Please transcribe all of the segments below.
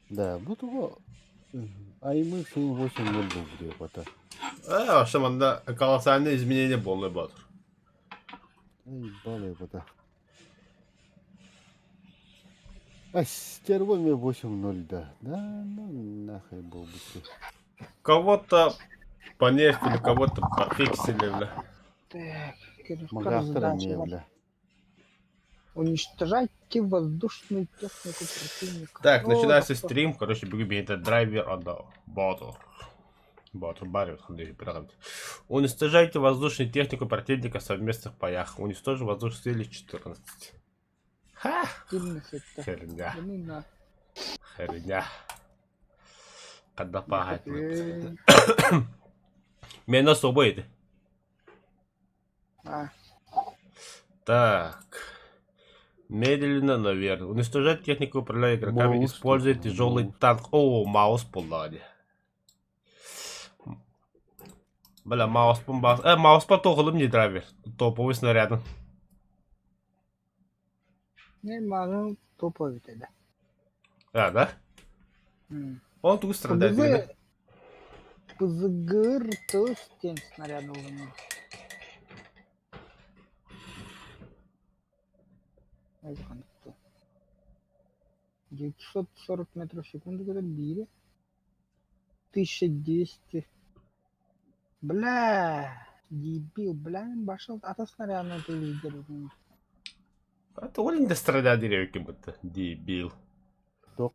Да, бу тугу аймы сыл 8-0 буолбут бата. Э, вообще манна колоссальное изменение буолла боотур. Эй, балай бата. А стерво мне 8-0, да. Да, ну нахуй буолбут. Кого-то понерфили, кого-то пофиксили, бля. Так, Магаахтар эмиэ, бля. Уничтожайте воздушную технику противника. Так, О, начинается да стрим. Короче, бүгүн это драйвер отдал. Боту. Боту барит, Уничтожайте воздушную технику противника в совместных боях. Уничтожить воздушные цели 14. Ха! Сильно это. Херня. Да ну на. Херня. Когда пахать. Меня с собой. А. Так. Медленно, но верно. Уничтожать технику, управляя игроками, Маус используя тут, тяжелый маус. танк. О, маус буоллаҕа Бля, мауспун бас... Э, мауспа тоҕулум не драйвер. Топовый снарядын. Не маны топовый да. А, да? Он тугу страдает. ПГЗ... ПЗГР тен снаряд ылынна. 940 метров в секунду говорят, бири. 1200. Бля, дебил, бля, башыл ата снарядны лидер. А то олень да страдает деревья будто. Дебил.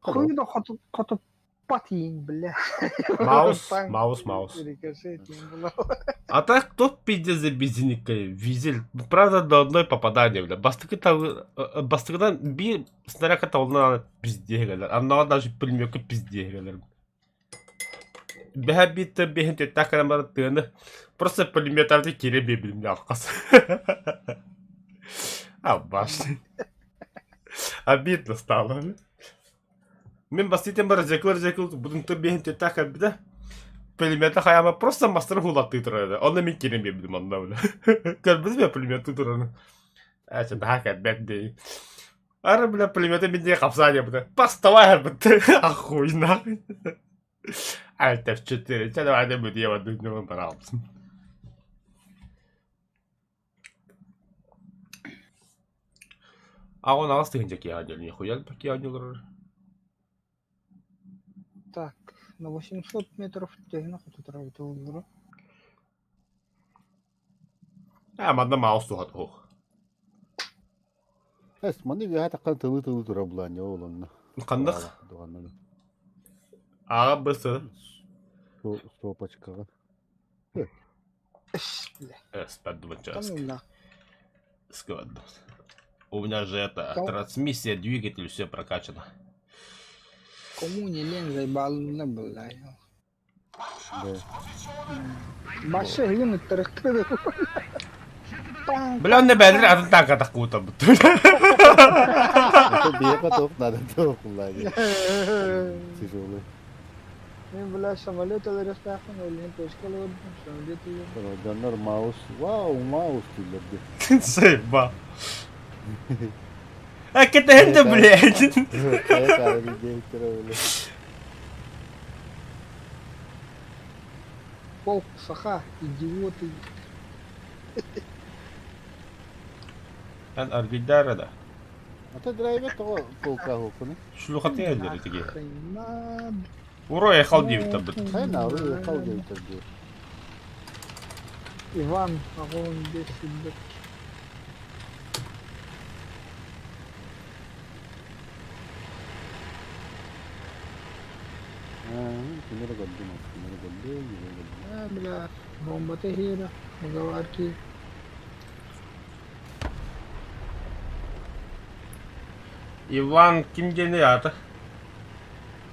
Хуй да хоту хоту патин, бля. Маус, маус, маус. А так кто пиздец за бездельника? Визель. Правда, до одной попадания, бля. Бастыкы там, бастыкынан би снаряд тавлана пиздегелер. Аннаға даже пулеметка пиздегелер. Бэһэ биттэ биһин төттәк кэлэн баран тыаны просто пулеметтарды кире биэбилим алкас. Албаш. Обидно стало. Мин бастыйтен бара зекыл зекыл будун тыр биһин төттәк кэлбитэ. Пулемета хайама просто мастер хулаттыы турар. Онно мин киирэн биэрбитим онно бля. Көрбүтүм я пулеметтыы турарын. Эчэ наһаа кэлбэт дии. Ара, бля, пулемета мин диэки хапсаа диэбитэ. Баставай бытты. Ахуй нахуй. Альт F4. Чэ давай да бүтүө бардым бараалбытым. А он аҕыс тыһыынча киэһэ диэн нихуя киэһэ олорор. Так, на 800 метров төһөнү хотутарабыт олору? А, манна маус туһат уһук. Эс, маны үөһэ таххан тылы-тылы тура булаан ол онно. Ханнык? Аҕа бысы. Стопочкаҕа. У меня же это, трансмиссия, двигатель, все прокачано. Кому не лень заебал бля. Башы игин ыттарыктыр. Бля, онно бэлэр атын таакатах куутабыт. Это биэхэ туох надо туох Тяжелый. Мен бля самолет өлөрөхтаахпын өлүн пешка олордум самолет өлөр. Дьоннор маус, вау, маус дииллэрди. Заеба. А кэтэһэн да блядь. Полк саха, идиоты. Эн аргыйдаара да. Ата драйвер тоҕо полкаһуоххуну? Шлюхаты эллери тиги. Уро ехал диэбиттэр быт. Хайна, уро ехал диэбиттэр дии. Иван, огонь бесит. Кинere көрдүм, кинere көрдүм, кинere көрдүм. А, бля, бомбата хера, уговарки. Иван ким диэни аата?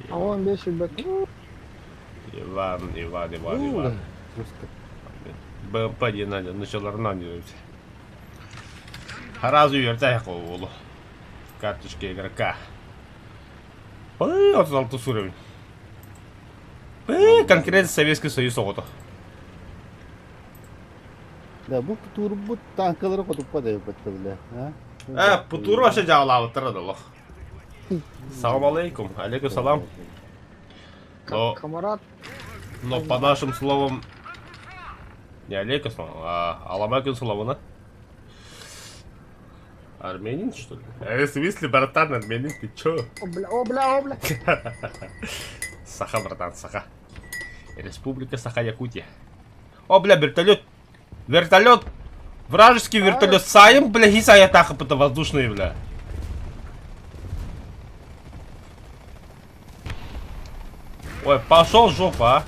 Огонь бесит. Иван, Иван, Иван, Иван. БМП диэн нучаларынан диэбит. Сразу үөртэ уолу. Карточка игрока. Ой, 36 уровень. Э, конкретно Советский Союз оҕото. Да, бу турбут танкалары хотуппа да бля. Э, путуру вообще дьаалаабыттара да олох. Салам алейкум. Алейкум салам. Но, Камарат. но по нашим словам, не Олега словам, а Аламакин слована. Армянин, что ли? В смысле, братан, армянин, ты чё? О, бля, о, бля, о, бля. Саха, братан, Саха. Республика Саха-Якутия. О, бля, вертолет. Вертолет. Вражеский вертолет. Саем, бля, хисая тахапыта воздушные, бля. Ой, пошел жопа, а.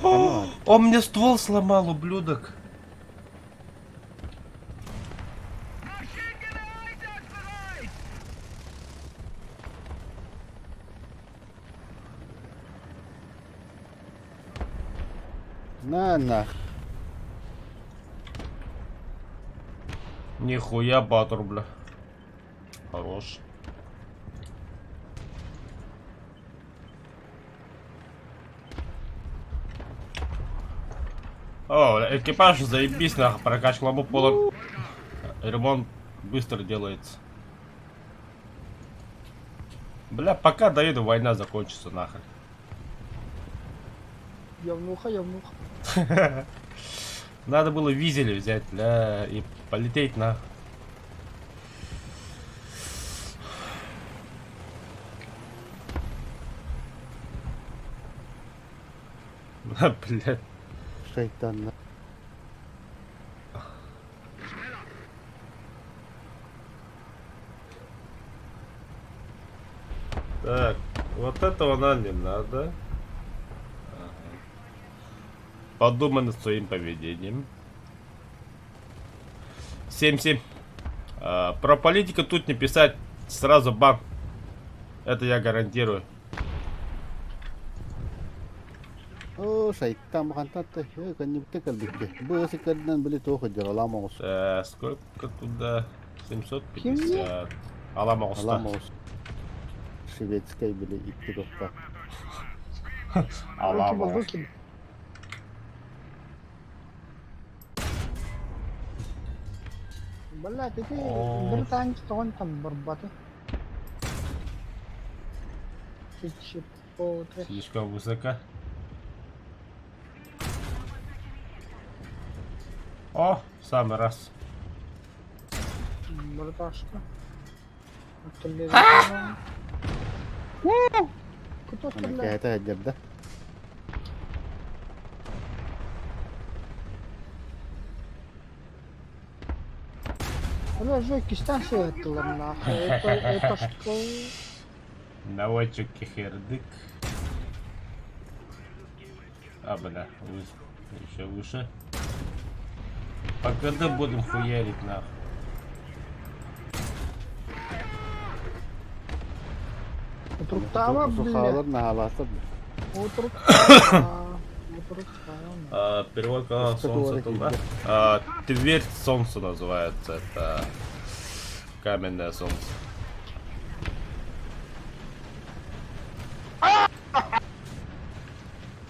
О, он мне ствол сломал, ублюдок. На нах. Нихуя батур, бля. Хорош. О, экипаж заебись нахуй, прокачка ламу пола. Ремонт быстро делается. Бля, пока доеду, война закончится нахрен. Явнуха, явнуха. Надо было визели взять, бля, и полететь на. Блядь. Шайтан. Так, вот этого нам не надо. Ага. Подумай над своим поведением. 7-7. А, про политику тут не писать. Сразу бан. Это я гарантирую. Оо, шайтан хантан кэннибиттэ кэлбиккэ. Бу сикэрдинэн били туох сылдьар алаам оҕус. Сколько туда? 750. Алам оҕуста. Алаам оҕус. Шведскай били икки тохта. Алам Выкинь, оҕус. выкинь. Блядь, ити Оо. бір танк тоҕон там барбаты. Чипоты. Слишком высоко. О, в самый раз. Браташка. Кто Аны стреляет? кэһэтэ сылдьар да. Бля, жойки станция это нахуй. Это, это что? Наводчик кихердык. А, бля, еще выше. Пока да будем хуярить нахуй. Утруктава, бля. Сухалар наһаалаатар. Утруктава. Утруктава. А, перевод канала Солнце туда. А, Тверь Солнце называется. Это каменное солнце.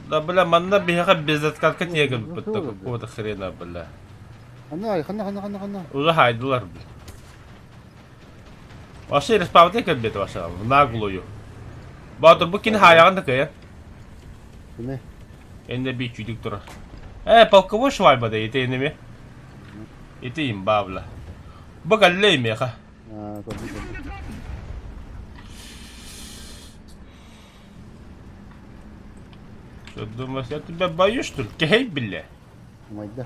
Да бля, манна биһиэхэ безоткатка тиэгэн какого-то хрена, бля. Ханна, ханна, ханна, ханна, ханна. Уже хайдылар, бля. Вообще респавты кэлбит вообще, в наглую. Баатыр бу кини хаайаҕын да кыайан. Кини. Эннэ би чүйдүк турар. Э, полковой швайба да ити энеми. Ити имба, бля. Бу кэллэ имиэхэ. Аа, көрдүм, көрдүм. Что думаешь, я тебя боюсь, что ли? Кей, бля. Умайда.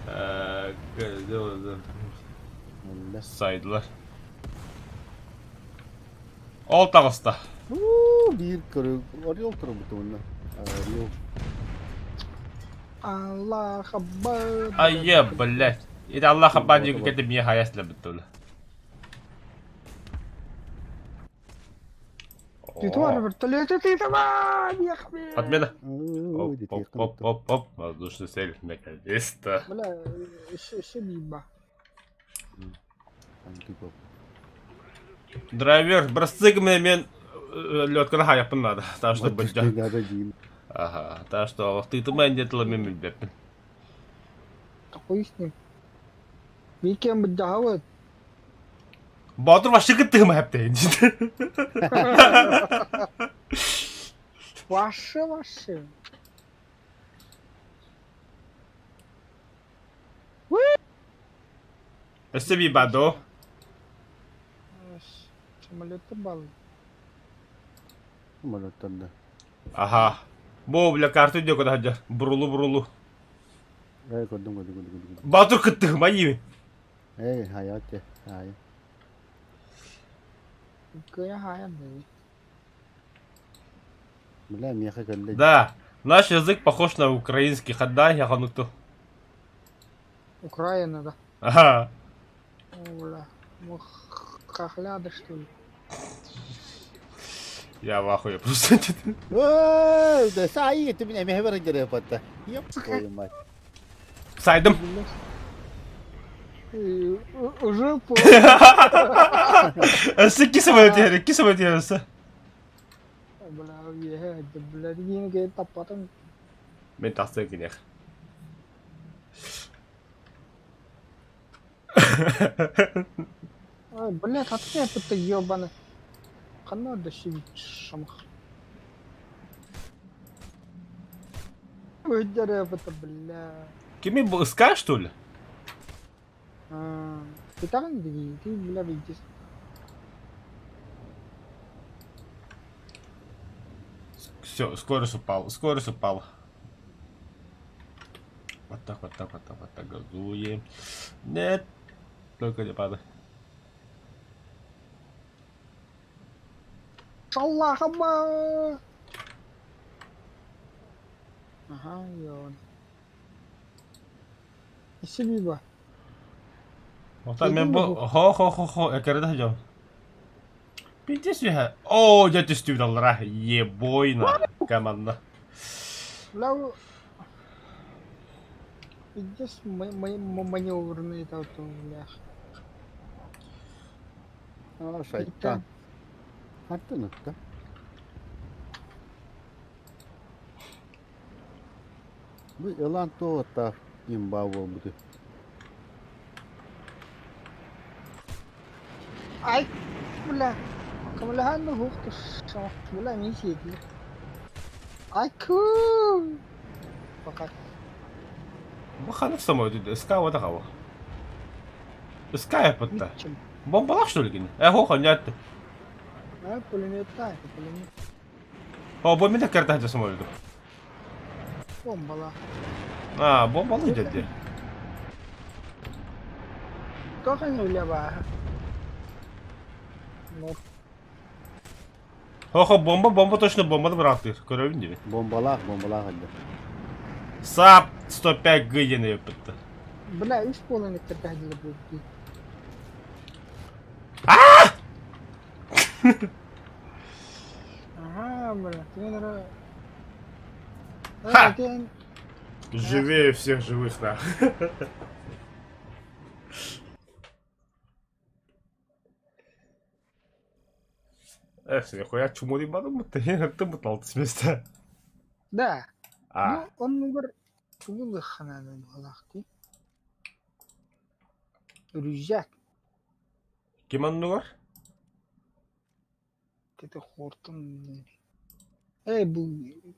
Э, Өллө. Сайдылар. Ол таҕыста. Уу, биир көрү орел турбут уонна. Орел. Аллах Акбар. Айя, блядь. Это Аллах Аббан кете мия хаяс лебеттуле. Ты тварь, вертолет, ты тварь, я хмель. Отмена. Оо, Оп, дитиэххин оп, оп, оттон. оп, оп. Воздушный цель, наконец-то. Бля, еще, еще биба. Антипов. Драйвер, бырастыы мен летканы хайаппын надо. Так что Батюшки быть. надо диин. Ага, так что тыытыма инде мен билбеппин. Такой с ним. Викем бдават. Боотур вообще кыттыгыма хэптэйин. Ваша вообще. Өссө биир баар дуо? Самолеттар бааллар. Самолеттар да. Аха. Бу бля карта диэки сылдьар. Бурулу-бурулу. Эй, көрдүм, көрдүм, көрдүм, көрдүм. Батыр кыттыһыма иибин. Эй, хайа те, хайа. Кыайа хаайан дии. Бля, миэхэ кэллэ. Да, наш язык похож на украинский. Хаддай, я ханукту. Украина, да. Ага. О, бля. Мы хохляды, что ли? Я в ахуе просто. Эй, да саи, ты меня мехе баран патта. Ёб твою мать. Сайдым. Уже поздно. Өссө икки самолет иһэр, икки самолет иһэр өссө. Бля, үөһэ, бля, диэн киһи таппатым. Мин тахсыа киниэх. Ой, блядь, откуда это ебаный? Ханна да шамах. Выдереп это, бля. Кими бу СК, что ли? А, Ты там ты, ты, бля, видишь. Все, скорость упала, скорость упала. Вот так, вот так, вот так, вот так газуем. Нет, только не падай. Шаллахаба! Ага, ён. Спасибо. Оттон мен бу хо-хо-хо-хо экэрдэ сылдьабын. Пиздец үһэ. Оо, дьэ түстүүбүт аллара. Ебойна команда. Бля, пиздец маневрный это бля. А, шайтан. Хантан ытта. Бу ылан туох имба буолбуты. Ай, бля. Көмөлөһөн уһук тус бля мин сиэтилэр. Ай куу. Пока. Бу ханнык самолет СК уота хаба. СК эппитта. Митчим. Бомбалаах что ли кини? Э, хо хонньоот. А, пулеметтаах, пулемет. О, бу мин кэртэ сылдьар самолету. Бомбалаах. А, бомбалыы дьэ Туох эмэ үлэ бааһа. Ну, Хо-хо, бомба, бомба точно бомбаны быраҕаттыыр. Көрөбүн диэбит. Бомбалаах, бомбалаах элбэх. Saab 105 Г диэн өйөппүттэр. бля, үс буолан эттербэһдилэр буолбут. Ага, бля, ты наверное... Ха! Ты... Живее всех живых, на. Эх, нихуя чуму ебаным, ты ты бутал с места. Да. А, Ну, он тугу хананы буолаахтыы. Рюкзак. ким оннугар? Это хортон. Эй, бу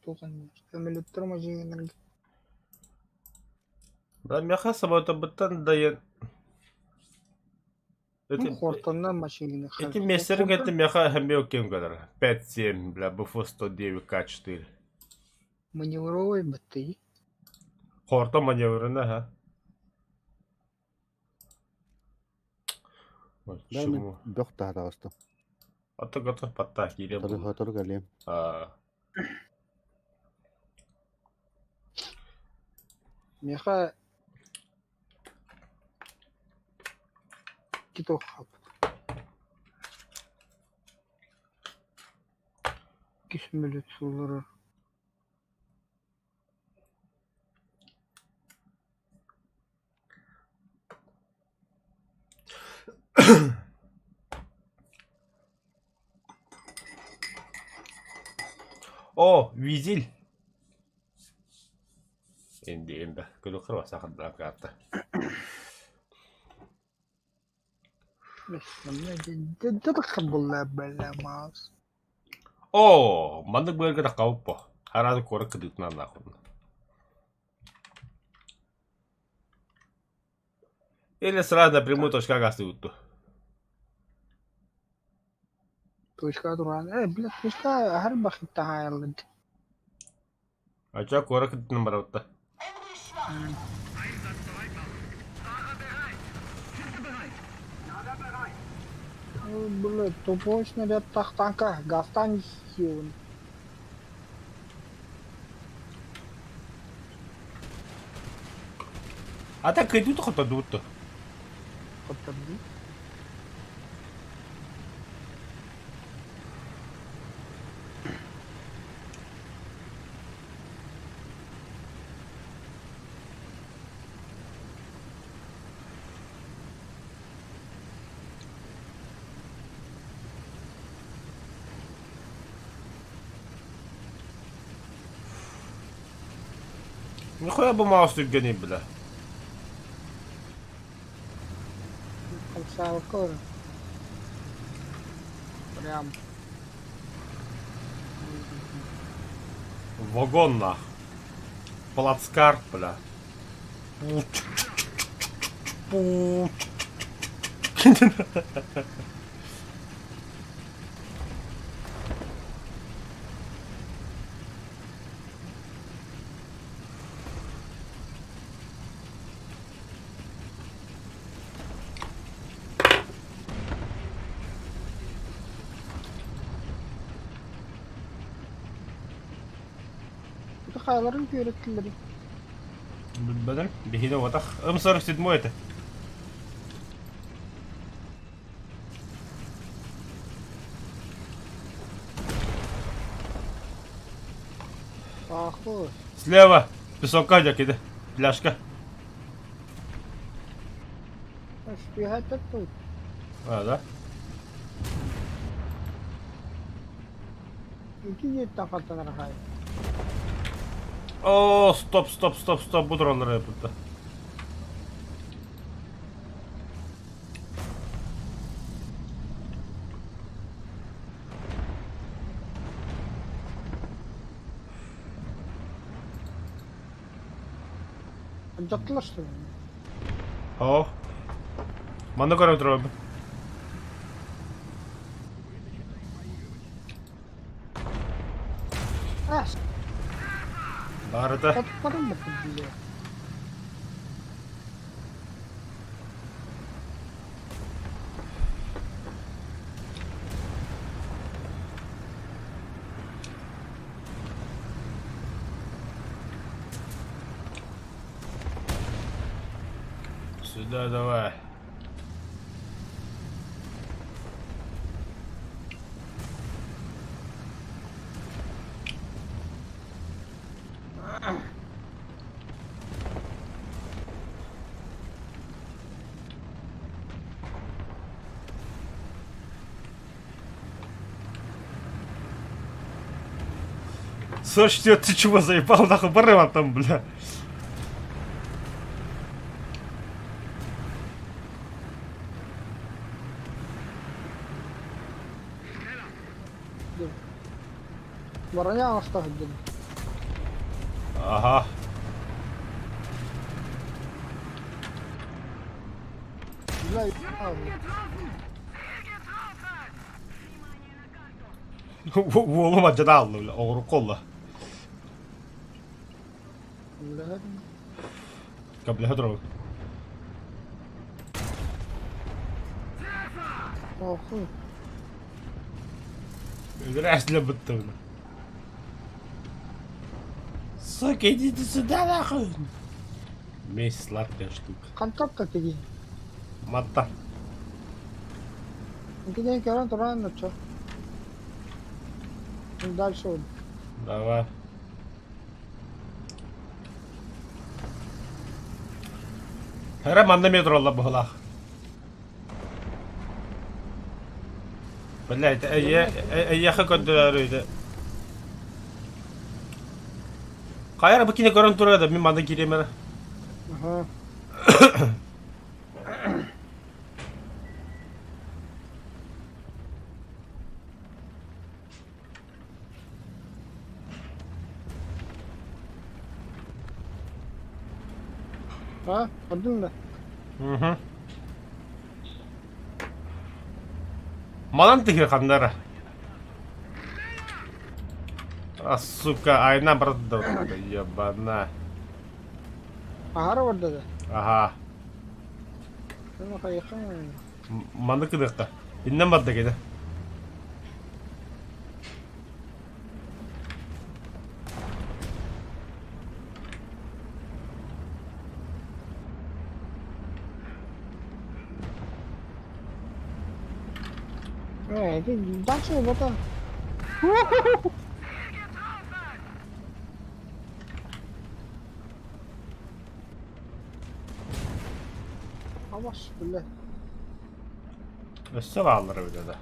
тухан самолеттар машиналарга. Да, меха самолеттан дайын. Ну, Это хортоннан машина. Эти мессеринг это меха хэмбио кем гадар. 5-7, бля, БФ 109 К4. Маневровый баты. Хорто маневренно, ха. Ой, Да, мен чему? бөх таһаҕастым. А то готов подтак или Сотору был. сотору кэлиэм. А, Меха китохап. Кисмелет сулары. О, визиль. Инди инда. Күлү кырва сахардан карта. Оо, маннык быарга таххабыт бо. Араады куорат кытыытынан нахуй. Или сразу напрямую точка гастыбыт дуо? Точка туран, бля, точка аһар бахыттаһаайаллар. Ача куорат кытыытынан барабыт да. Бля, тупой снаряд танка, гастан силын. А так кыйдуу хоттордубут дуо? Хоттордуу. Нихуя бу маус түргэний бля. Хамсаабакка баран. Прям. Вагон нах. Плацкарт, бля. Пу. Ити хайаларын күөрэттилэр? Билбэтим. Биһиги уотах. М47 этэ. Аахпы. Слева. Песокка дьэ Пляжка. Түһэ тут. А, да? Ити диэттэн хантан арахай. О, стоп, стоп, стоп, стоп, бу дроннары yapıldı. Дьаттылар О. Манна көрөн турабын. А, Барыта. хотпатым бу Сюда давай. Слушайте, ты чего заебал нахуй барыма там, бля? Броня оставь. Ага. Бля, Уолум адьана алла, бля, оҕурук олла. бля. Кабляха турабын. Охуй. Зря бытты, бля. Сука, идите сюда, нахуй! Месть сладкая штука. Хантан тиги. Матта. Ити көрөн туран очо. Дальше вот. Давай. Хара манна метро олла быһылаах. Блядь, эйиэхэ көрдөрөр үтэ. Хайа бу кине көрөн турар да мин манна киириэм эрэ. Ага. А, көрдүҥ да? Угу. Манан тыһы ханнара. А, сука, айна барда, ебана. Аһара барда да? Аха. Şunu хайыхан. Маны кыныахха. Иннен барда кede. Э, ты дальше вот так. Абас, бля. Өссө бааллар эбит да.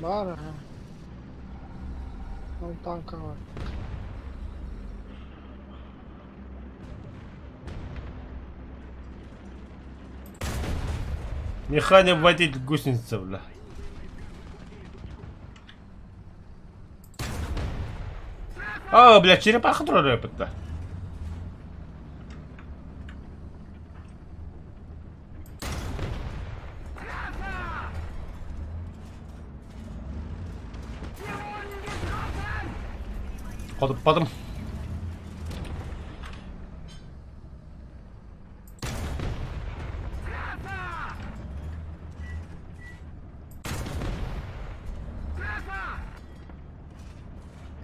Баар, аха. Ол танка бар. Механик водитель гусеница, бля. А, бля, черепаха турар эпитта. Хотуппатым.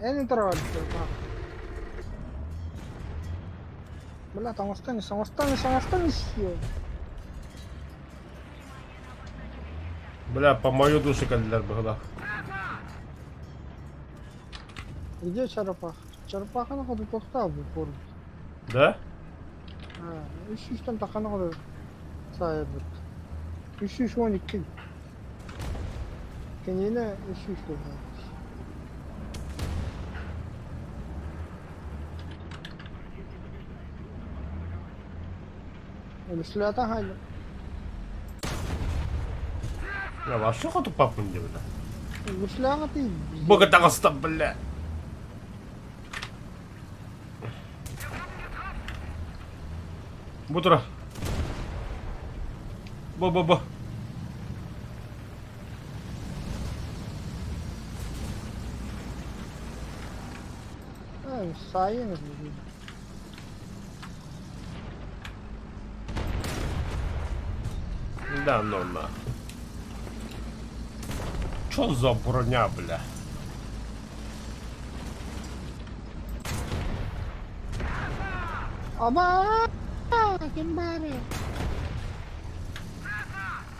Эн утарар Бля, там останешься, останешься, останешься. Бля, по мою душу кэллилэр быһылаах. Где черепаха? Черепаханы ходу тохтаа бу Да? Үс сүүстэн таханы ходу саайбыт. 312. Кинини 300 буолла. Өлүслээтэ хайда. Я вообще хоту папу не бля. Өлүслээҕэ тиий. Бога таҕыста, бля. Бу тура. Бу-бу-бу. Саайын Да, ну на. Чё за броня, бля? Ама ким баары?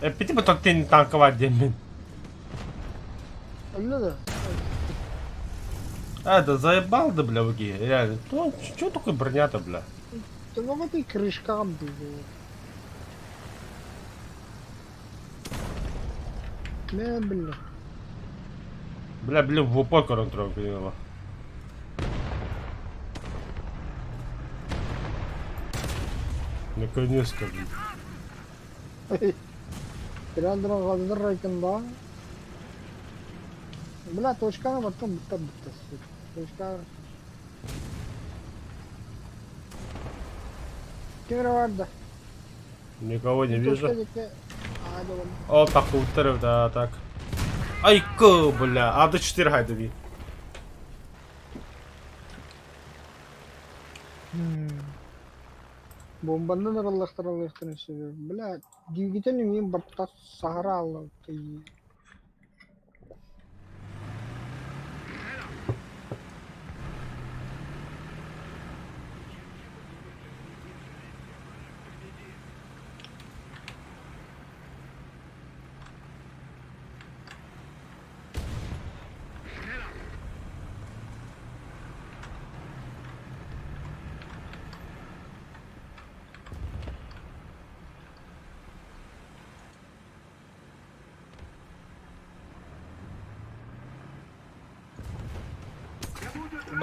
Эппити бу тин танка бар диэммин. Өллө да. А, да заебал да, бля, выги. Реально. То, чё такое броня-то, бля? Төбөҕө ты крышкаҕын дуу. Мэ бля. Бля, блин, в упор контроль кинула. Наконец-то, блин. Кирандыран екен да. Бля, точканы баттан бітті бітті. Точка. Ким бар да? Никого не вижу. Точка диэки. О, так, утерев, да, так. Айка, бля, а до 4 хайдови. Бомбандан араллахтараллахтарын сөбө. Бля, дьигитен эмиэ барта саһара алла.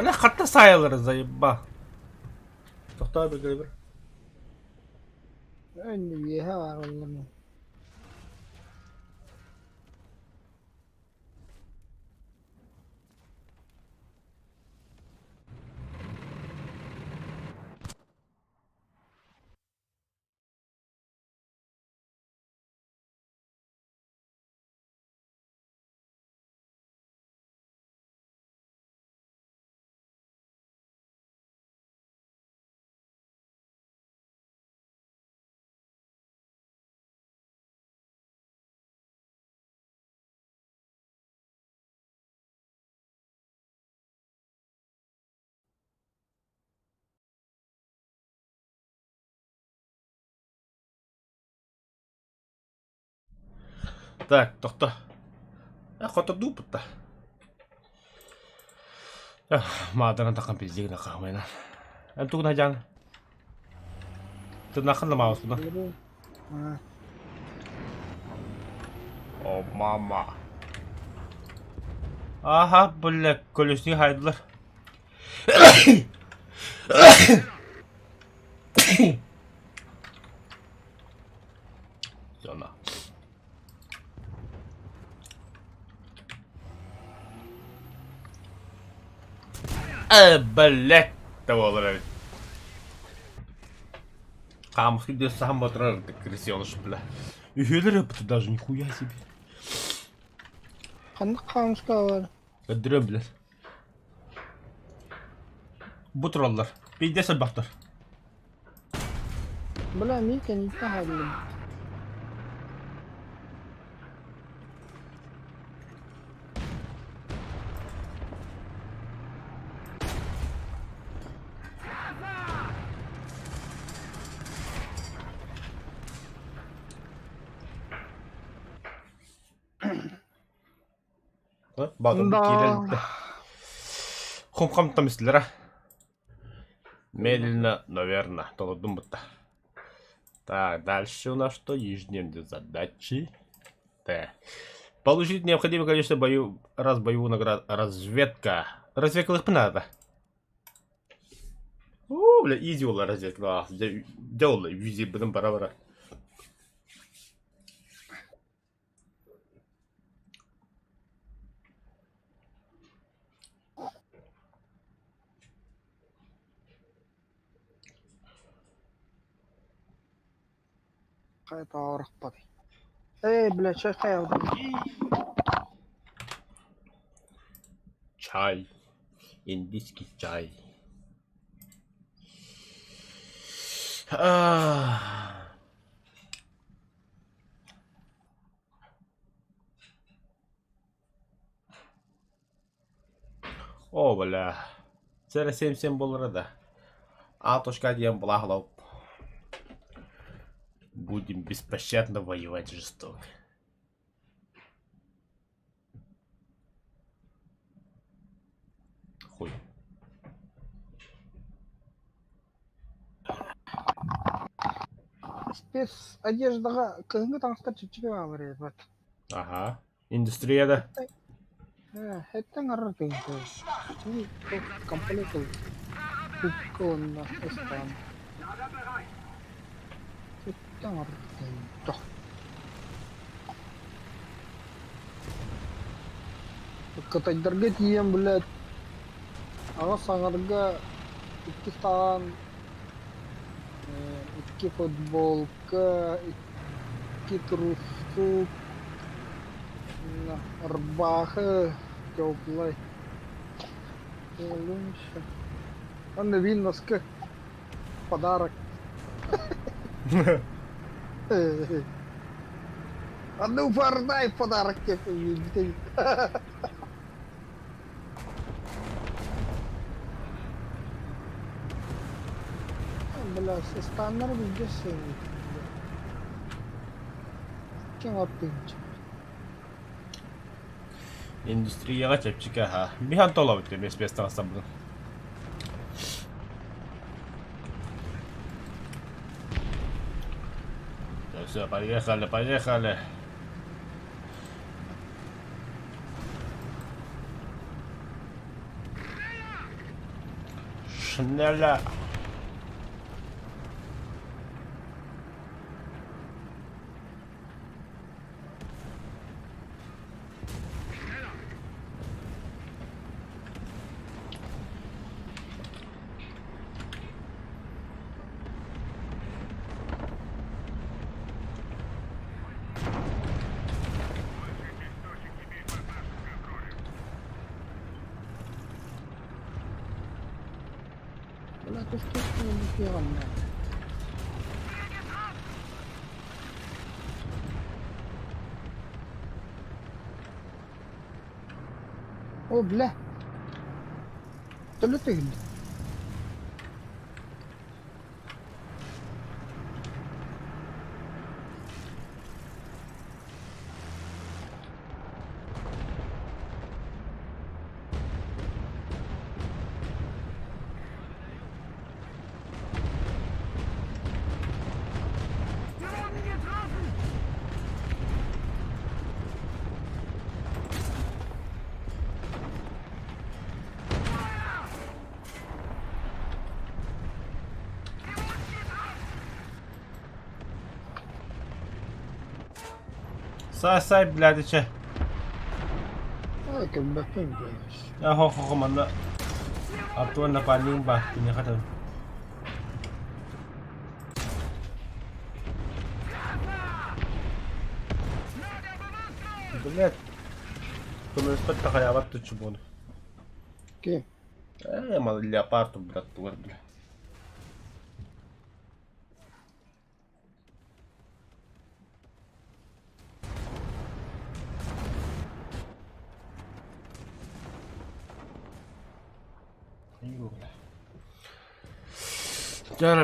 Бля, хатта сайылыр, заеба. Тохтоо bir bir. Үөһэ баар оллорун. Так, тохто. Хотурдууппут да. Маадаран таххан пиздигин ахахмайна. Эн тугун хадьаан? Тынахын да маусуна. О, мама. Аха, бля, колесни хайдылар. Зона. Блять, того эбит. Хаамыскы диэн саһан батырар крысёныш, бля. Үһүөлэр ыппыт даже нихуя себе. Ханнык хаамыска бар? Өддөрө билэр. Бу тураллар. Пиздец элбэхтэр. Бля, мин кэнниттэн хааллым. Баатырбыт Да. киирэ иликтэ. Хум-хам тамислара. Медленно, но верно. Толордум бутта. Так, дальше у нас что? Ежедневные задачи. Т. Получить необходимое количество бою... раз боевую награду. Разведка. Разведка надо. О, бля, изи была разведка. Делала, визи, блин, пора-пора. Хайа Эй, бля, чай хайа. Чай. Индийский чай. А. О, бля. Сэрэ 7-7 буолара да. А точка диэн былаах Будем беспощадно воевать жестоко. Хуй. Спецодеждаҕа кыһыҥҥы таҥастар чэпчэки бааллар эбит. Ага. Индустрия да? Эттэн арар комплект купка уонна ыстаан. Эттэн арар Кытайдарга тиийэн, блядь, аҕыс аҥарга икки ыстаан, икки футболка, икки трусу, ырбаахы теплай. Уонна биир носки подарок. А ну Форнайт подарок тебе. Бля, станнар билгэ Кем аттыынчы. Индустрияҕа чэпчэки аһа. Биһан толобут эмиэ спецтаҥастарбытын. Все, поехали, поехали. Шнеля. Бля, ты что, О, бля. Төлө түһүн. Сай-сай, блядь, чэ. Ай, көрбөппүн блядь. Хо-хо-хо, манна Антон напарнигым баар, киниэхэ этэбин. Блядь, көмөлөспөт да хайаабат да чубуну. Ким? Ээ, мал леопард браттылар, бля. Дьэ,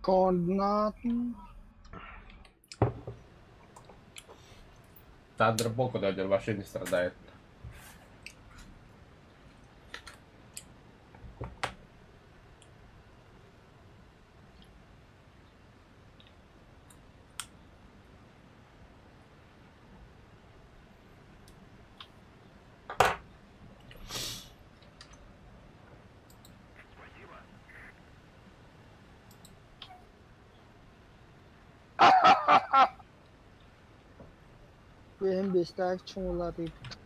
Координатын. Тандербол, когда один вообще не страдает. Бэйэм биэстээх чуҥулаатыйбыт.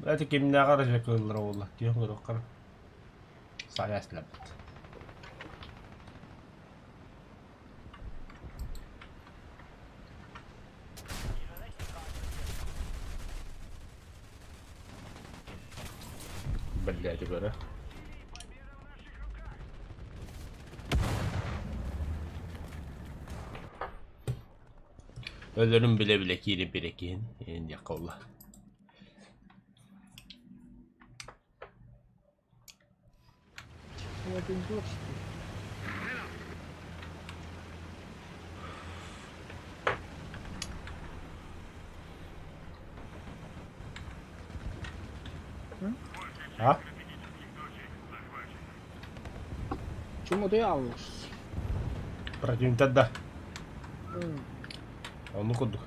Это кимнээҕэр эрэ кыыллара буолла, тиһэн көрүөххэ эрэ. Саайа эстилэппит. Блядь, көрө. Өлөрүн билэ-билэ киирин бирэкиин, иһин диэххэ буолла. А? Чему ты аллас? Противниктар да. Оннук курдук.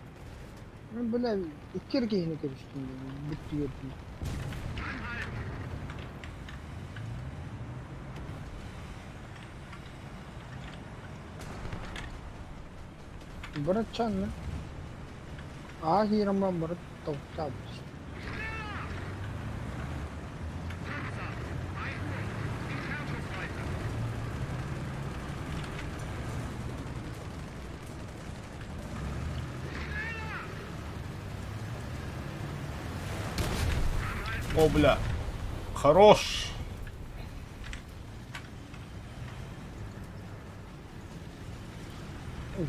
Бля, икки эрэ киһини көрүстүм бүттүгэр Быраччаанна аа киирэн баран бары тобуктаабыт. О, бля. Хорош.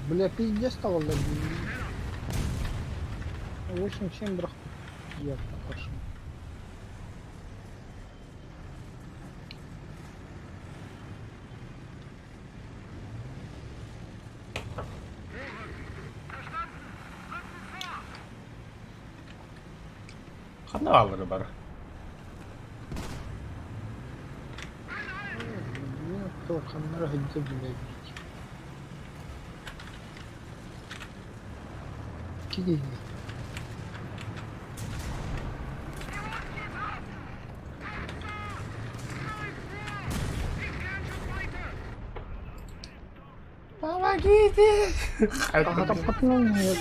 Бля, пиздец стало, бля. 8-7 брах. Я пошел. Ханна бааллара бары? Ханнара сылдьар билэбит. Киһи Помогите! Аһатаппатынан бля.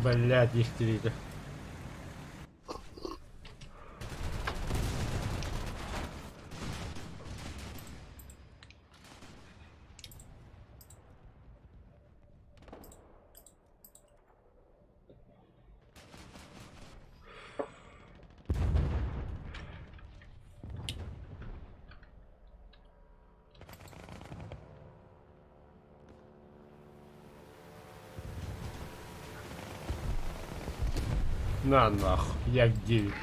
Блядь, истерика. На нахуй, я в 9.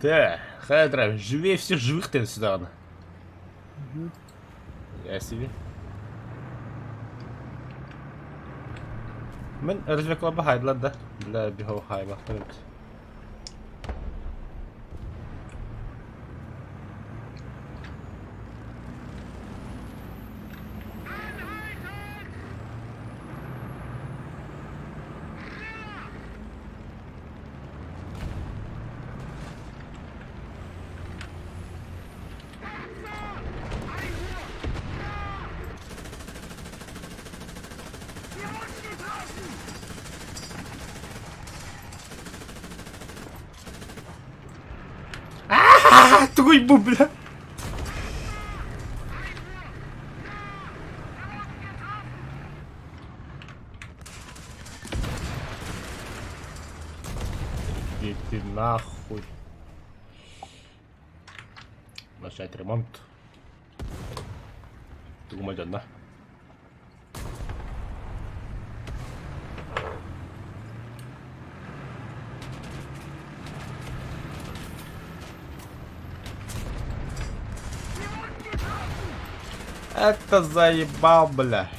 Тэ, хайдра, живее всех живых ты сюда. Я себе. Мин развеклаба хайдылар да. Бля, бихо хайба. Тугуй бу, бля? Иди ты нахуй. Начать ремонт. Тугума дьонно. Это заебал, бля.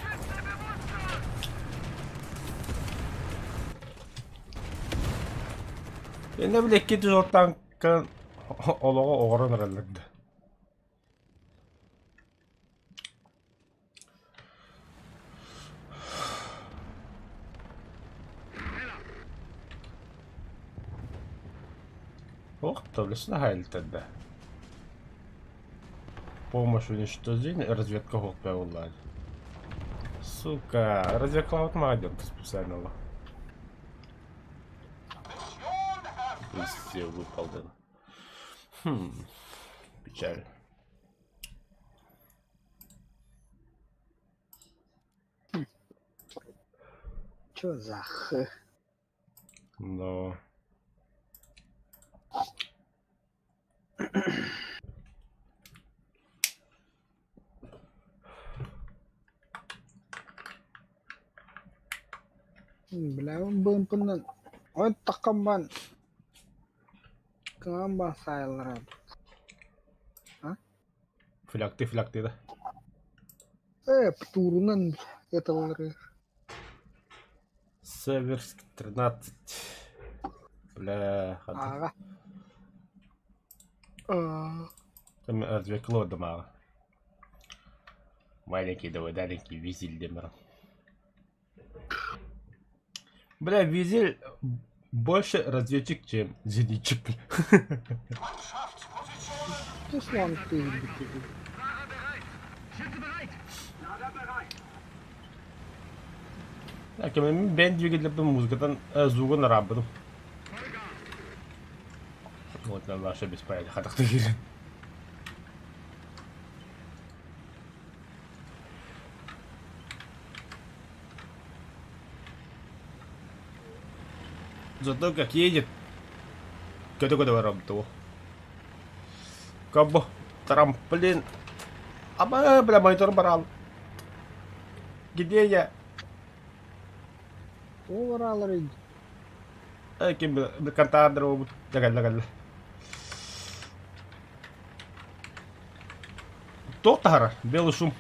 Иннэ били икки дьуһууртан олоҕу оҕорон эрэллэр да. Ох, таблична да. Помощь уничтожению, разведка буоллаҕа. Сука, разведкалаабыт маҕа специально. Все выполнено. Хм, печаль. Чё за х? Но... Бля, быымпынан ой такамбан кыамба сайыллара. Флягты, флягты, да. Птурунан эталары. Северск 13. Бля, Ага. Там развекло дома. Маленький давай, маленький визель демер. Бля, визель больше разведчик, чем зенитчик. Ты слон ты. Так, мен двигатель музыкадан звугун арабыдым. Вот нам вообще без понятия хатахты кирен. Зато как едет. Көтө-көтө барабыт Кабо, трамплин. Аба, бля, монитор барал. Где я? Оваралары. Ким контардер обут. Лагал, лагал. Туох тахара, белый шум.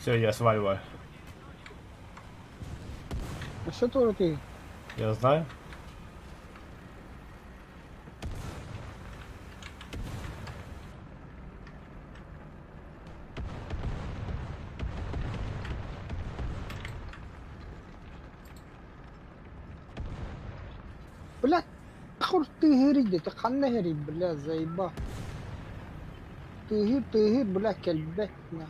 Все, я сваливаю. А что тоже ты? Я знаю. Бля, хур ты гири, ты ханна гири, бля, заеба. Ты ты, бля, кельбет, нах.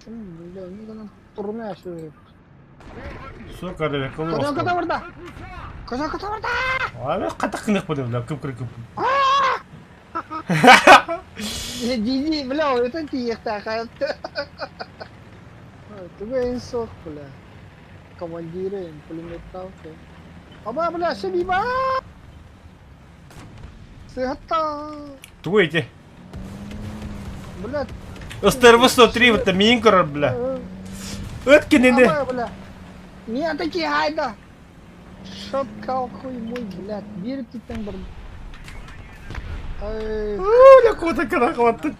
Бля, ну турмя. Сука, Көтө көтө барда! Көтө көтө барда! Аны хатах гыныахпын бля, кып-кыр кып. Дии, бля, это тиийиэхтээх. Тугу эйин суох, бля. Командиры пулеметтаах. Аба, бля, себиба! Сыһатта! Тугу ити? Бля. Ыстырбы 103 вот миин көрөр, бля. Ыт кинини. Аба, бля. Не такие хайда. Шоткал хуй мой, блядь. Биир титтен бар. Ай. Бля, куда карахваттын.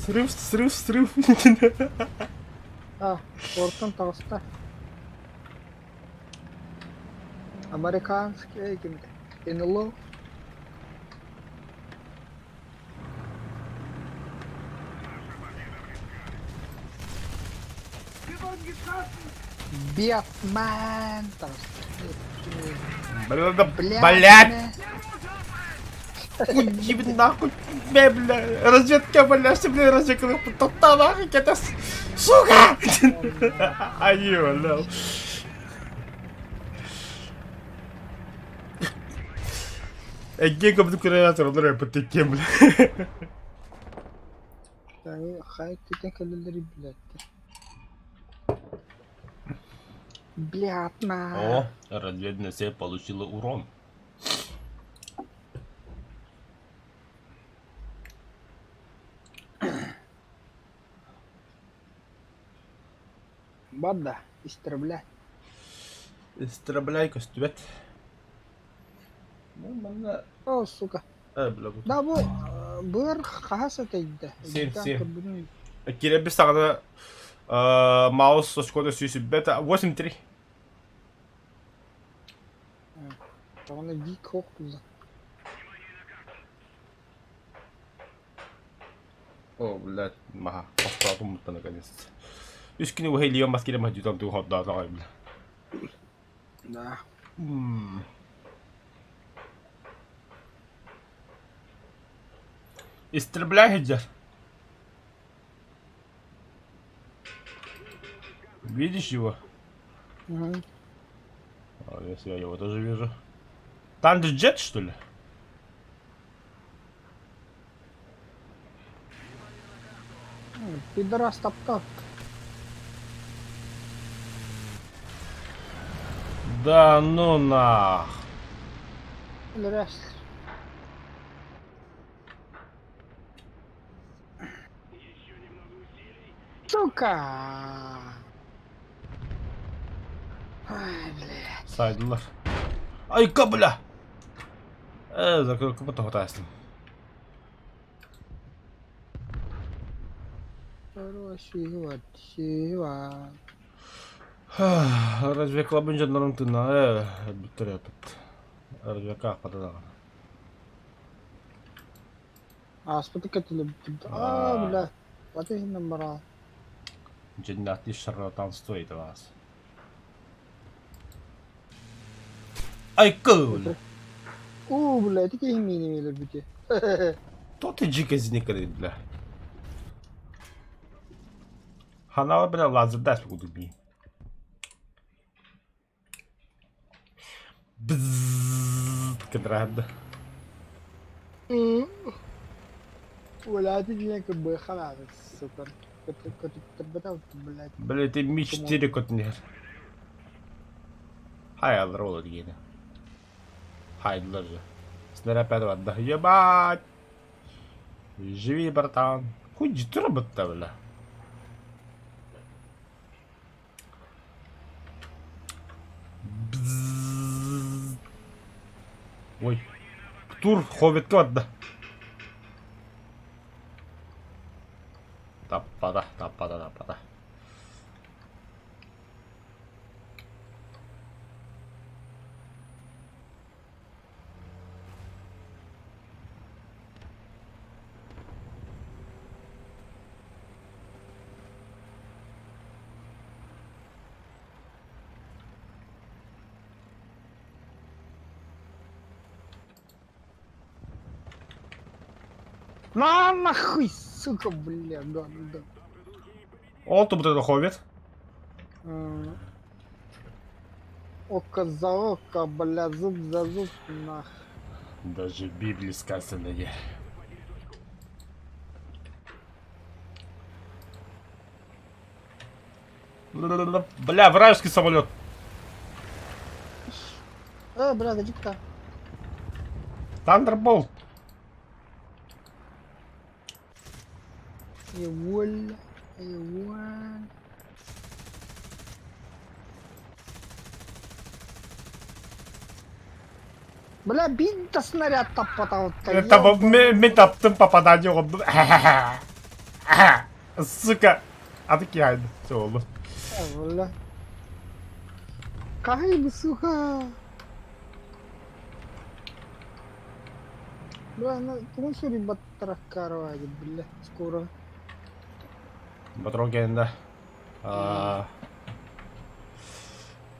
Срыв, срыв, срыв. А, ортон таҕыста. Американский кимде? НЛО. Бэтмен таҕыста. Блять! Уйди нахуй, бля, бля, разведка, бля, все, бля, разведка, тота нахуй, это, сука! Ай, бля. Эге көбүтүк көрө туралар эппит бля. Хай түтэн кэлэллэри билэттэр. Блядна. О, разведная цель получила урон. Банда, истреблять. Истребляй көстүбэт. Ну, манна... О, сука. Э, бля, бу. Да, бу быар хаһа сатайда. Семь, семь. Кирэби саҕана маус очкота сүүсүбэт 8-3. Тоҕону вик хоох булла. О, блядь, маха, остаатым мутта наконец. Үс күнү уһай лион бас кире махдютан туу хордаата бля. Да. Истребляй хеджер. Видишь его? Угу. А, если я его тоже вижу. Тандерджет, что ли? Пидорас топтал. Да ну нах. Раз. Сука! Ай, бля. Сайдылар. Айка, бля! Э, закрылка потохтаастым. Сүүһү Развеклабын дьоннорун тыына э бүттэр эпит. Развека аппата даҕаны. Ааспыты кэтилибит. Аа, бля. Баты иһинэн бараа. Дьиннэхтии шарлатанство это вас. Айка, бля. Уу, бля, ити киһи миини өлөрбүтэ. То ты жика зникали, бля. Ханава, бля, лазердас кудуби. Бззз, кыдырады. Бля, ити дьиэ кыбы халаабыт, сука. Көтүттэрбэтэ, блядь. Бля, ты Ми-4 көтүнэр. Хайалар ол дигени. Хайдылар же. Снаряд барда. Ебать! Живи, братан. Хуй житыр бытта, бля. Бззз. Ой. Тур хоббитка барда. Таппада, таппада, таппада. На нахуй, сука, бля, да, да. Ол тубута хоббит. Око за око, бля, зуб за зуб, нах. Даже в Библии сказано не. Бля, вражеский самолет. Э, бля, дадик-то. Thunderbolt. Егол, егол. Бля, биир да снаряд таппатаҕыт Это мен таптым попадание оҕордум. Сука. Аты киһайды. Все oldu. Бля. Кай, сука. Бля, ну, тугун суруйбаттараккарова, бля, скоро. Патрон кэннэ.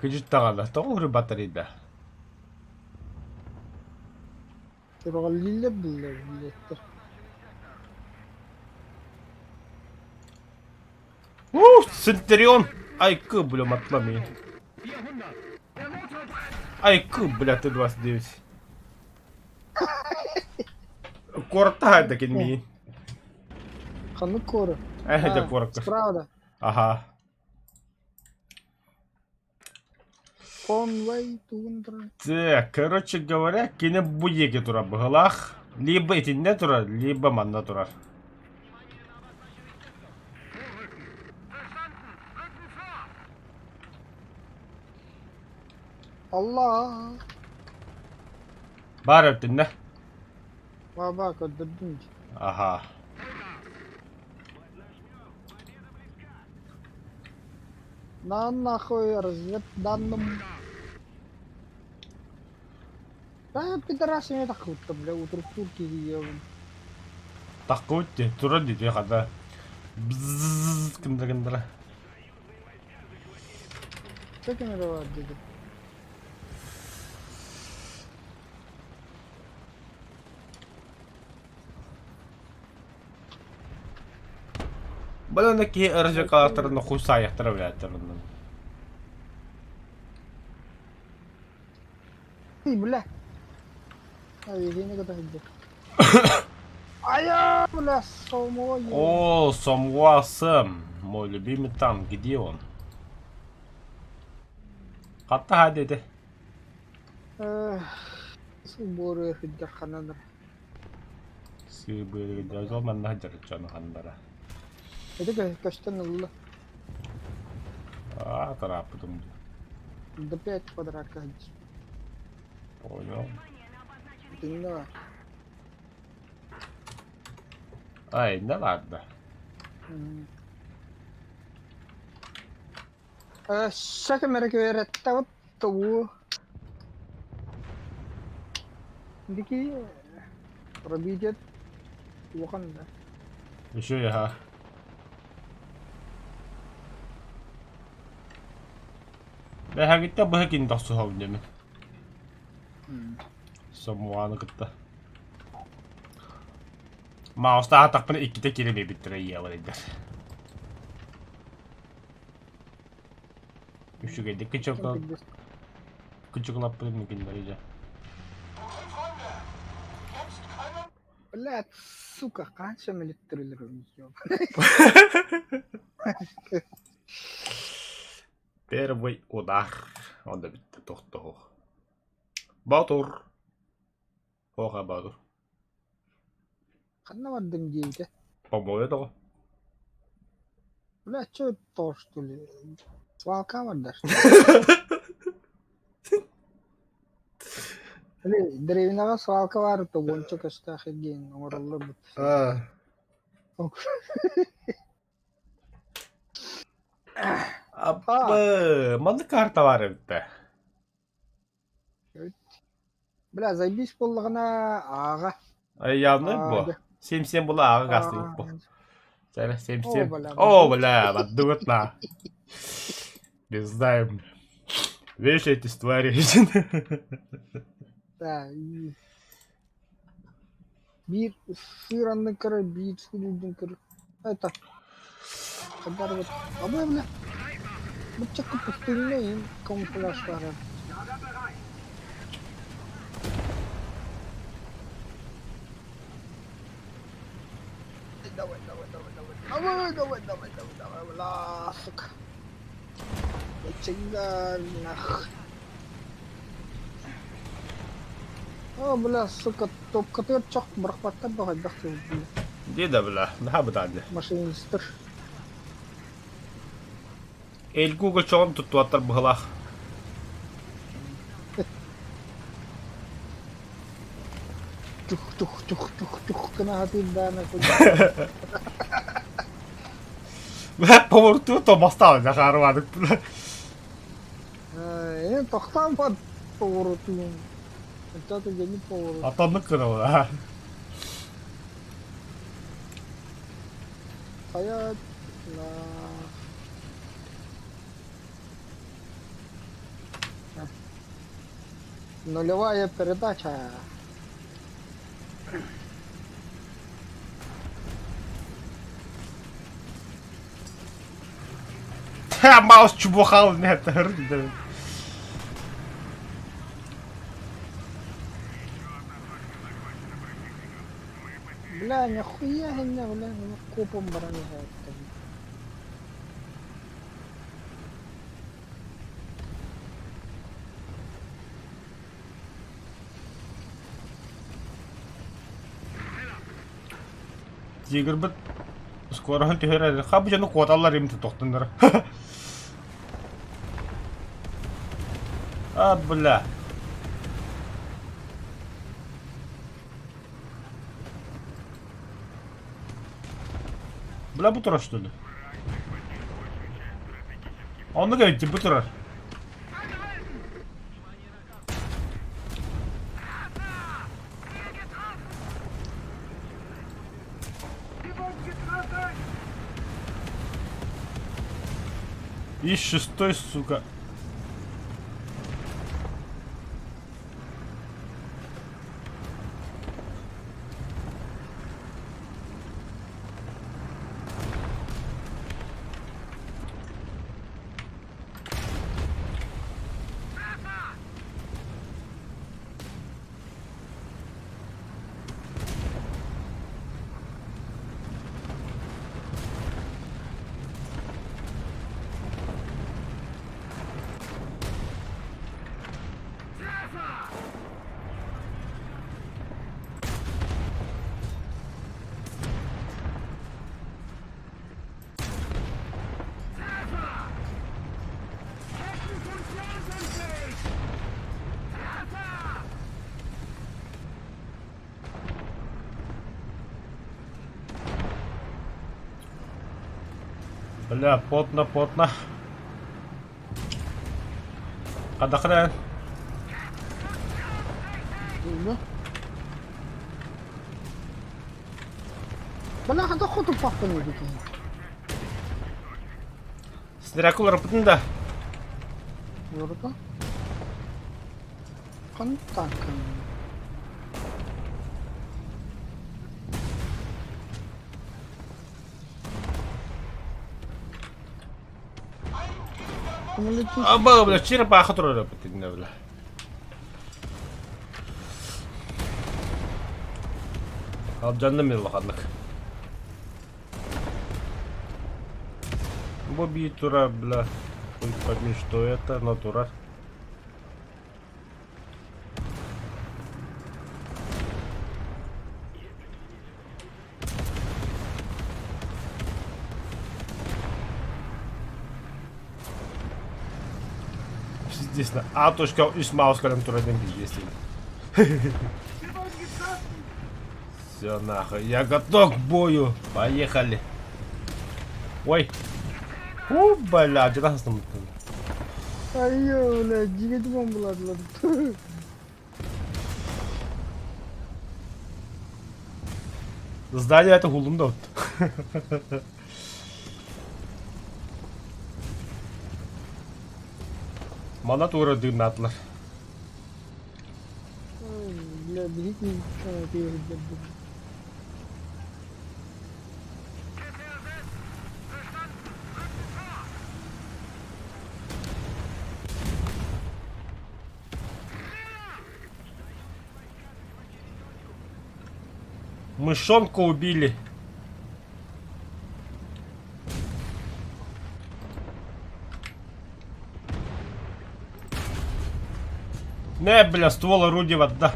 Күдьүт даҕаны, тоҕо уһуруйбаттар да? Сураҕалыыллар биллэр билиэттэр. Уу, Центурион! Айкы, бля, матлами. Айкы, бля, Т-29. Куораттаһа да кинми. Ханнык куорат? Э, дьэ куоракка. Справа да? Аха. Конвей тугун турар? Так, короче говоря, кини бу диэки турар быһылаах. Либо итиннэ турар, либо манна турар. Allah! Баар өттүннэ. Баба көрдөрдүм дии. Аха. На нахуй разведданным. Да, пидорас эмиэ таххыбыттар, бля, утуруктуур киһи ебан. Таххыбыт дии, турар дии хата. Бззз кындара кындара. Чэ кэмэрэ бар диэки. Баланы киһи развлекалаахтарын хуй саайахтара билээттэр оннун. Ый, бля. Ай, кытта сылдьар. Айа, бля, сомуо О, Сомуа Сэм, мой любимый танк, где он? Хатта диэти. Субору сылдьар хананар. Сыыбыырыгы манна сылдьар дьону ханнара. Ити көстөн ылла. Аа, тарааппытым. До 5 квадракка сылдьар. Понял. Итиннэ Ай, да ладно. Өссө кэмэрэ күөрэттэ тугу Дики пробидет улахан да. Еще я. Бэһэгиттэ быһа кин тохсуһабын дэмин. Сомуаны кытта. Маустаах атахпына иккитэ киирэн биэрбиттэрэ ийэлэригэр. Үчүгэйдик кычыкылаппытым кинилэри дьэ. Блядь, сука, канча милиттирилер Первый удар. Онда бүттэ тохтоох. Батур. Оха Батур. Ханна бардым диэбитэ. Помоя тоҕо. Бля, чё то что ли? Свалка бардар. Или дэриэбинэҕэ свалка баар то уонча көстөөх эргиэн оҥороллор бут. Аппы, маннык карта бар эбит да. Бля, заебись буоллаҕына ааҕа. Явно бу. 7-7 була аҕа гастык бу. Сәле 7-7. О, О, бля, баддыбыт на. Не знаем. Вешайтесь, твари. Да, биир сыыр аннын көрөр, биир сыыр үрдүн көрөр. Это Хаддар вот. Абы бля. Быччакка пустынный им камуфляж баар. Давай, давай, давай, давай, давай, бля, сука. Всегда нах. О, бля, сука, топкатыгар чох бырахпаттар да хайдах бля. Дии да бля, наһаа бытаанньа. Машинистар. Эл Google чоҕун туттубаттар быһылаах. Тух тух тух тух тух гына сатыыр даана Бля, повортуу томастаан захарвадык бля. Э, тохтоон поворотуун. Оччото дьэни поворот. Атаннык гына Хайа Нулевая передача. Маус чубухал нет. Бля, нихуя не, бля, ну копом баран иһээттим. Тигрбит скороһун түһэрэр. Хабы дьону куоталлар имти тохтуннар. А, бля. Бля, бу турар что ли? Оннук эбит бу турар. И шестой, сука. Бля, потно, потно. Хадахрен. Бля, хата хоту пахпын эбит. Снарякулар бутын да. Yorda. Контакт. Аба, бля, черепаха турар бутын бля. Алдьанным мин улаханнык. Бу бии тура, бля, хуй пойми, что это, но турар. Пиздец, на А точка үс маус кэлэн турар диэн пиздец Все нахуй, я готов к бою. Поехали. Ой. У, бля, где нас там? Айо, бля, дьиҥэ бомбалаатылар. Здание это хулум да. Мана тура дымнаатылар. Бля, биһиги киһи Мышонку убили. Мэ, бля, ствол орудия барда.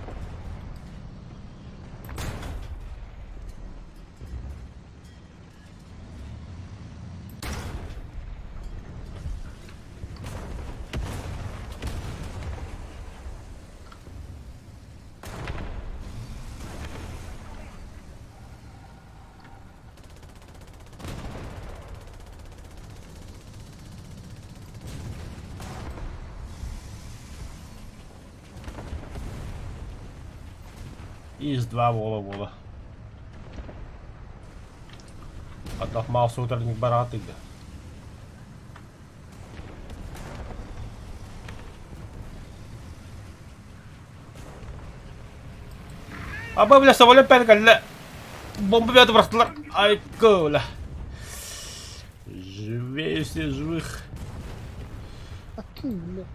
Из-2 буола-буола. Атах маусуутарник бараатыйда. Аба бля самолет пән кэллэ. Бомба бэйэтэ бырахтылар. Айка бля. Живее все живых. Акы бля.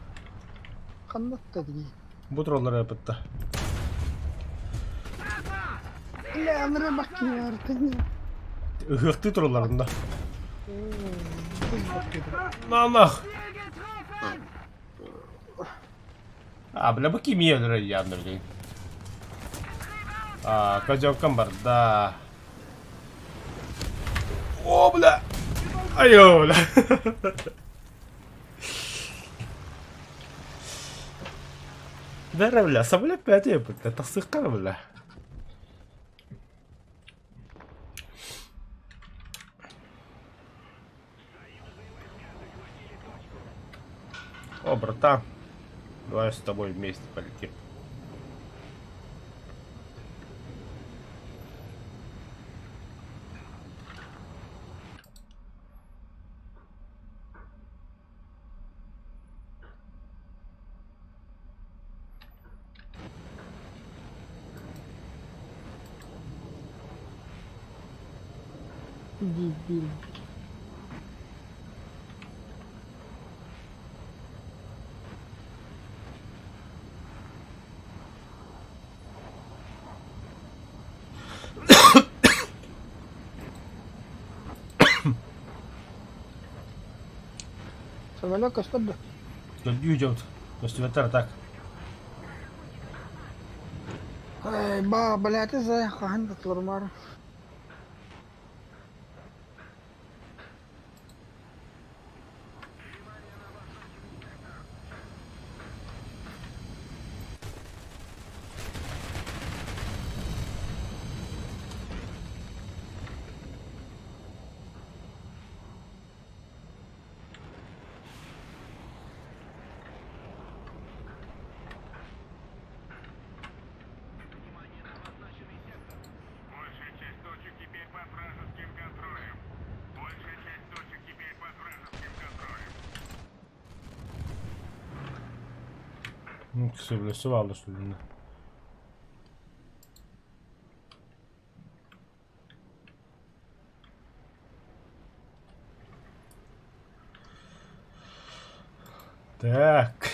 Ханна дии. Бу тураллар эпитта. Бля, анры баккиар тыны. Ыһыахтыы тураллар онно. На-нах. А, бля, бу кими өлөрөр яанна билигин. А, козелкам барда. О, бля! Айо, бля! Бэрэ, бля, самолет бэйэтэ бля, тахсыахха бля. О, братан, давай с тобой вместе полетим. Дебил. Самолет көстөр да? Көрдүү дьон көстүбэттэр так. Эй, ба, блядь, за хаһан да турмар. Большая часть точек теперь под вражеским контролем. Большая часть точек теперь под вражеским контролем. Сөбүлэсэ баалла сүлүнэ. Так.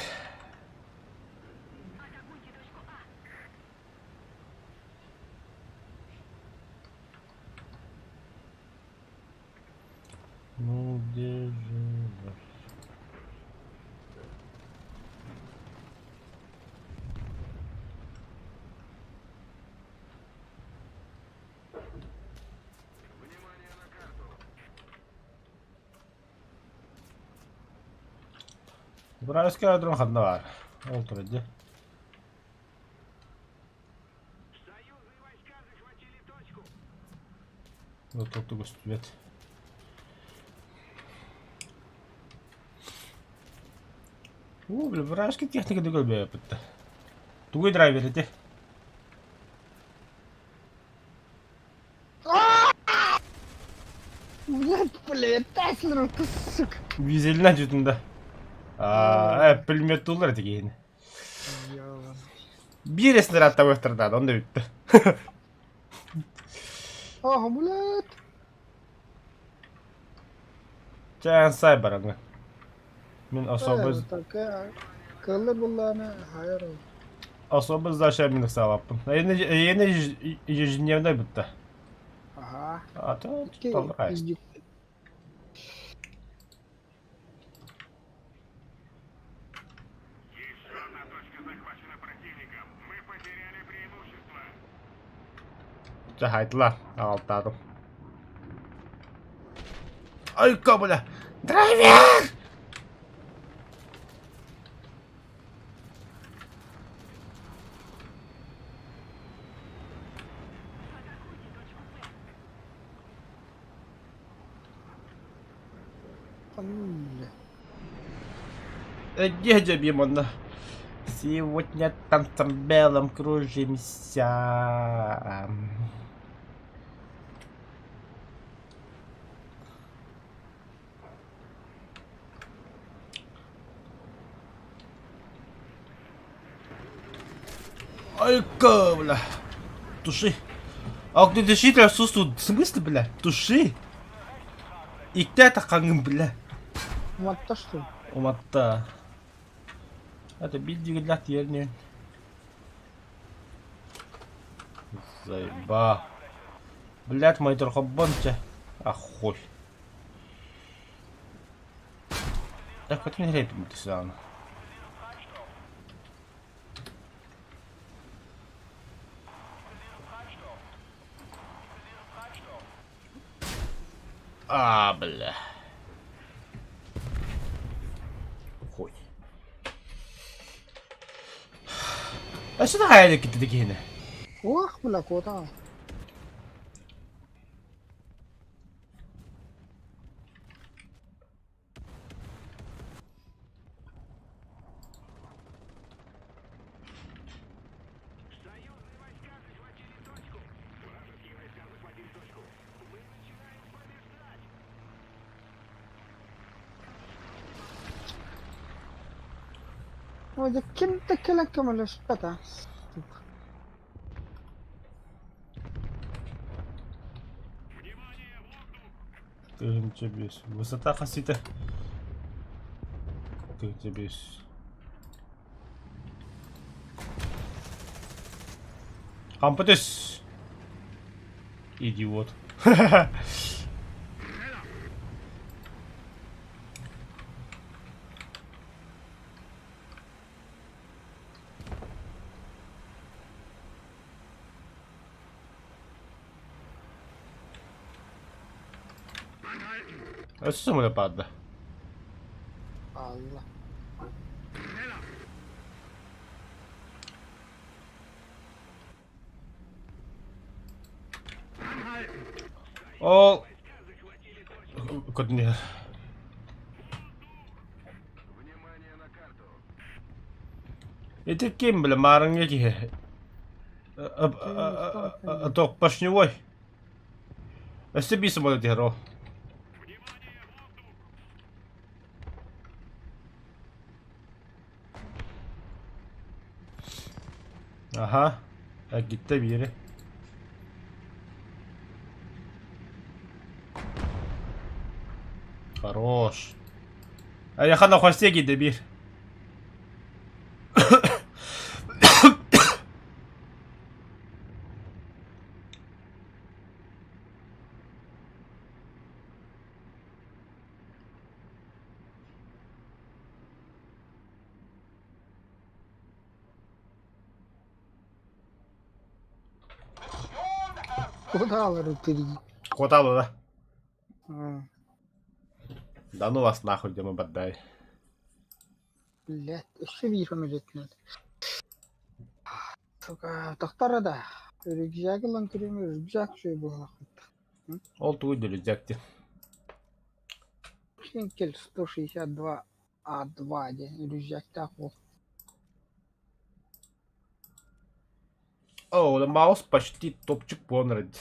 Ну где же ваш? Вражеский аэродром ханна баар. Ол турар дии. Вот тут көстүбэт. Уу, бля, вражеский техника да көрбөппүт. Тугуй драйвер ити? Блядь, блядь, Теслер, ты сука. Визелинэн түтүн да. Аа, э, пулемет тулар ити киһини. Биир снаряд табыахтардаан, онно бүттэ. Ох, блядь. Чээн сай бараҥҥа. Мин особо Кыллар буллаана хайар. особо сдача мин ыксаабаппын. Эйиэнэ ежедневный бүттэ. Ага. А то толрайс. Еще одна точка захвачена. Чэ, хаайтылар, аҕалтаатым. Айка, бля! Драйвер! Где же манна? Сегодня танцем белым кружимся. Айка, бля. Туши. Огнетушитель отсутствует. В смысле, бля? Туши. Икте таххаҥҥын, бля. Уматта что? Уматта. Это билдигиллэх тиэрнин. Заеба. Блядь, мой дракобонча. Ахуй. Так, вот мне репим ты. А, бля. Хуй. Өссө да хайа китти киһини. Ох, бля, куотаҕа. Ой, да ким да кэлэн көмөлөспөт аа. Сука. Тыһыынча биэс. Высота хасыта. Тыһыынча биэс. Хампытыс! Идиот. Өссө самолет баарда. Алла. Ол көрдүнү Ити ким бile маарыҥҥа киһи туох поршневой Өссө биир самолет иһэр ол. Аха, эргиттэ биири. Хорош. Эйиэхэ на хвосте киирдэ биир. Куотаалар ытырыы. Куотаалара. Да ну вас нахуй, где мы баддай. Блядь, өссө биир самолетынан. Сука, тохтор да. Рюкзак ылан көрүм, рюкзак үчүгэй буоллах. Ол тугуй да рюкзак диэн. Хинкель 162 А2 диэн рюкзактаах уол. О, маус почти топчик буолан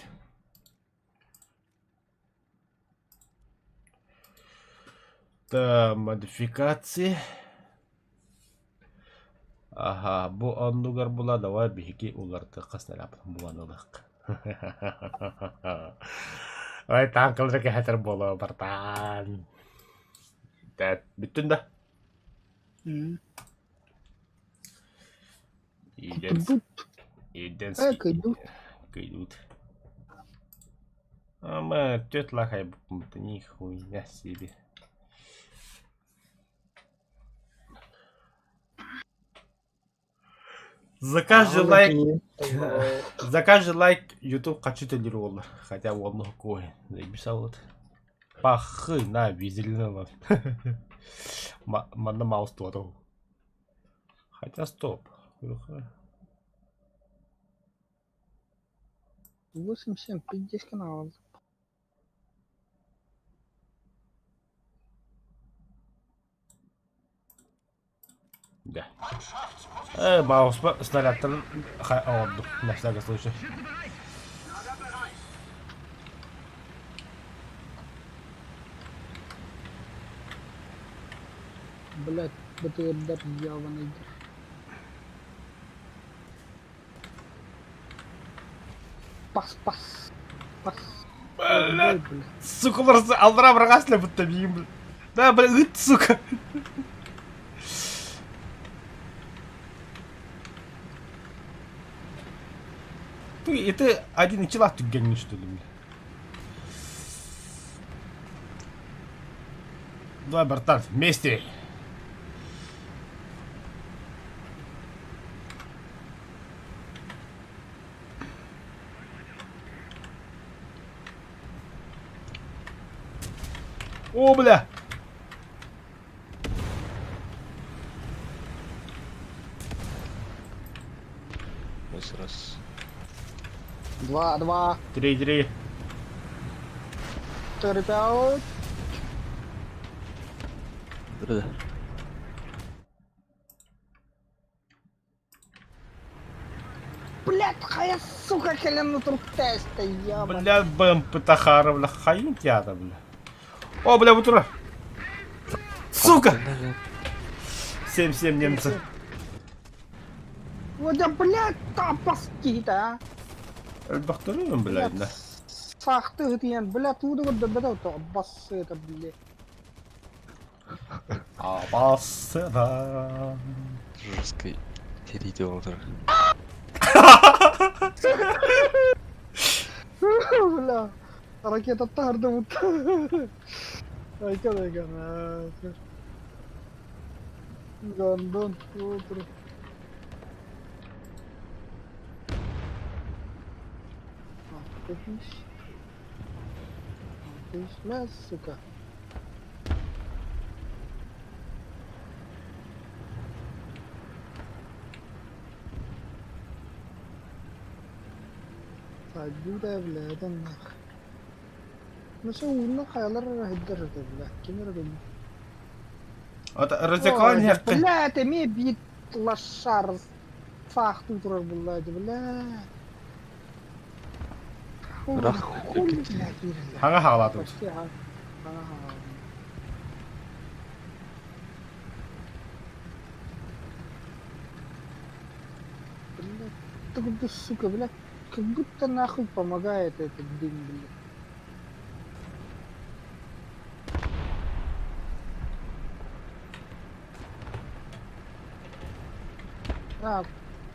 Так, модификации. Аха, бу оннугар була давай биһиги уларытыахха снарядын булан ылыах. Ой, танкалары кэһэтэр буолуо бартаан. Бүттүн да? Кутурбут. Иденский. Кыйдут. Кыйдут. Ама түөрт лаах айбыппын нихуя себе. За каждый лайк, за каждый лайк YouTube хочу төлүүр буолла. Хотя уонна кой. Заебись вот. Пахы на визелина. Манна маус туоту. Хотя стоп. 8-7, пиздец канал. Да. Мауспа снарядтарын оҥордум, на всякий случай. Блять, БТРдар ебаный. Пас, пас, пас. Блядь, сука, просто алдыра бырҕас будто биим. Да, бля, ыт, сука. Ты, это один челах түггәҥҥин что ли, бля? Давай, братан, вместе. О, бля! Раз, раз. Два, два. Три, три. Четыре, пять. Да. Блядь, хайа, сука, кэлэн туртеста, ебаный. Бля, БМП Тахара, бля, хайын театр, бля. О, бля, бутура. Сука! 7-7 немцы. Вот да, блядь, тапаски-то, а. Элбэхтэрин, бля, да. Сахты диэн, блядь, ууду көрдөрбөтө то бас это, блядь. Абасыда. Жесткой териде отыр. Бля, ракета тардыбыт. Айкан айкан. Гондон, утро. Ты ж, сука. Сайдыыта бля, это нах. Ну все, уунна хайалар эрэ сылдьар бля, ким эрэ көрбүт. Разыклан Ой, Бля, эмиэ биир лошар саахтыы турар булла бля. Ырах Хуй, бля, киирэллэр. Хаҥа хаалаатыбыт. Почти хаҥа хаалаатым. Бля, ты, сука, бля, как будто нахуй помогает этот дым, бля. Так,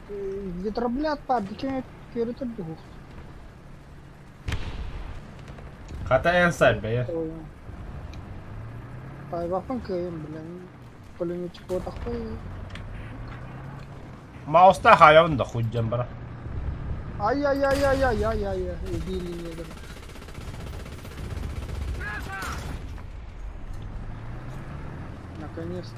ветроблят падки перед двух. Хата эн сайбэйэ. Тайбафан кыйын, блин. Пулеметчик вот такой. Мауста хайабын да хуйдьан бара. Ай-яй-яй-яй-яй-яй-яй, убили негра. Наконец-то.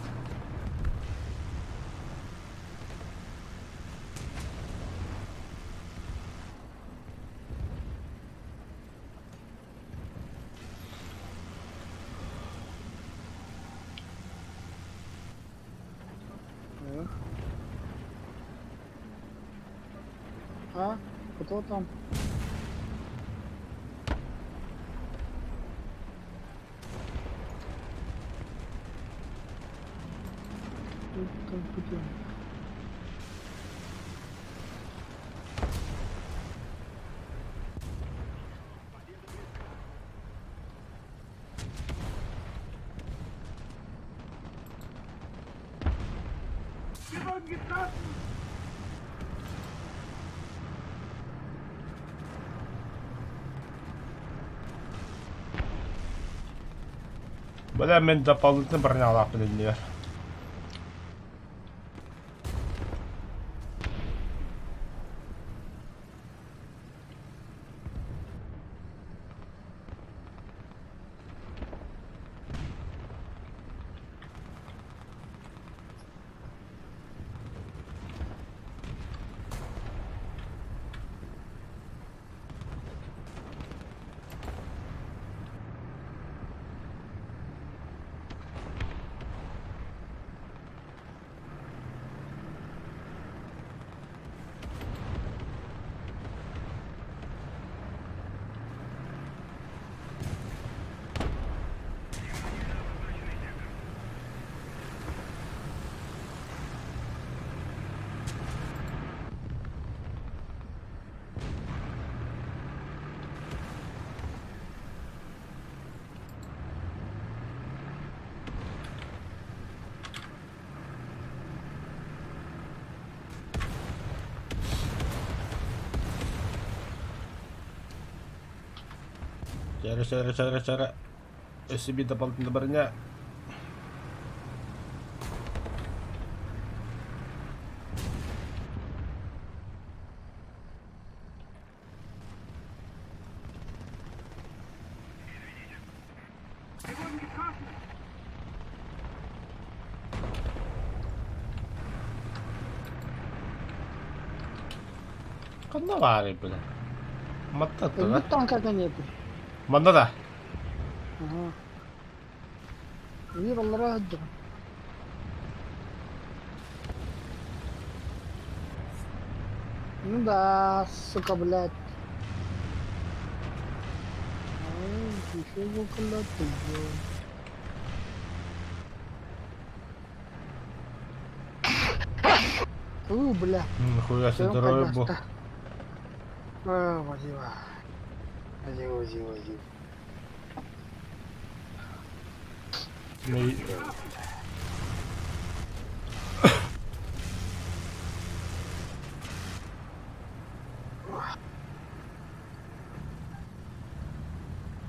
А? Кто там? Тут компьютер. Бля, мен дополнительно бронялаах билиннилэр. Чара, чара, чара, чара. Өссө биир дополнительный броня. Ханна баарый бile? Матта да? Өлбүт танка кэнниэти. Манна да? Аха. Биир олоро сылдьабын. Ну да, сука, блядь. Ай, еще около Фу, бля. Нихуя себе здоровый был. А, Вадима. Вадима, Вадима, Вадима.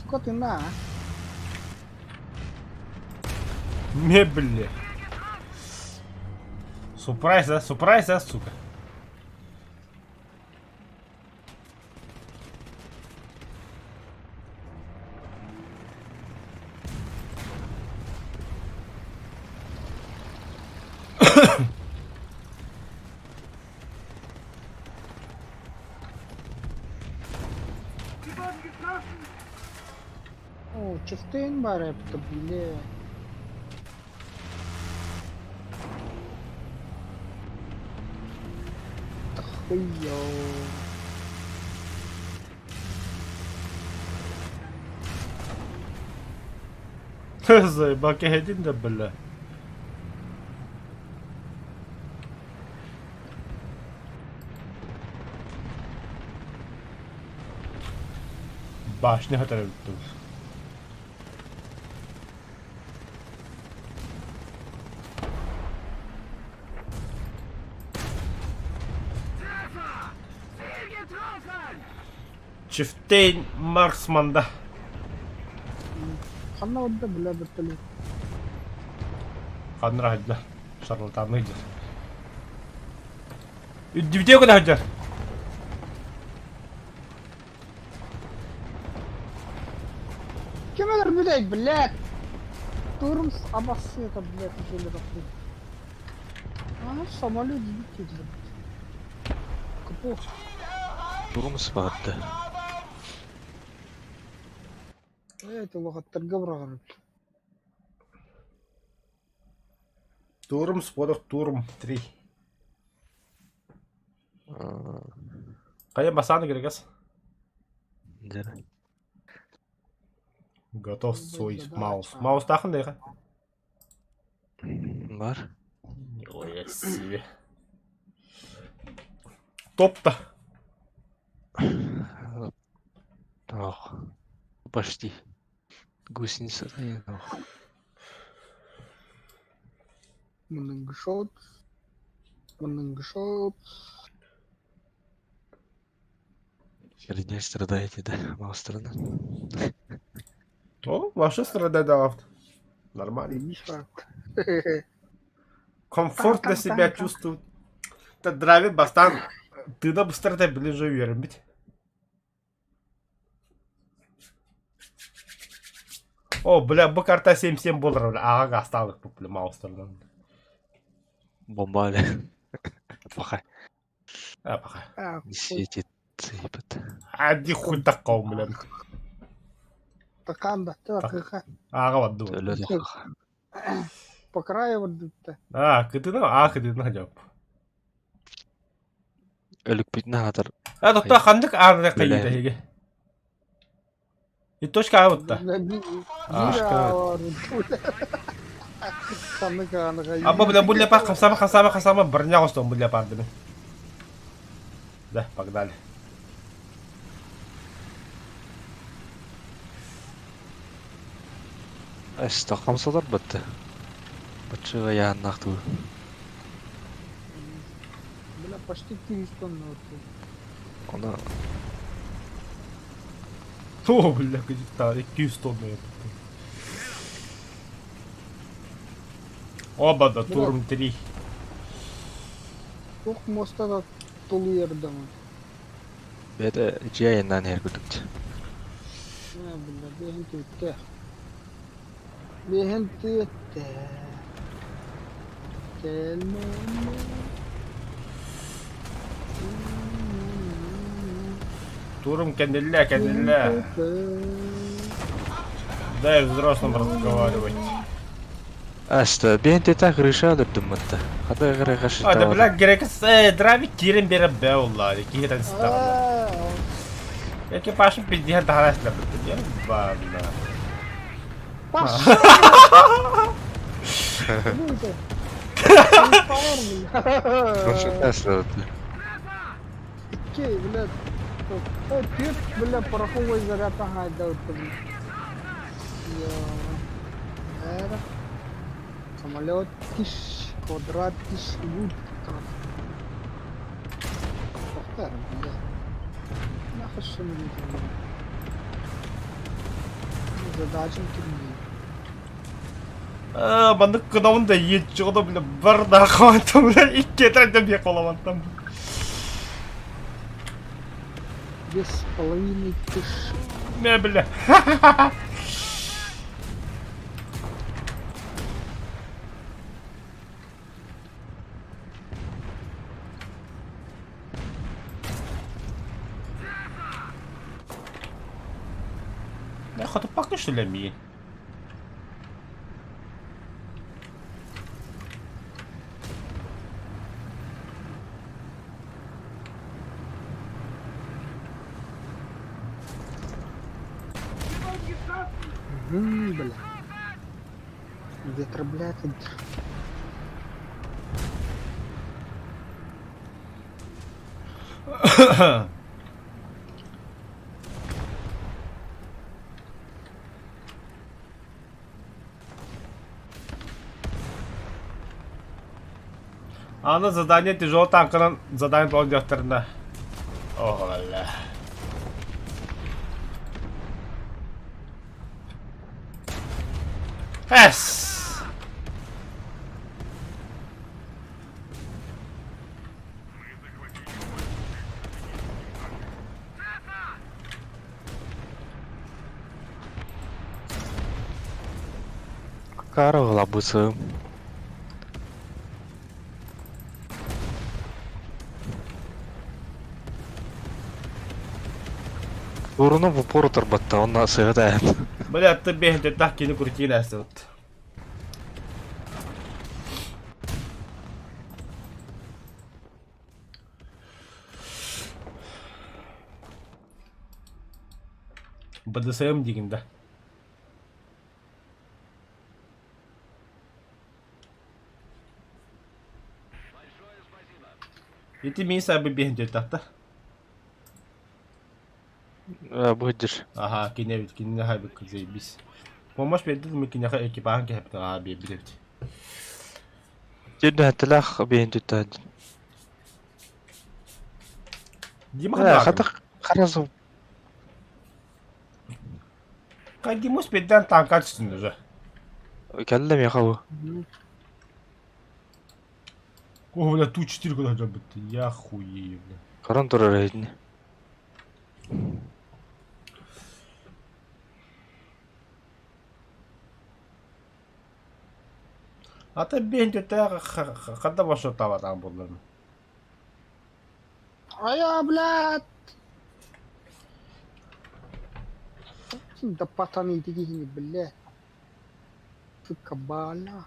Скотина, а? Мебли. Сюрприз, а? Сюрприз, а, сука? О, Чифтейн бар эпті, биле. Тахуйо. Заебал один да, бля. Башня хотел тут. Чифтейн Марсман да. Ханна барда бля вертолет. Ханна хадда. Шарлатаны идет. Үддүбүтэ куда хаддар. Ким өлөрбүтэй, блядь? Турм абасы это, блядь, уже легко. А, самолет сбить, блядь. Капо. Турумус баарда. Это лохаттарга быраҕар. Турм споров Турм 3. Хайа басаны керекес. Дьэ. Готов свой Задача. маус. Маус тахын дейха. Бар. Ой, себе. Топ-то. Ох. Почти. Гусеница. Ох. Мынынгышот. Мынынгышот. Херня страдаете, да? Мало страна. О, вообще страдает авто. Нормально. Миша. Комфортно себя чувствует. Та драйвер бастан. Ты да быстро ближе уверен быть. О, бля, бу карта 7-7 долларов. Ага, осталось бля, маустардан. Бомбали. Пока. А, пока. А, Не светит. Ебать. Ади хуй такого, бля. Таканда. Так, Ага, вот думаю. Төлө По краю вот тут. А, кытына, а, кытына хотя Өлүкпүтүн аһатар. А, тоқта хандык арны кайыта хеге. И точка А вот та. Аба бля бля па хасама хасама хасама броня гостом бля пардыми. Да, погнали. Эс тохомсолор бытты. Бачыга яаннаах туу. Бля, почти 400 тонн. Оны О, бля, 200 тонна я Оба да, Турм 3. Туох муоста да тулуйардаҕын. Бэйэтэ дьиэ айаннаан иһэр курдук. Ээ, бля, биэһин түбүттээх. Биэһин түөттээх. Кэлмэ. Турум кэнниллэ, кэнниллэ. Дай взрослым разговаривать. Аста, биэн тета крыша өлөрдүм мытта. Хата гыра А, да бля, грекс, драви кирен бере бе олла, кихетен стагана. Экипаж пиздиһен таһара эслэппит, я бана. Пошел! Окей, блядь. Түөрт, бля, пороховой заряд аһаайда Эр. Самолет тиш, квадрат тиш, лут. Тохтар, бля. Нахуй что Задачам кирни. Маннык гынабын да иеччи бля бар да хавантам бля икки этэрдэ биэ колавантам. 2500. Мэ бля. Я хотопакка что ли миин? Бля. Ветер, блядь. Аны задание тяжелый танкынан задание толон диэхтэринэ. О, бля. Эс! Кара лабысы. Уруну в упор тарбатта, он сыгытайын. Бля, ты бегает так кини крутили вот. БДСМ дигин да. Ити мин сабы бегает так та. Быдыр. Аха, кине бит, кине хайбык заебись. Помощь бердит мы кине экипажын кэпти, аа бибит. Жирдэ хатталах биэн түттэ. Дима Хата харасу. Кадимус беддан танка түстүн уже. Кэллем яхау. О, бля, Ту-4 куда жабыт. Я хуею, бля. Каран турар эдин. А ты бен түттэ хада башы табатан болдым. А я, блядь! Да пацаны, такие, блядь. Сука, бала.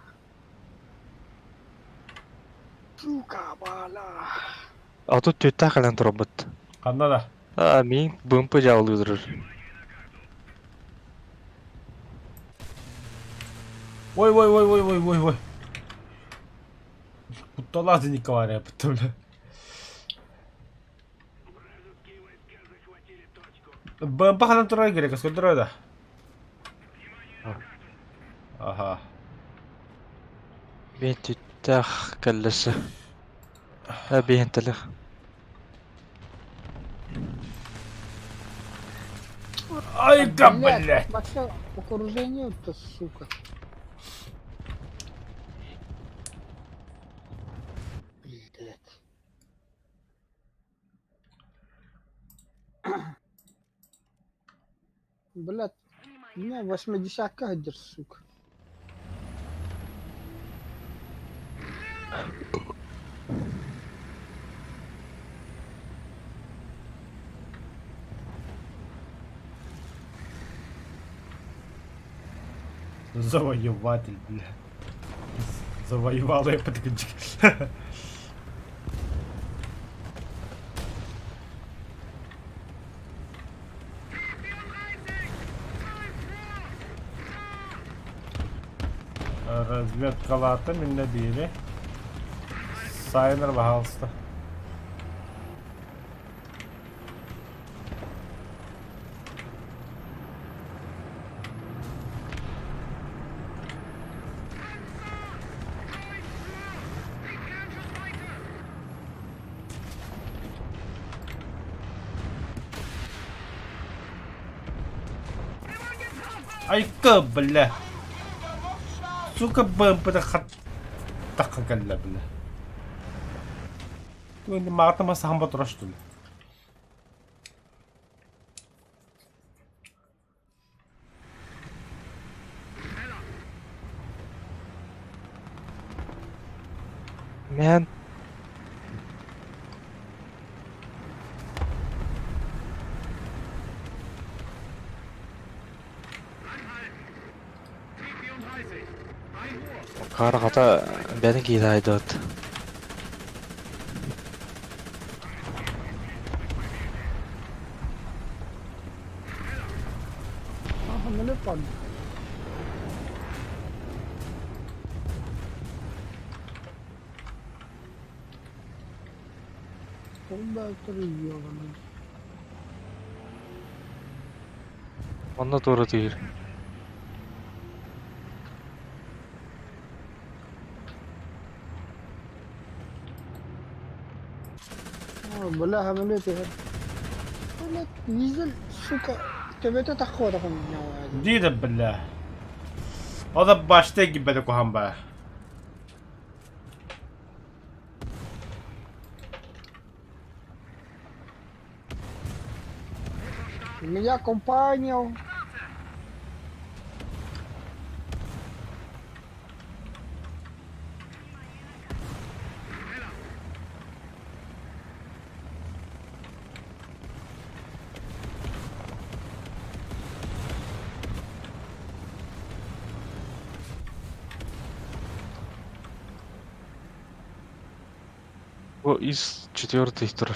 Сука, бала. А тут түттэ калан турабыт. Ханна да. А мин бымпы жаулыдырыр. Ой, ой, ой, ой, ой, ой, ой. Кутталаах Николая, бля. БМП ханан турар керек, сколько да? Ага. Биэн түттэх кэллэсэ. А биэн тэлэх. Айка, блядь! Вообще, окружение-то, сука. Блядь. Блядь, у меня 80-ка где, сука. Завоеватель, бля. Завоевала я подключик. Разведкалаата миннэ биири. Сайнер баһаалыста. Айка, бля! Сука, БМП-да хаттахха кэллэ, бля. Маатама сахан батыра что ли? Man. Хара хата бэйэтин киһитэ айдыбыт. Самолет падает. Куда ты ёбаный? Онно туора түһэр. О, бля, самолет иһэр. Блядь, дизель, сука, төбөтө таххуотаҕын Дида, бля. O da başta gibi de kuhan be. Меня компания. Бу из четвертый турар.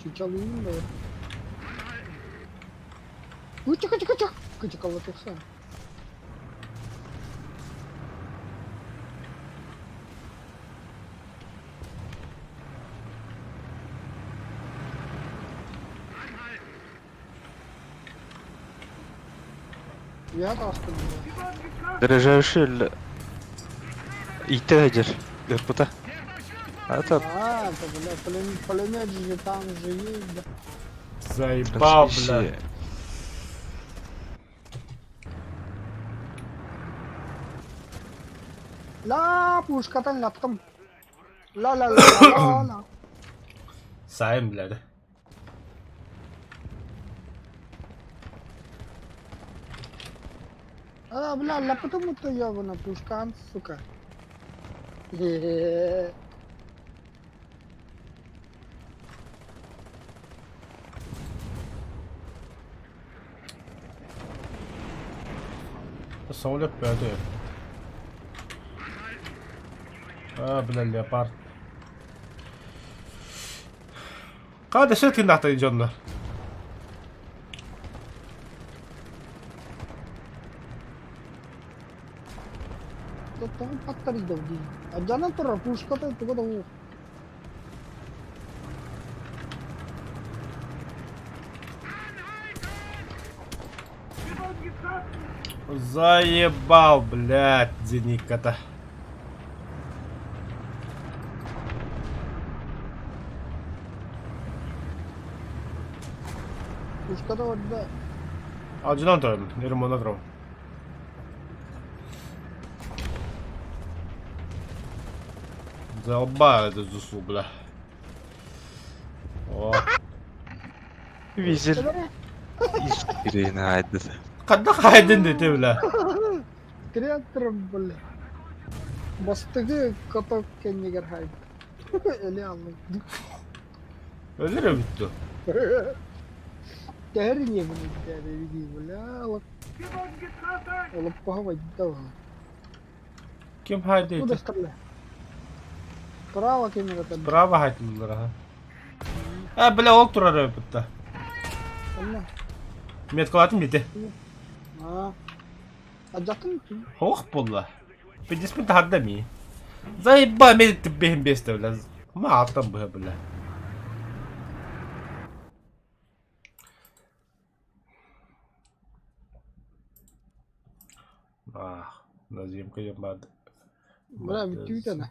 Чучалыйын да. Ой, тихо, тихо, тихо. Кычыкала тухса. Я таастым. Дорожайший иитэ сылдьар ыппыта. Это А, это, бля, пулемет же там же есть, да. Заебал, бля. трансмиссия. Ла, пушкатан лаптым. Ла ла ла ла ла. Сайын, бля, да. А, бля, лапытым то ёбана пушкан, сука. Е-е-е. Самолет пятый. А, бля, леопард. Қада шетин ата дьоннор. Тоҕо паттарыйда дии. Адьанан турар пушката туга да суох. Заебал, блядь, зенитка-то. Пушката барда. Алдьанан турабын, ремонна турабын. Заебал это ЗСУ, бля. О. Визель Ирина айдыт. Ханна хайдын дете, бля. Креатор, бля. Бастыгы каток кэннигэр хайда. Эли аллым. Өлөр эбит Төһөр иниэбин дии бля олоппоһо байда Ким хайда Куда стреляй? Справа ким это? Справа хайтылар аха. А, бля, ол турар эбит Онно. Меткалатым дете. А. Адьатын Ох буолла. Пиздеспин таһарда ми. Заеба мен тиббиһин биэстэ бля. Ма алтан быһа бля. Ах, наземка ямад. Бля, бүтүүтэ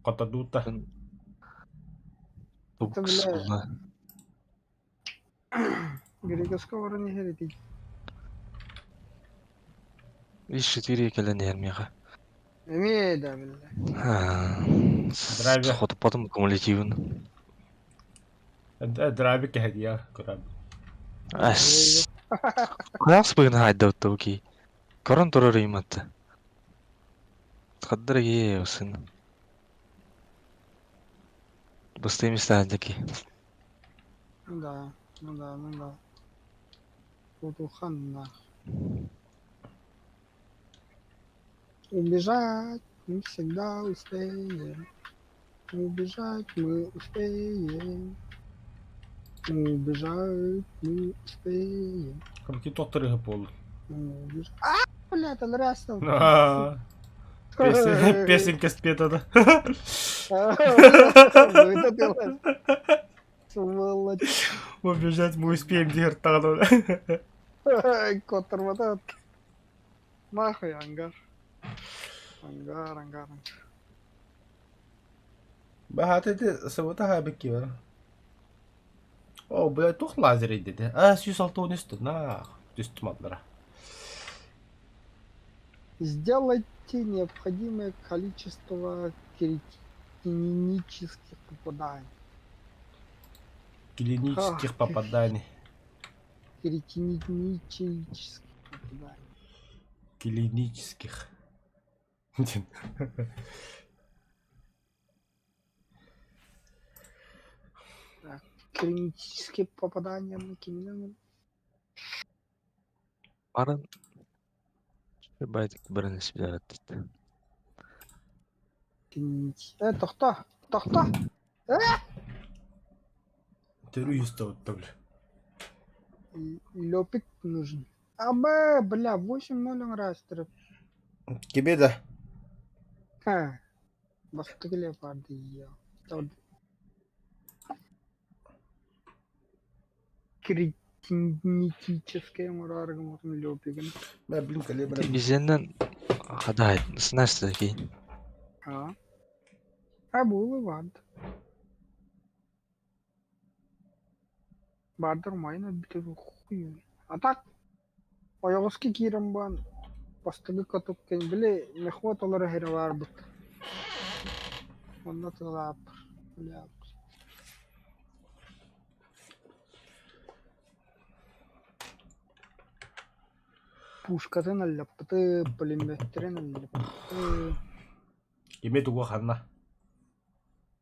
Котодута. Тубукс буолла. Греческого баран иһэр ити. Үс четыре кэлэн иһэр миэхэ. Эмиэ да биллэ. Драйвер. Хотуппатым кумулятивын. Драйвер кэһэдиэ көрөм. Ас. Хайас быгын хайдабытта ки. Көрөн турар ыйматта. Хаддар ие сын. Быстрее места таки. Ну да, ну да, ну да. Кутухан нах. Убежать мы всегда успеем. Убежать мы успеем. Убежать мы успеем. Ким тохтор буолла. Убежать. А, блядь, он раз там. Песенка спета, да? Сволочь. Убежать мы успеем, диир даҕаны. Куоттарбата. Нахуй ангар. Ангар, ангар. Баһаата ити сыбыта хаабыт киһи О, бля, туох лазер деді. А, 106 үстү, на, түстүм аллара. Сделайте необходимое количество клинических попаданий. Клинических Ах, попаданий. Клинических попаданий. Клинических. Так, клинические попадания мы кинем. Баран Байтик баран испидарат. Тохто, тохто. Төрүү үстэ бля. Лёпик нужен. А, б, бля, 8-0 растер. Тебе да. Ха. Бастыгы леопарды ел. Критическая мураргам лёпигин. Бля, блин, калибр. Бизеннен хадай, знаешь такие. А. А булы барды. Бардыр майна бүтүр хуй. А так ойоҕоско киирэн баран бастакы каток били мехвод олоро иһэрэ баарбыт. Онно тылааппыр. Бля. Пушкатын аллаппыты, пулеметтерин аллаппыты. Кими тугу ханна.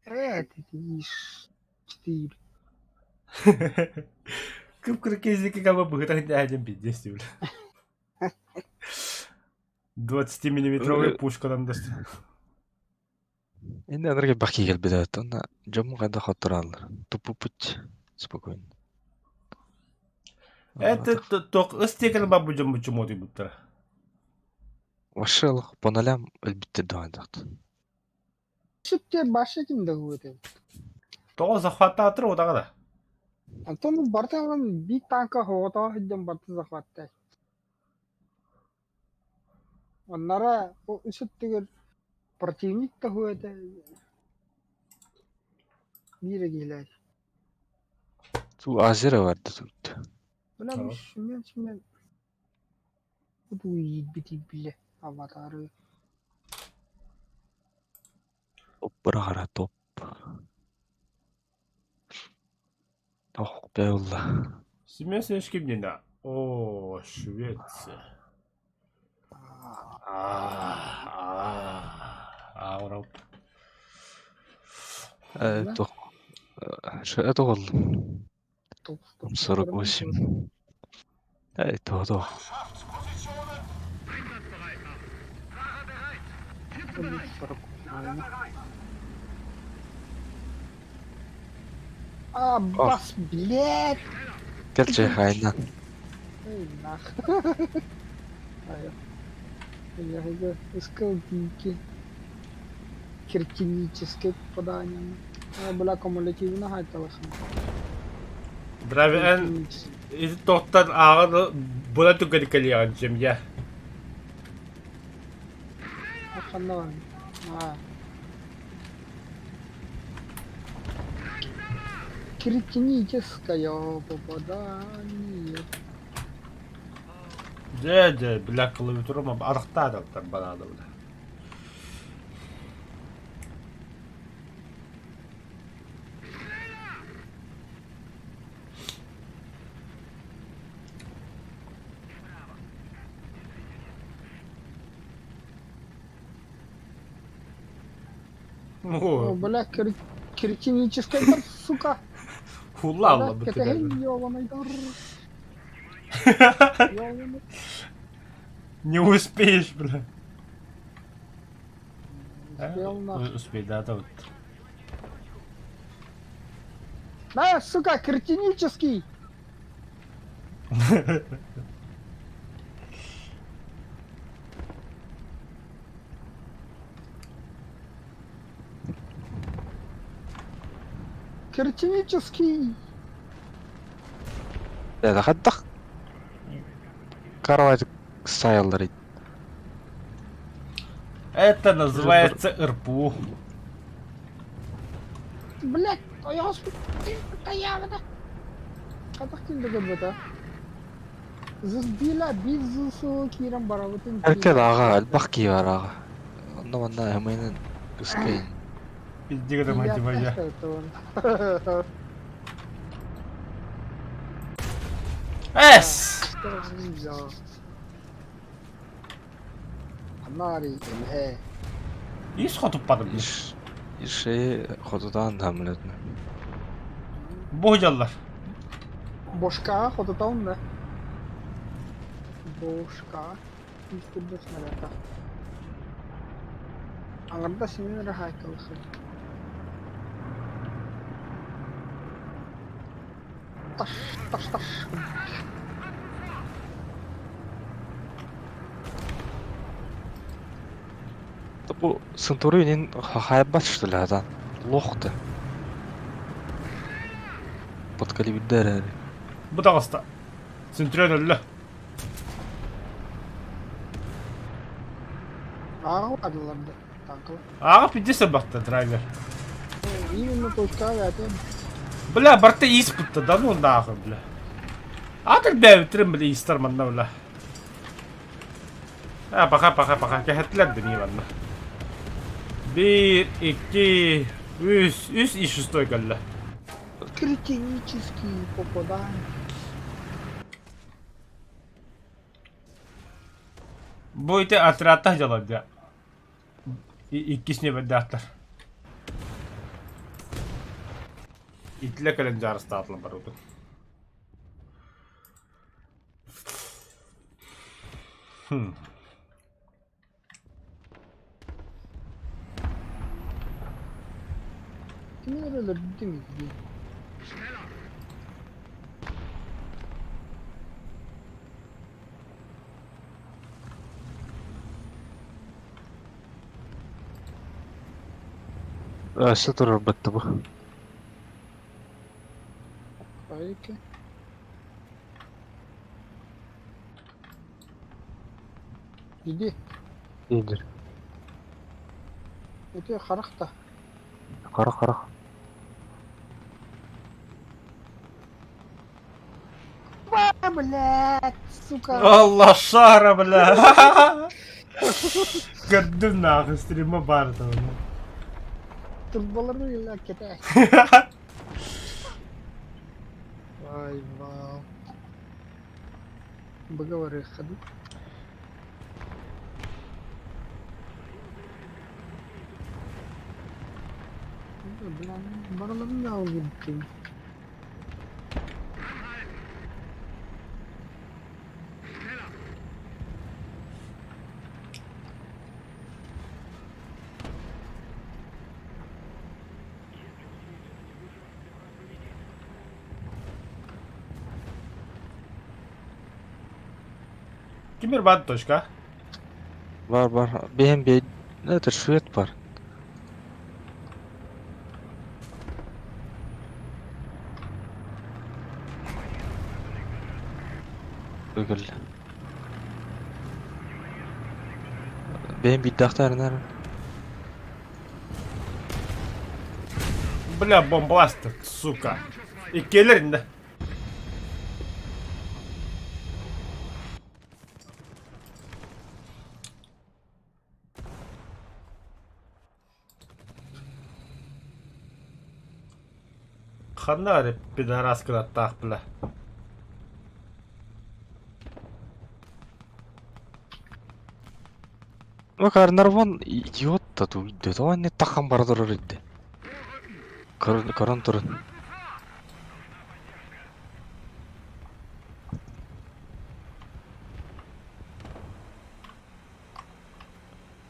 Э, ты ишь. Четыре. Кып-кыр кездики каба быһыта один пиздец, бля. 20-миллиметровая пушка нам даст. Инде анарга баки келбит онна дьоммун хайдах хоттораллар. Туппуппут спокойно. Это ток ыстекер бабу дьомму чумоти буттара. Вообще по нолям өлбүттэр дуһайдахт. Сүттер башы ким да өте. Тоҕо захваттаатыр удаҕа да. Антон барталан бит танка хоҕотоҕо сылдьан барты захваттай. Оннара үсүттүгэр противник да хуэте. Бире киһилэр. Ту Азера барда тут. Бля, Tamam. Семен, Семен. Буду бile аватары. Топ быраҕара топ. Ох, бэйэллэ. Семен Семенович ким диэн О, Швеция. А, Европа. Э, туох это ол 48. Э, то А, бас, блядь! Кэлчэ хайна. Эй, нах. Ай, Я я искал дики. Киртиническое попадание. А, бля, кумулятивно гайталахам. Брави эн ити тоқтан ааҕан була түгэн кэлиэҕин семья. Ханна А. Критическое попадание. Дьэ, дьэ, бля, клавиатурам арахтааталтар банаада бля. О, О, бля, критическое, сука. Хула Бля, алла кэтэһин, ёбаный дар. Ёбаный. Не успеешь, бля. Успел нахуй. Успей, да, да вот. На, сука, кретинический! Кретинический! Это хайдах кровать стайллар Это называется РПУ. Блять, ойоҕос таявына. Хайдах килде көрбөтө. Зыз била биир зыл сылы киирэн барабытын Эркел аҕа элбэх киһи бар аҕа. Онно манна ымыйынан ыскайын. Иди мать твоя. Эс! Анари эмһэ. Ис хотуппатым. Иш иши хотутаан хамлетна. Бу дьаллар. Бошка хотутаун да. Бошка. Истибес снаряда. Аңарда синен рахайкалыхы. Таш, таш, таш. Бу Центурионин хайбат что ли адан? Лохты. Подкалибердер. Бу таҕыста. Центурион өллө. Ааҕа адыларды. Танкалы. Ааҕа пиздец бахта драйвер. Именно точка это. Бля, барта ис бутта, да ну нахуй, бля. Атыр бэбитрим, бля, истар манна, бля. А, пока, пока, пока. Кэхэтлер да манна. Биир, икки, үс, үс и шестой кэллэ. Критический попадание. Бу ити отрядтах дьалар дьэ. Иккис небердээхтэр. Итилэ кэлэн дьаарыстаатылар барыбытын. Хм. Кимин өлөрдүм дии. Өссө турар бытты бу. Айки. Иди. Индир. Это харахта. Қара қара. Блядь, сука. Алла шара, бля! Көрдүм нахуй, стрима баар там. Турбалары ыла кэтэ. Ай, вау. Быгавары ходу. Бля, барыларын да алгыбыттым. Кимир баар точка. Бар бар. Бэйэм бэй... Это швед бар. Бүгүл. Бэйэм биирдээхтэринэр. Бля, бомбластер, сука. Иккиэлэрин да. Ханна эрэ пидорас кынаттаах бля. Ну, Карнарвон идиот-то туйды. То не тахан бара турар идде. Көрөн көрөн турун.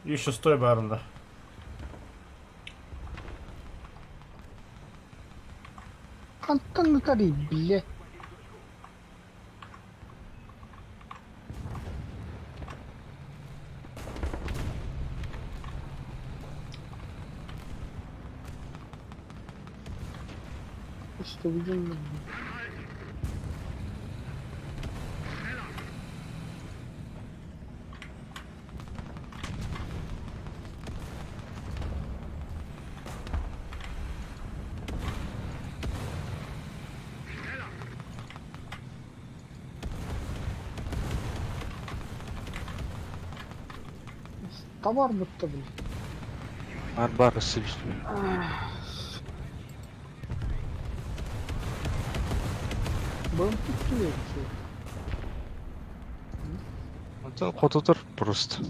Еще стой барында. Хантан ытарый, бля. Что видим? Товар будто, блин. Бар бар өссө Бым тут Онтон хотутур просто.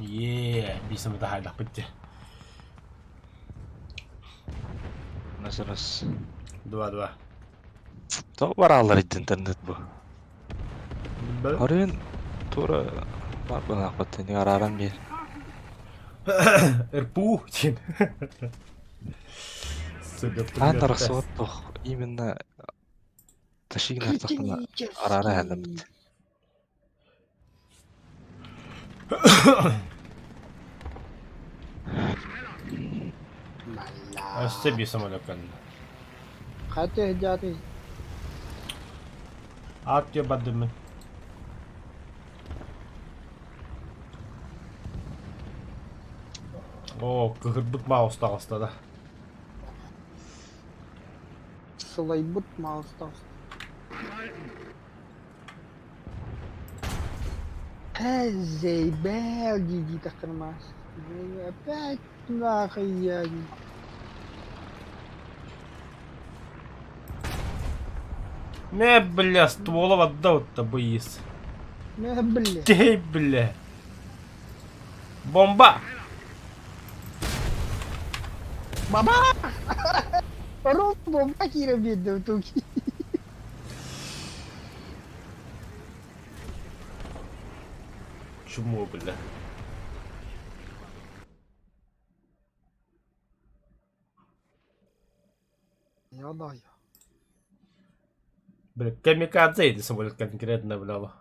Е, биисэм таһаардахпыт дии. Раз. Два-два. То баралар интернет бу. Билбэт. Хорин тура бар бынаахпыт ини арааран биэр. РПУ диэн. Сука, Хаан пулемет. арахсыбат туох именно ташигин артахпына араара иһэллэммит. Өссө биир самолет кэллэ. Хата дяты. Аат диэ бардым мин. Оо, кыһырбыт маус таҕыста да. Сылайбыт маус таҕыста. Заебал дии таххырмаас. Опять нахуй я. Не, бля, ствола отдал-то боис. Не, бля. Тей, бля. Бомба! Баба! Ром бомба киирэн биэрдим туки. Чмо, бля. Я да я. Бля, камикадзе иди самолет конкретно, бля.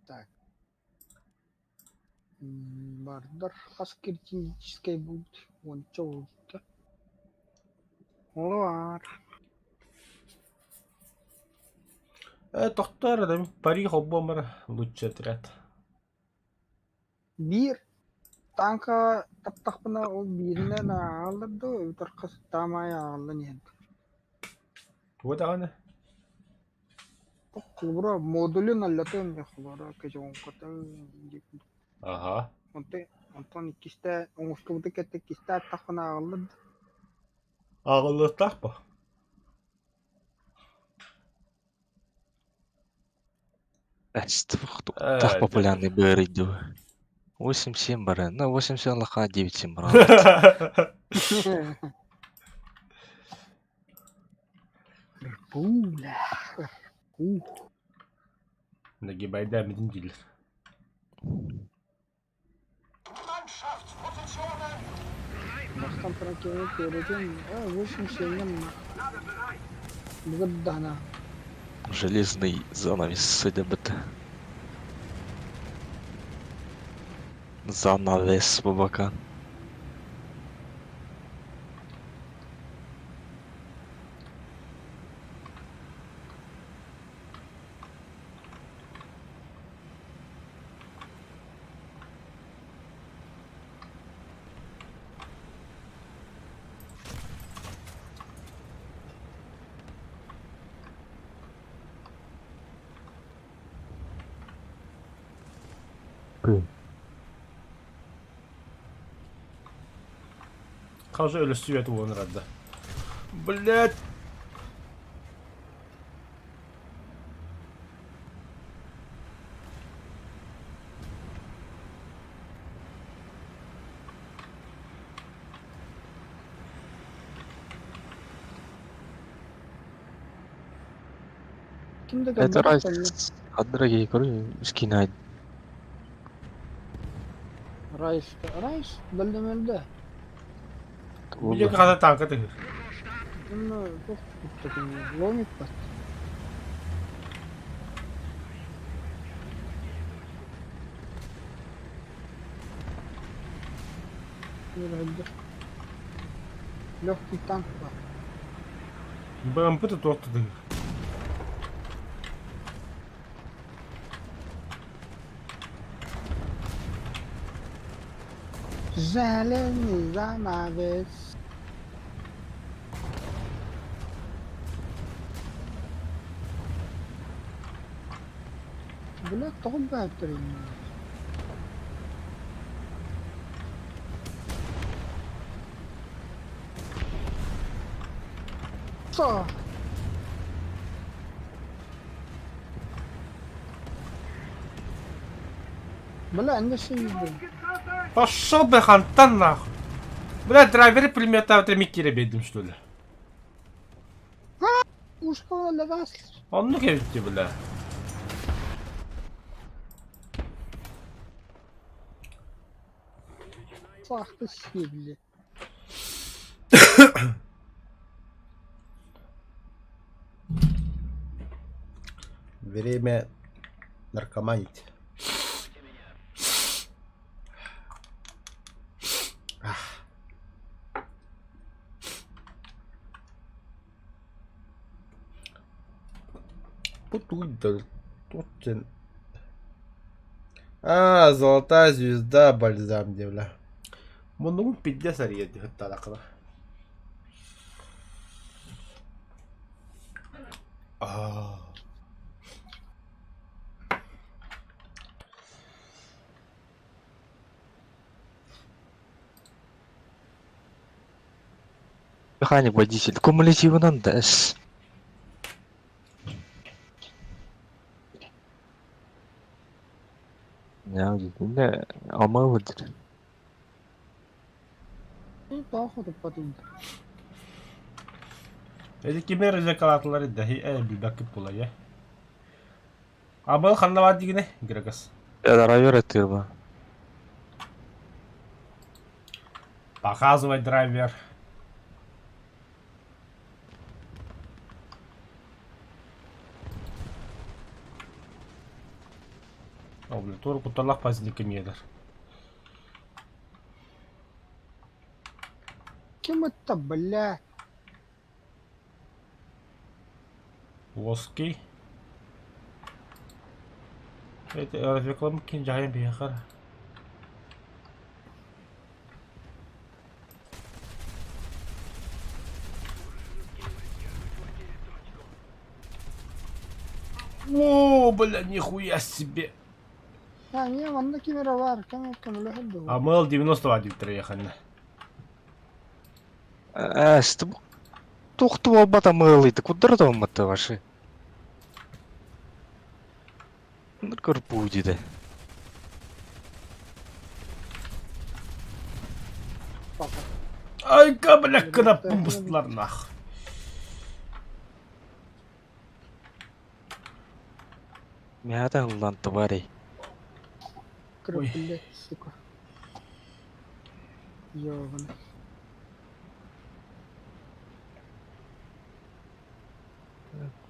Так. Бардар хас критическэй буолбут уонча буолбута. Олоор. Э, тохтоо эрэ, пари холбуом эрэ, лучше отряд. Биир тааҥка таптахпына ол бииринэн ааҕаллар дуо эбэтэр хас таамай ааҕыллан иһэн Туга даҕаны? Холобура модулун аллатын холобура кэчоҥкотун диэки Аха. Онтон онтон иккистэ оҥостубуту кытта иккистэ аттахпына ааҕыллар да Ааҕыллыахтаах ба? Так Э, популярный быарый дуу. 8-7 бары. Ну, 8-7 лоха 9-7 баран. Пуля. Ух. Нагибайда митин дииллэр. Бастан туран киһини күөрэтин, э, 8-7 Бүгүн Железный занавес сыдыбыт. Занавес бабака. Хажа өлөссүйэт уон ырадда. Блять! Ким да Это кэлбэтэх кэллэ. раз от дорогие скинать. Райс, Райс бэлдэмэлдэ. Биле хата танка тыгыр. Онно туох куттакын ломик бат. Легкий танк бар. БМП ты туох тыгыр. Железный занавес. Бля, тоҕо баатырын? Со. Бля, не сидим. Пошел бы хантан нахуй. Бля, драйвер пулемета миккире бедим что ли? Ушка лавас. Оннук эбитти бля. Сахты сибли. Время наркоманить. А, золотая звезда, бальзам девля. Муннугун пиздец арыйа дыһытталакыла. Аа. Механик водитель. Кумулятивынан дэс. Не, амавыдыр. Эти кими развлекалаатылар дэһи э билбэккит буолайа. Абыл ханна баар дигине Грегас. Драйвер это Показывай драйвер. О, бля, туора кутталлаах пазник кимиэлэр. Ким это, бля? Лоский. Это реклама кин жайын биһиэхэ. О, бля, нихуя себе. А, не, манна ким эрэ баар, ким көмөлөһөр дуу? АМЛ 92 диэбиттэрэ еханна. Ээ, туох буолбата мыылыйды, куддара да умматта ваши. Көрбүү диде. Айка, бля, кынаппын быстылар нах. Миэхэ ыллан тварей. Ой. Блядь, сука. Ёбаный.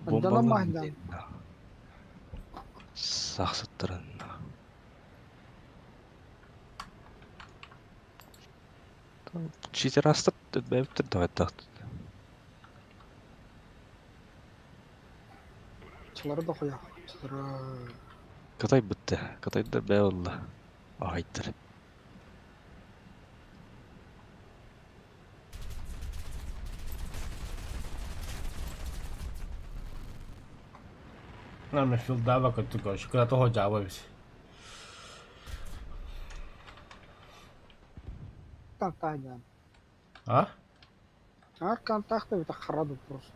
Бомбалар Бомбалар. Сахсыттарын. Читерастык бэбиттер давайдах. Чылары да хуя. Чылары. Кытай бытты. Кытайда бэ олла. Ахайттар. Нами филдава көттүк шукра того жаба бис. Контакт. А? А контакты это хараду просто.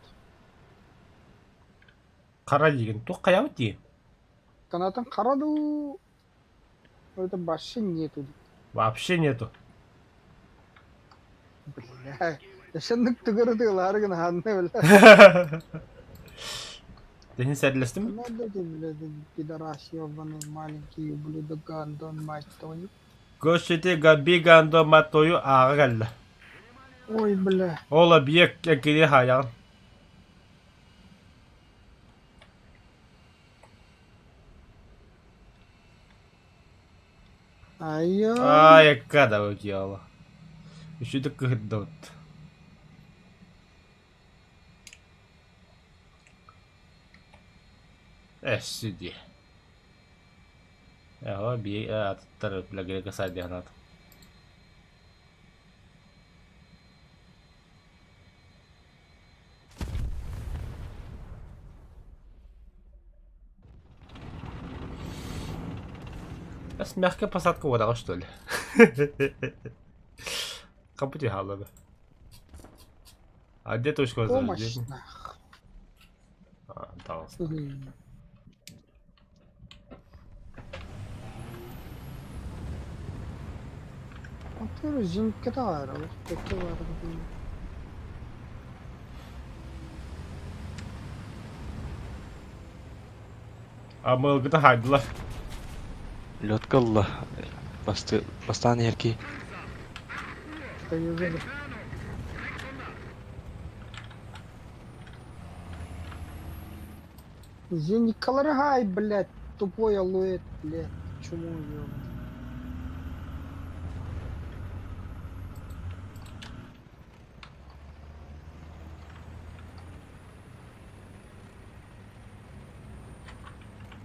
Кара деген тух каябыт дии. Канатын хараду. Это вообще нету. Вообще нету. Бля. Эшенник түгөрү гына ханны бля. Дехин сәрлестим. Надо ты, блядь, пидорас ёбаный маленький ублюдок гандон, мать твою. Көшете габи гандо матою ага галла. Ой, бля. Ол объект кири хаян. Айо. Ай, когда дело. Еще так кыддот. Эс сиди. Эго би аттар бля касай дехнат. Эс мягкая посадка вода, что ли? Капути халады. А где точка Помощь, возрождения? нах. А, дался. Мгм. Атыр зинкета бар, теке бар. А мы где хайдла. Лётка ылла. Басты бастан ерки. Союзы. Зеникаларгай, блядь, тупой алуэт, блядь, чему ёбаный.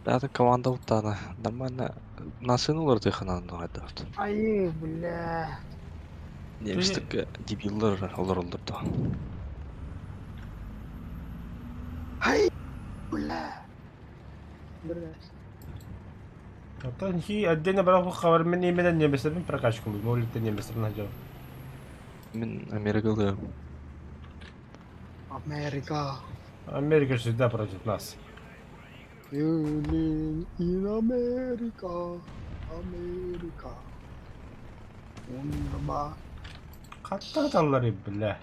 Это команда уттана. Нормально. Насын олар тыханан хайдат. Ай, бля. Немістік дебиллер олар олдырды. Ай, бля. Бля. Оттон хи отдельно брал хабар мен именно неместерин прокачку. Молит неместерин найдем. Мен Америкада Америка. Америка всегда против нас. You live in America. America. Wunderbar. Каттар бля.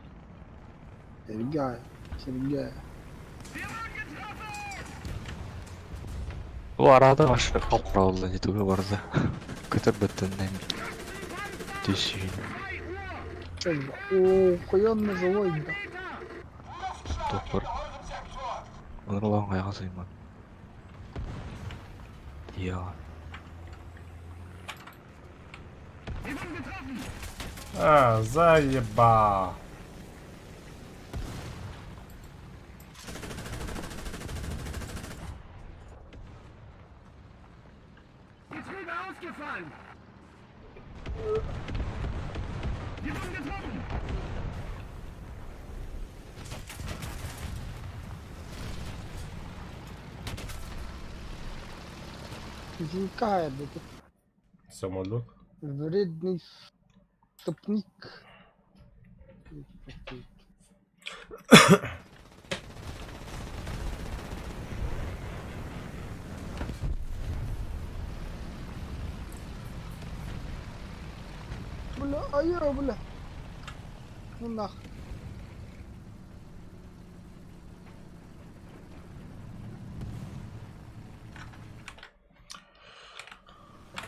Сергей. Сергей. Бу арада баш калкыра oldu не түгө барды. Көтөр бөттөн Түсүйін. О, хуённый живой, да. Топыр. Онурлан кайга сыйман. Я. А, заеба. Зинка эбит. Самолет. Вредный стопник. Бля, а я, бля. Ну нах.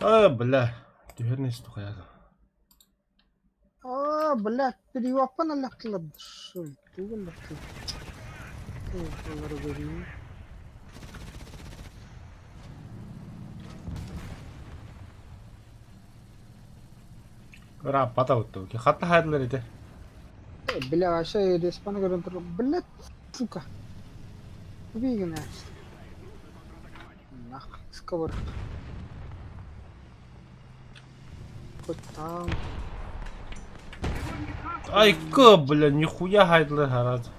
А, бля. Түһэрнэ истухаяда. А, блядь, перевапан аллахтылар. Тугул Ырааппата отту. Хатта хайдылар ити. Бля, вообще респан көрөн тур. Блядь, сука. Убей гына. Нах, сковор. Хоть там. Айка, бля, нихуя хайдылар харат.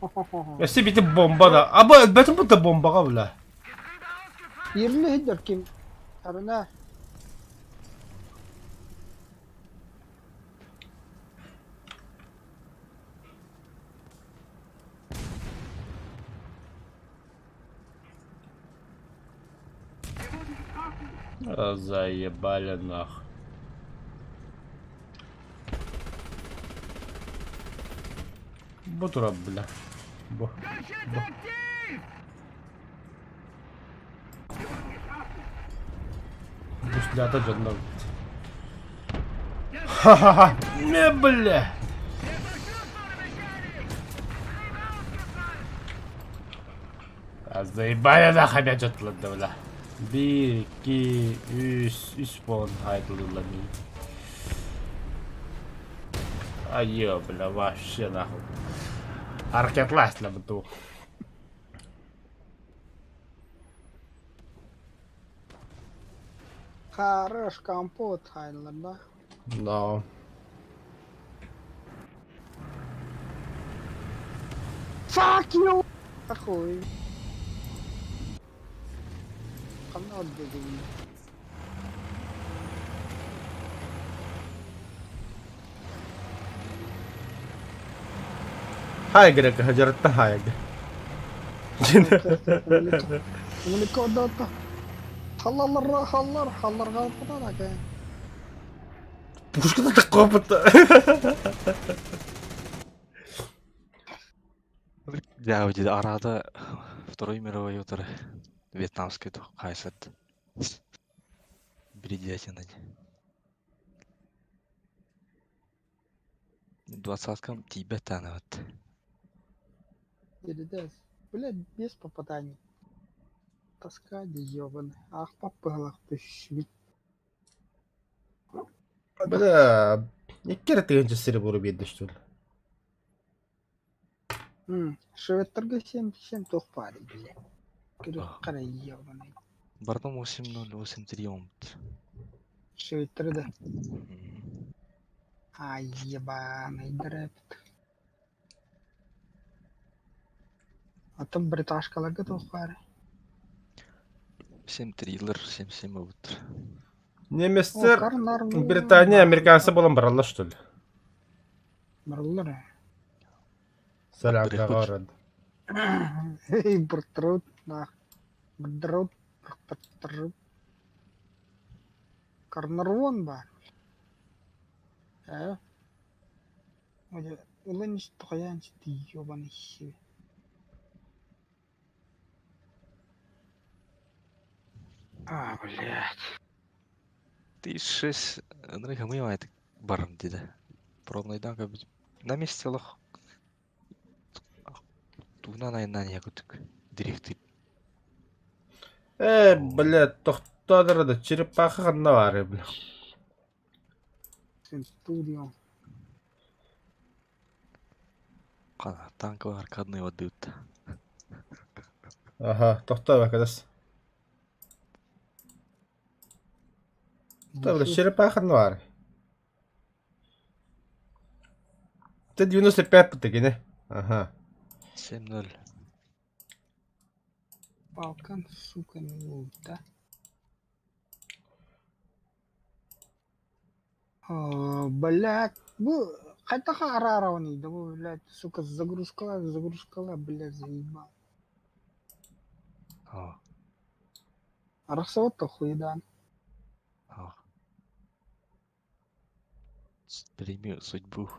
Өссө бити бомба да. Аба өлбөтүм бутта бомбаҕа бля. Yerli hidder kim? Арына. Заебали нах. Бу турар бля. Бу. Бу. Бу слята дьоннор. Ха-ха-ха. Не, бля. А заебали нах опять дьотларда бля. Биир, икки, үс, үс буолан хаайдылыыллар миигин. Айыы, бля, вообще нахуй. Аркетласть буту. Хорош компот хайлар да. Да. Fuck you! Ахуй. Ханна отдадим. Хайгрек, хаджаратта хайг. Халлар халлар халлар галпатар Пушката такопата. Да, деді арада Второй мировой утары. Вьетнамский тух хайсат. Бредятина. Двадцаткам тибетана вот. Передать. Блядь, без попаданий. Тоска ебаная. Ах, попылах ты Бля, икки тыгынча сири буру биэрдэ что ли? Шведтерге 7-7 тух пари, блядь. Кара ебаный. Бардом 8-0, 8-3 омт. Шведтерде. Ай, ебаный дрепт. А там бриташкаларга тух пари. 7-3-лер, 7-7 обут. Немецтер Британия американцы буолан бараллар что ли? Бараллар. Сэлэм Брехут. город. Эй, буртрут, нах. Буртрут, буртрут. Карнарвон бар. Э? Улын тухаян ты ёбаный себе. А, блядь. Ты 6, ынырык мы барым деді. Пробныйдан как на месте лох. Тугунан айынан якутык. Директив. Э, бля, тох... Тохтоо да черепаха ханна баарый бля? Центурион. Танковый аркадный отдают. Аха, тохтоо бакадас. Тохтоо бля, черепаха ханна баарый? Это 95 пытыгини. Ага. 7-0. Балкан, сука, не ловит, да? Блядь, бу хайдах араарабыный да бу, блядь, сука, загрузкала, загрузкала, блядь, заебал. О, Арахсабат да хуйдаан. о. Прими судьбу.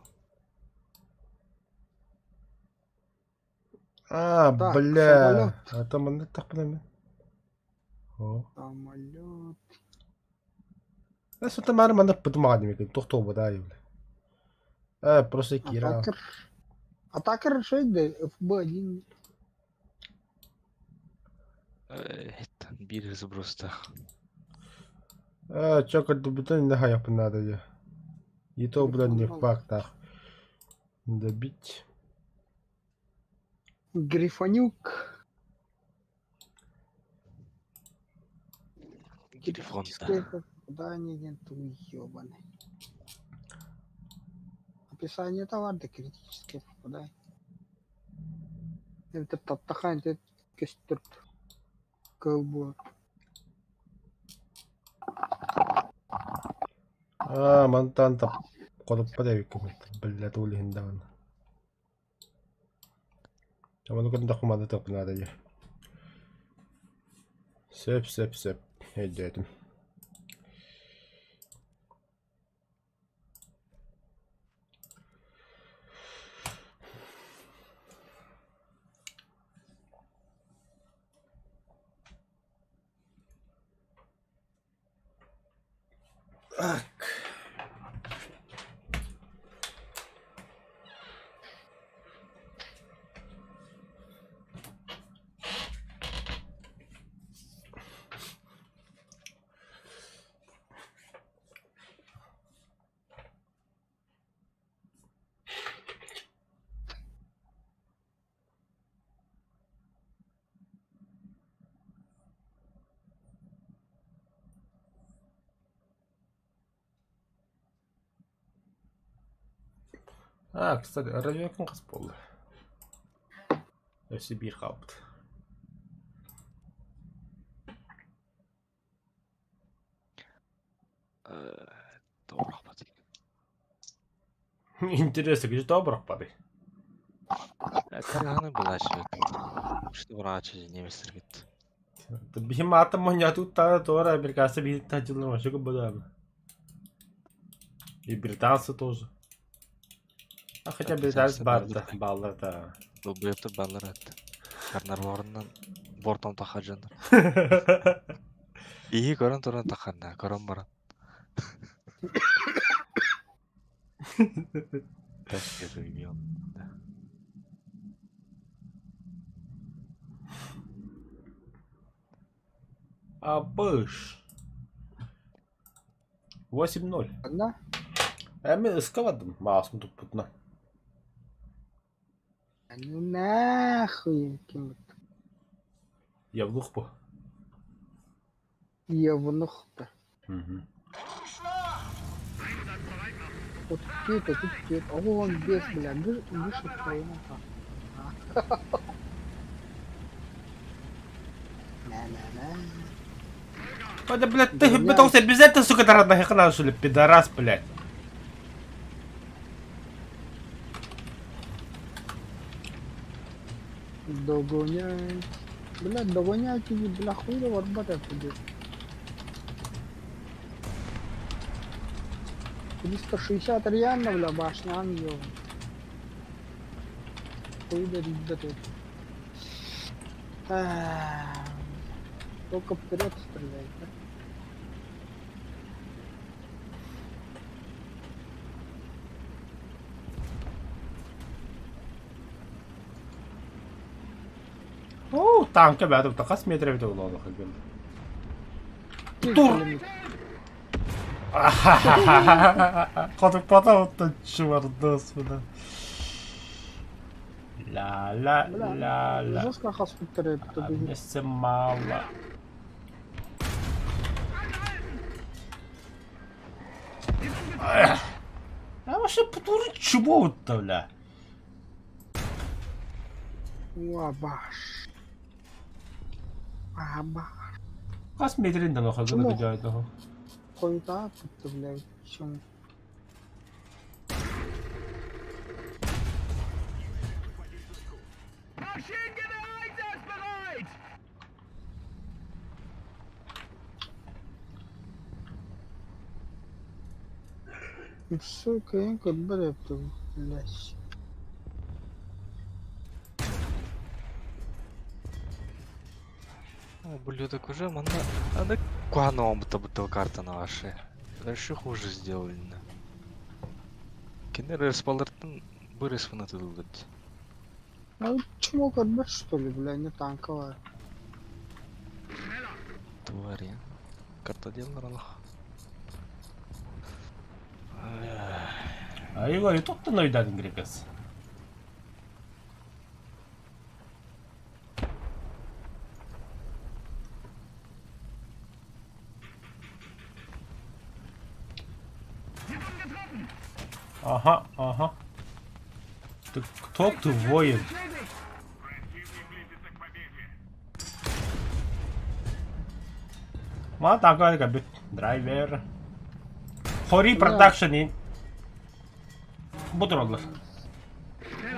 А, Так, бля. самолет. А там манна тахпына О. Самолет. Нас это мары манна пытмаҕа диэки тохтоо да бля. А, просто кира. Атакер. Атакер 6, да, FB1. Это бир просто. А, чё, как дубитан не хаяпын надо я. И то, бля, не факт, так. Добить. Грифонюк. Грифон, Критическое да. попадание агенту ебаный. Описание товара, да критическое попадание. Это таптахан, это кестер. Колбо. А, мантан тап. Кодоппа дэбиккин бля тулиһин даҕаны. Ону көрөн докумуона тыппынаада дии. Сөп, сөп, сөп. Өйдөөтүм. Так. А, кстати, радиокын хас буолла? Өссө биир хаалбыт. Тоҕо Интересно, где тоҕо бырахпатый? Тарҕаны былааччы. Что врачи немецтер кит. Биһим аата мунньатуттаана туора американцы биһи тадьыллар вообще бадам. И британцы тоже. А хотя британцы Британцы бар бааллар. да, бааллар да. Долбоебтар бааллар этэ. Карнарворунан бортон тахаджаннар. Иһи көрөн туран таханна, көрөн баран. Тас ревел. А быш. 8-0. Одна? Эми ыскабадым маасым туппутуна. А ну нахуй ким Явлух бу. Евнух-то. Мгм. Вот тут, а тут, тут. О, он без, бля, дышит твоему На-на-на. Да, блядь, ты Блядь. пытался обязательно, сука, на хрена, что ли, пидорас, блядь. Догоняй. Бля, догоняй тебе, бля, хуй да барбат это 360 реально, бля, башня, ангел. Хуй да ребята. Только вперед стреляй, да? Оо, танка бәдім, хас метр бит ол олох. Тур! Хотуппата оттон чувардос бына. Ла ла ла ла. Жестко хаспыттар эбит Месте мало. А вообще потуры чего-то, бля. Уабаш. Аба. Хас метрин да нохо гына дьойдоһо. Хойутаа тутtu, блядь, чем. Сука, я көрбөт эбитим, блядь. Ублюдок уже манна аны куһаҕан будто будто картаны ваши. Дальше хуже сделали. Кинилэр респалартан бырыспын атыллыбыт. Ну, чмо көрбөт что ли, бля, не танковая. Твари. Карта делала алах. А Егор, и тут ты найдадын грекес. Ага, ага. Ты кто ты воин? Противник близится к победе. Ма такой как бы драйвер. Хори продакшн. Бутроллер.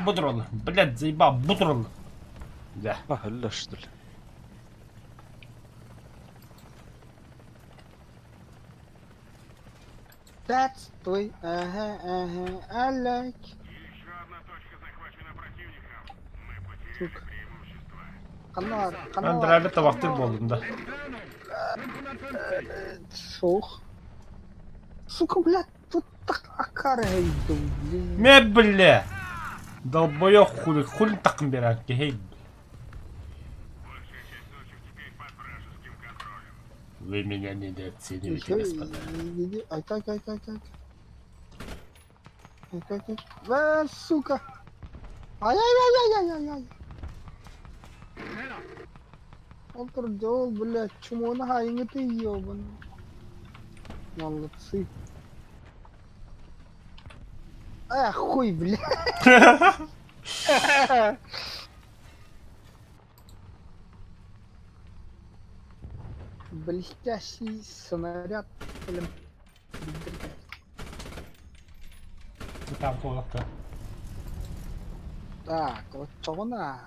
Бутроллер. Блядь, заебал, бутроллер. Да. А, өллө что ли? That's твой, ага, ага, I like. Еще одна точка захвачена противником. Мы потеряли Сука. преимущество. Канар, Мен канар. драйвер табақтыр болдум да. Сух. Сука, блядь, тут так акара иду, блин. Ме бля. Долбоёб хули, хули такын берәк, хей. Большая часть точек теперь под вражеским контролем. Вы меня недооцениваете, Еще господа. иди, ай, так, ай, так, ай. Ай, так, ай. Сука. Ай-яй-яй-яй-яй-яй. Он трудел, блядь, чмо на хайне ты ебаный. Молодцы. А, хуй, блядь. Блестящий снаряд, блин. Там кулакка. Так, вот она.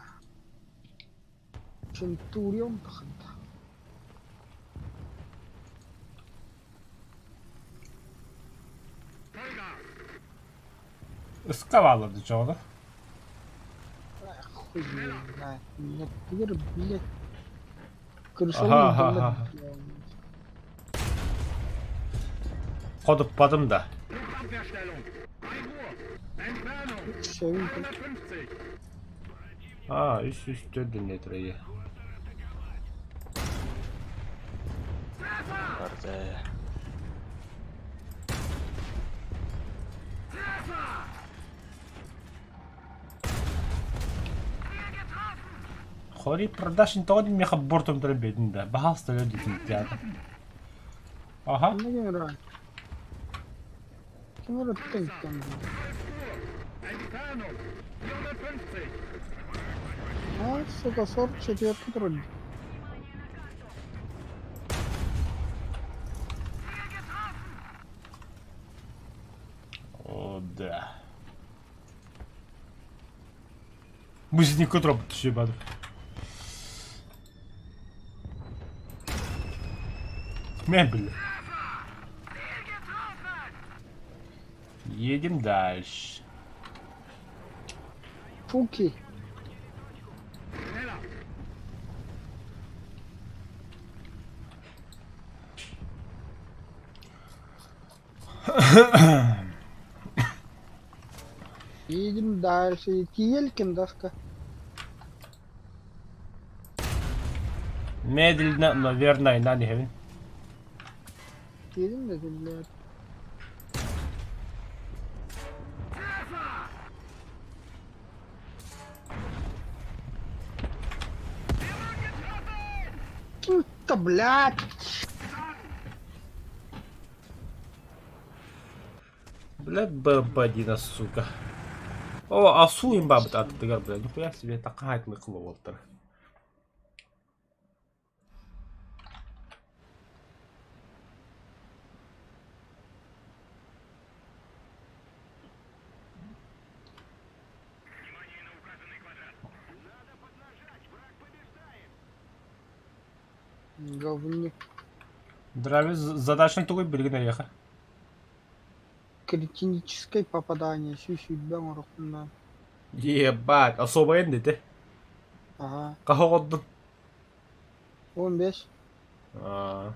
Чентурион таханта. Ыскавалады чоҕуна. Хуй его знает. Меня теперь, блядь, Ага, крышевой ага, ага. Ходуппадым да. А, үс үс төрдүн метрeye. Барды. Хори продашн тоҕо меха бортом туран бедин да. Баһаалыста өлө театр. Аха. Камера. Камера тынь А, сука, 44 вроде. О, да. Музыка троп түшө бады. Мен бile. Едем дальше. Фуки. Едем дальше. Киелькин, доска. Медленно, но верно, и на не. Тиэрин да биллэр. Да блядь! Блядь, БМП-1, сука. О, асу им бабыт аттыгар, блядь, нихуя себе, такая лыкло Говнюк. Драйвер задачаны тугуй билигин эйиэхэ. Критическое попадание сүүс оҥорохпунна. Ебать, особайын дете. Ага. Хаһа оҕордун? 15. Аа.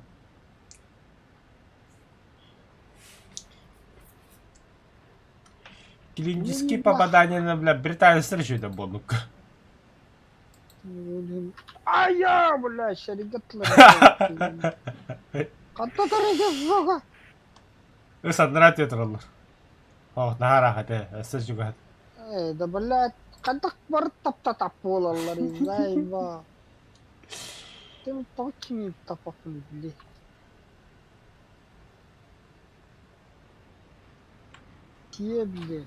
Клинические попадания на, бля, британецтэр үчүгэй буоллукка. Ая, бля, шаригаттылар. Ханта тарыга сука. Ысаннара театраллар. О, наһаа ыраах этэ, өссө чугаһат. Э, да, блядь, хайдах бары таптатап буолаллар, заеба. Ты тоҕо кими таппаппын били. Тиэ били.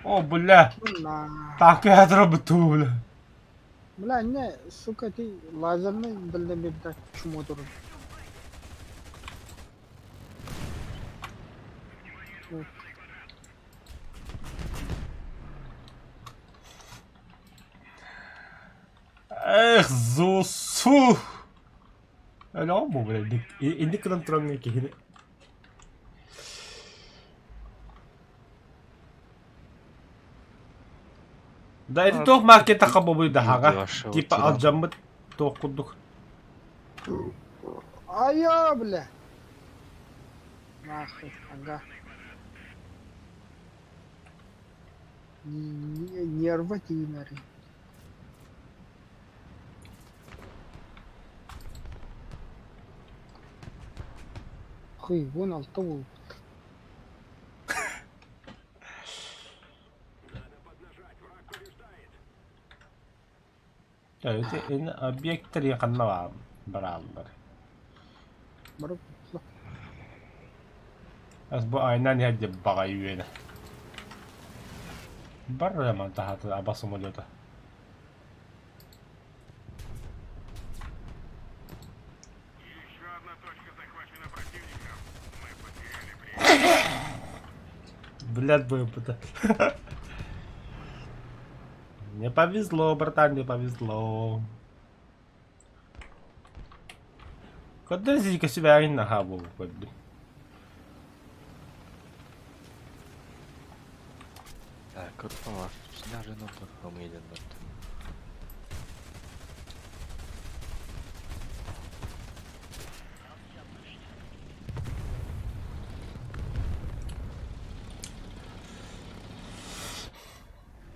О, бля, На. так ядро буту, бля. Бля, не, сука, ты лазерный дальномер чмо турар. Эх, зусу! Өлөҕүм бу, бля, инник гынан тураҥҥа киһини. Да ити туох маркетаха бобуй даһаҕа, типа алдьаммыт туох курдук. Айа, бля. Нахуй, ага. Нерва тиинэри. Хуй, вон алта буолбут. Ити ини объектар ханна барааллар. Бары Ас бу айнан иһэр баҕай үөнэ. Бар роман таһааты аба самолета. Еще одна точка захвачена противником. Мы потеряли преимущество. Блядь, БМП. Не повезло, братан, не повезло. Куда здесь себя наха был? Кыртма var. Nereden orada? Hamıyla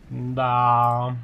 Да.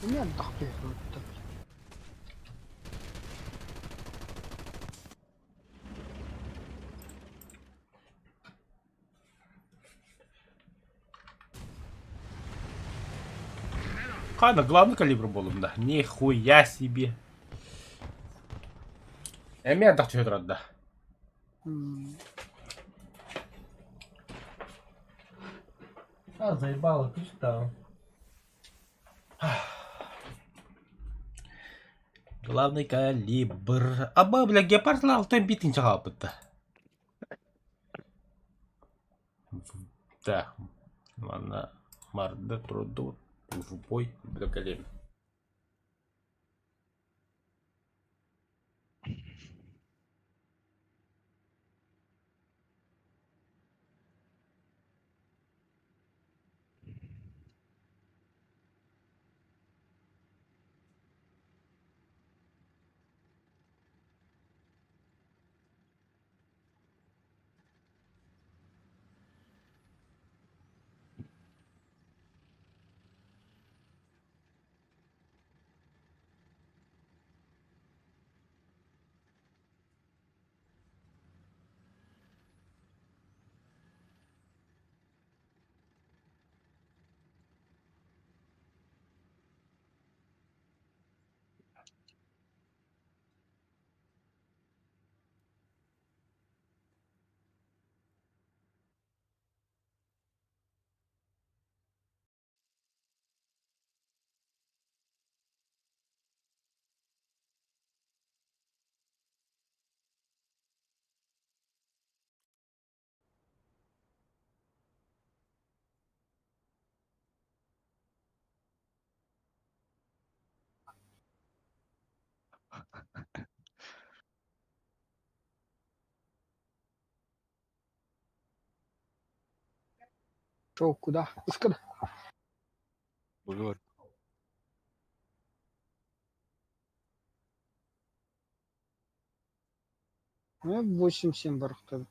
Эмиэ ардах түһэ Хана, главный калибр был, да. Нихуя себе. Эмиэ ардах түһэ да. А, заебало, ты что? Главный калибр. Аба, бля, гепард алтан битин чаҕааппытта. Да. Манна марды труду в бой бля калибр. Шо, куда? Искада. Булуор. 8-7 барахтады.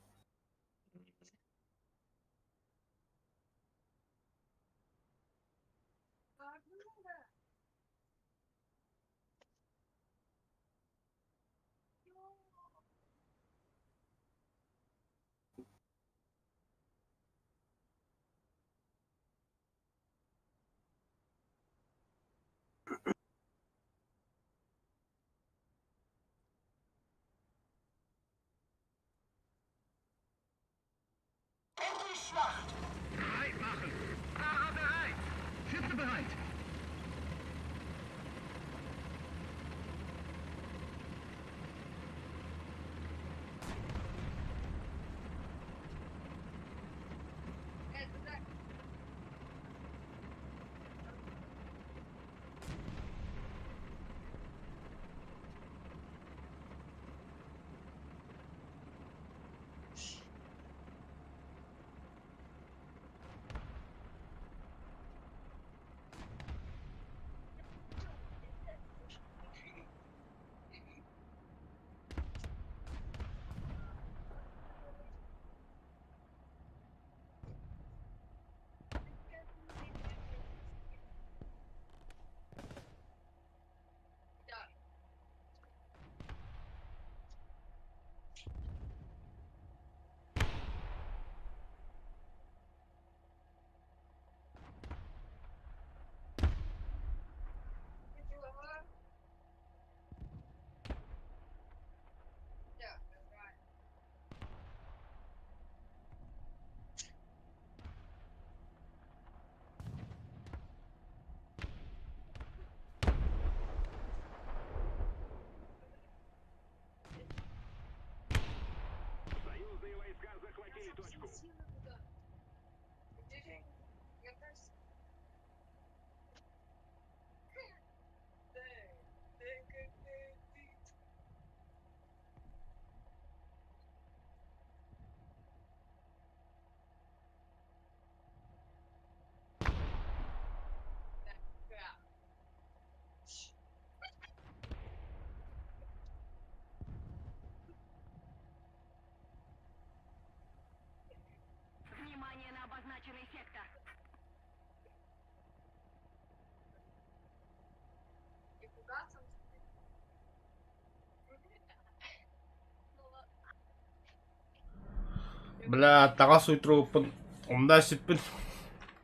Бля, таҕас уйтруппун, умна сиппин.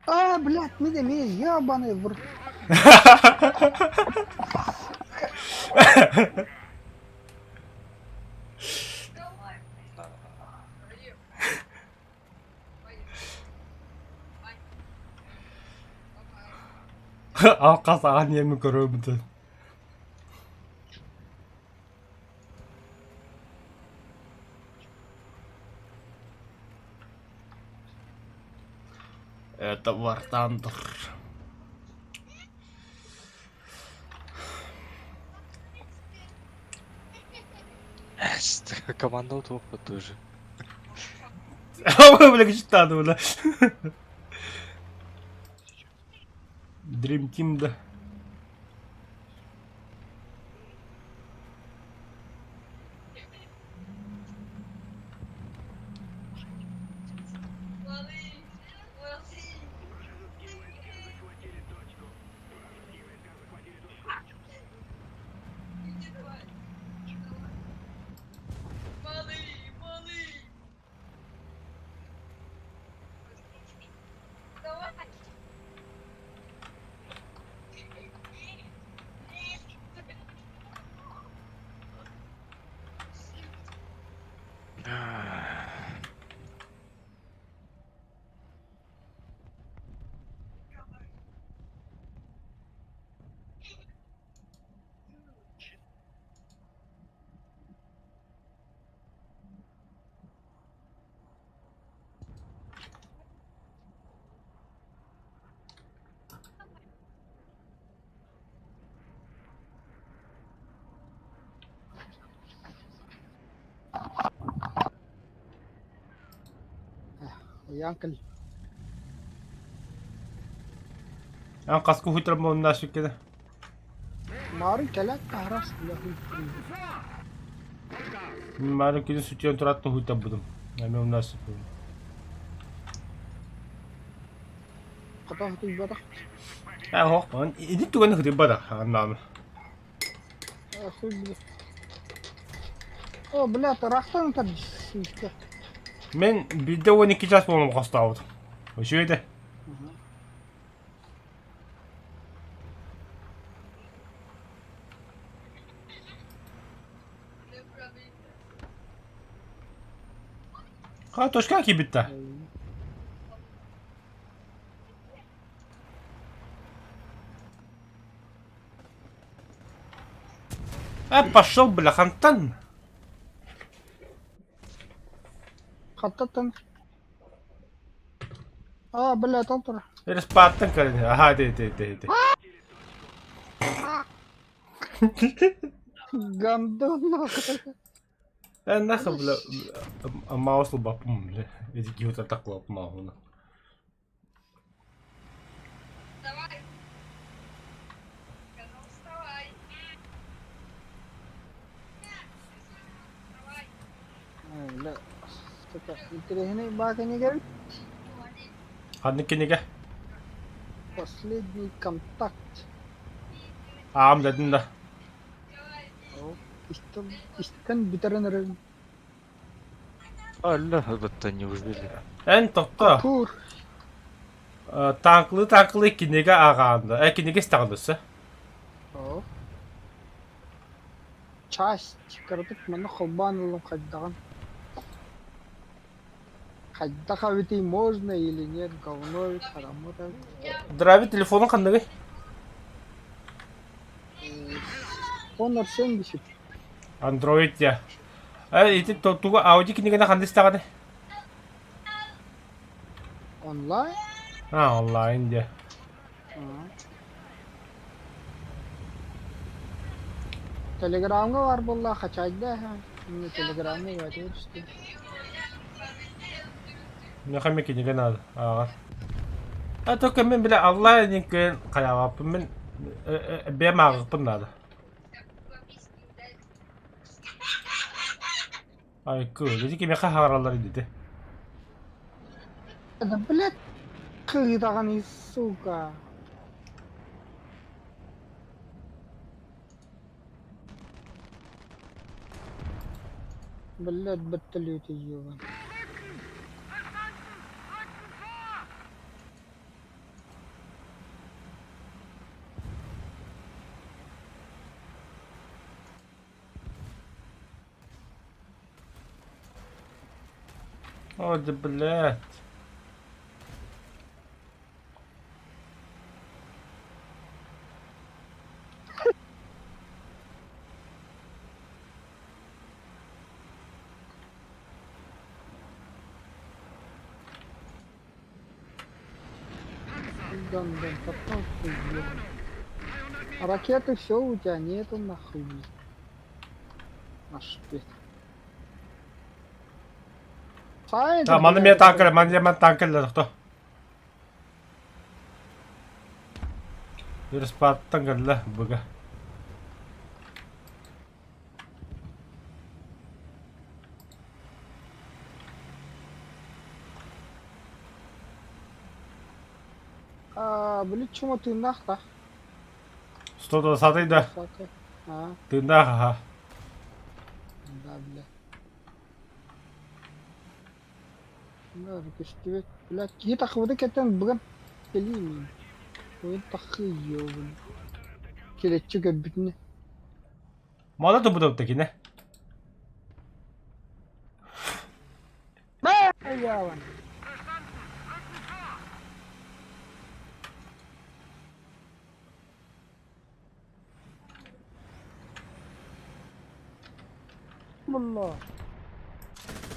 А, блядь, мин эмиэ ебаный в рот. Алқас аҕан ийэми көрөбүтүн. Это War Thunder. Команда туохпут тоже. Бля, читады, бля. Dream Team да. Уйаан кэл. Эн хаска уһуйтаран буолуннаа сүккэдэ? Маарын кэлээт таһарас бля хуйтарбыт. Марын күнү сүтүйэн тураат уһуйтарбытым. Эмиэ умнаа сүппүтүм. Хата хатыйбатах. Ээ оһох, ини түгэни хытыйбатах аннааны. Хуй бля. О, бля, тарахтан ытар сүүскэ. Мен биирдэ 12 час буолан хостообутум. Үчүгэй да. Ха, точка киирбит да. Э, пошел, бля, хантан. Хаттаттан. А, бля, там тура. Респаттан көрүн. Аха, ити, ити, ити, ити. Гандон нахуй. Э, нахуй, бля, маус лбапым, бля. Эти киһи так лапмауна. Вставай. Сказал, вставай. Вставай. Ай, бля. Сука, интэриэһинэй баа кэннигэр Ханнык кинигэ? Последний контакт. Аам дедин да. Истэн, истэн бүтэрэн эрэр. Алла, это неужели? Эн тохто. Тур. Танклы танклы кинигэ ааҕаанда. Э кинигэ истэҕин өссө. Оо. Часть кыратык манна холбоон ыллым хайдаҕын. Хайдах эбитий можно или нет, говно эбит, хараммыт эбит. Драви телефонун ханныгый? Honor 70. Android я. Э ити тугу Audi кинигэни ханна истэҕиний? Онлайн? А, онлайн дьэ. Телеграмҥа баар буолла хачайда эһэ. Инньэ телеграмҥа баатыгар түстүм. Миэхэ эмиэ кинигэ наада ааҕар. А только мин бile Аллах диэн күөн хайаабаппын мин бэйэм ааҕыахпын наада. Айкы, ити кимиэхэ хаараллар иннити? Да блядь, кыыдаҕаный, сука. Блядь, батталюйте ебан. О, да блядь. Гандон, потом хуй ебан. А ракеты все у тебя нету нахуй. Аж пет. Да, маны мен танкер, маны мен танкерлер тохто. Респаттан кэллэ быга. А, блин, чума тыыннаах да? 120 да. А. Тыыннаах аха. Да, бля. Да, көстүбэт. Бля, киһи тахыбыта кэтэн быган кэлии мин. Ой, тахы ёбун. Килэччи көрбүтүнэ. Мала тубутап кини. Бля, Булла.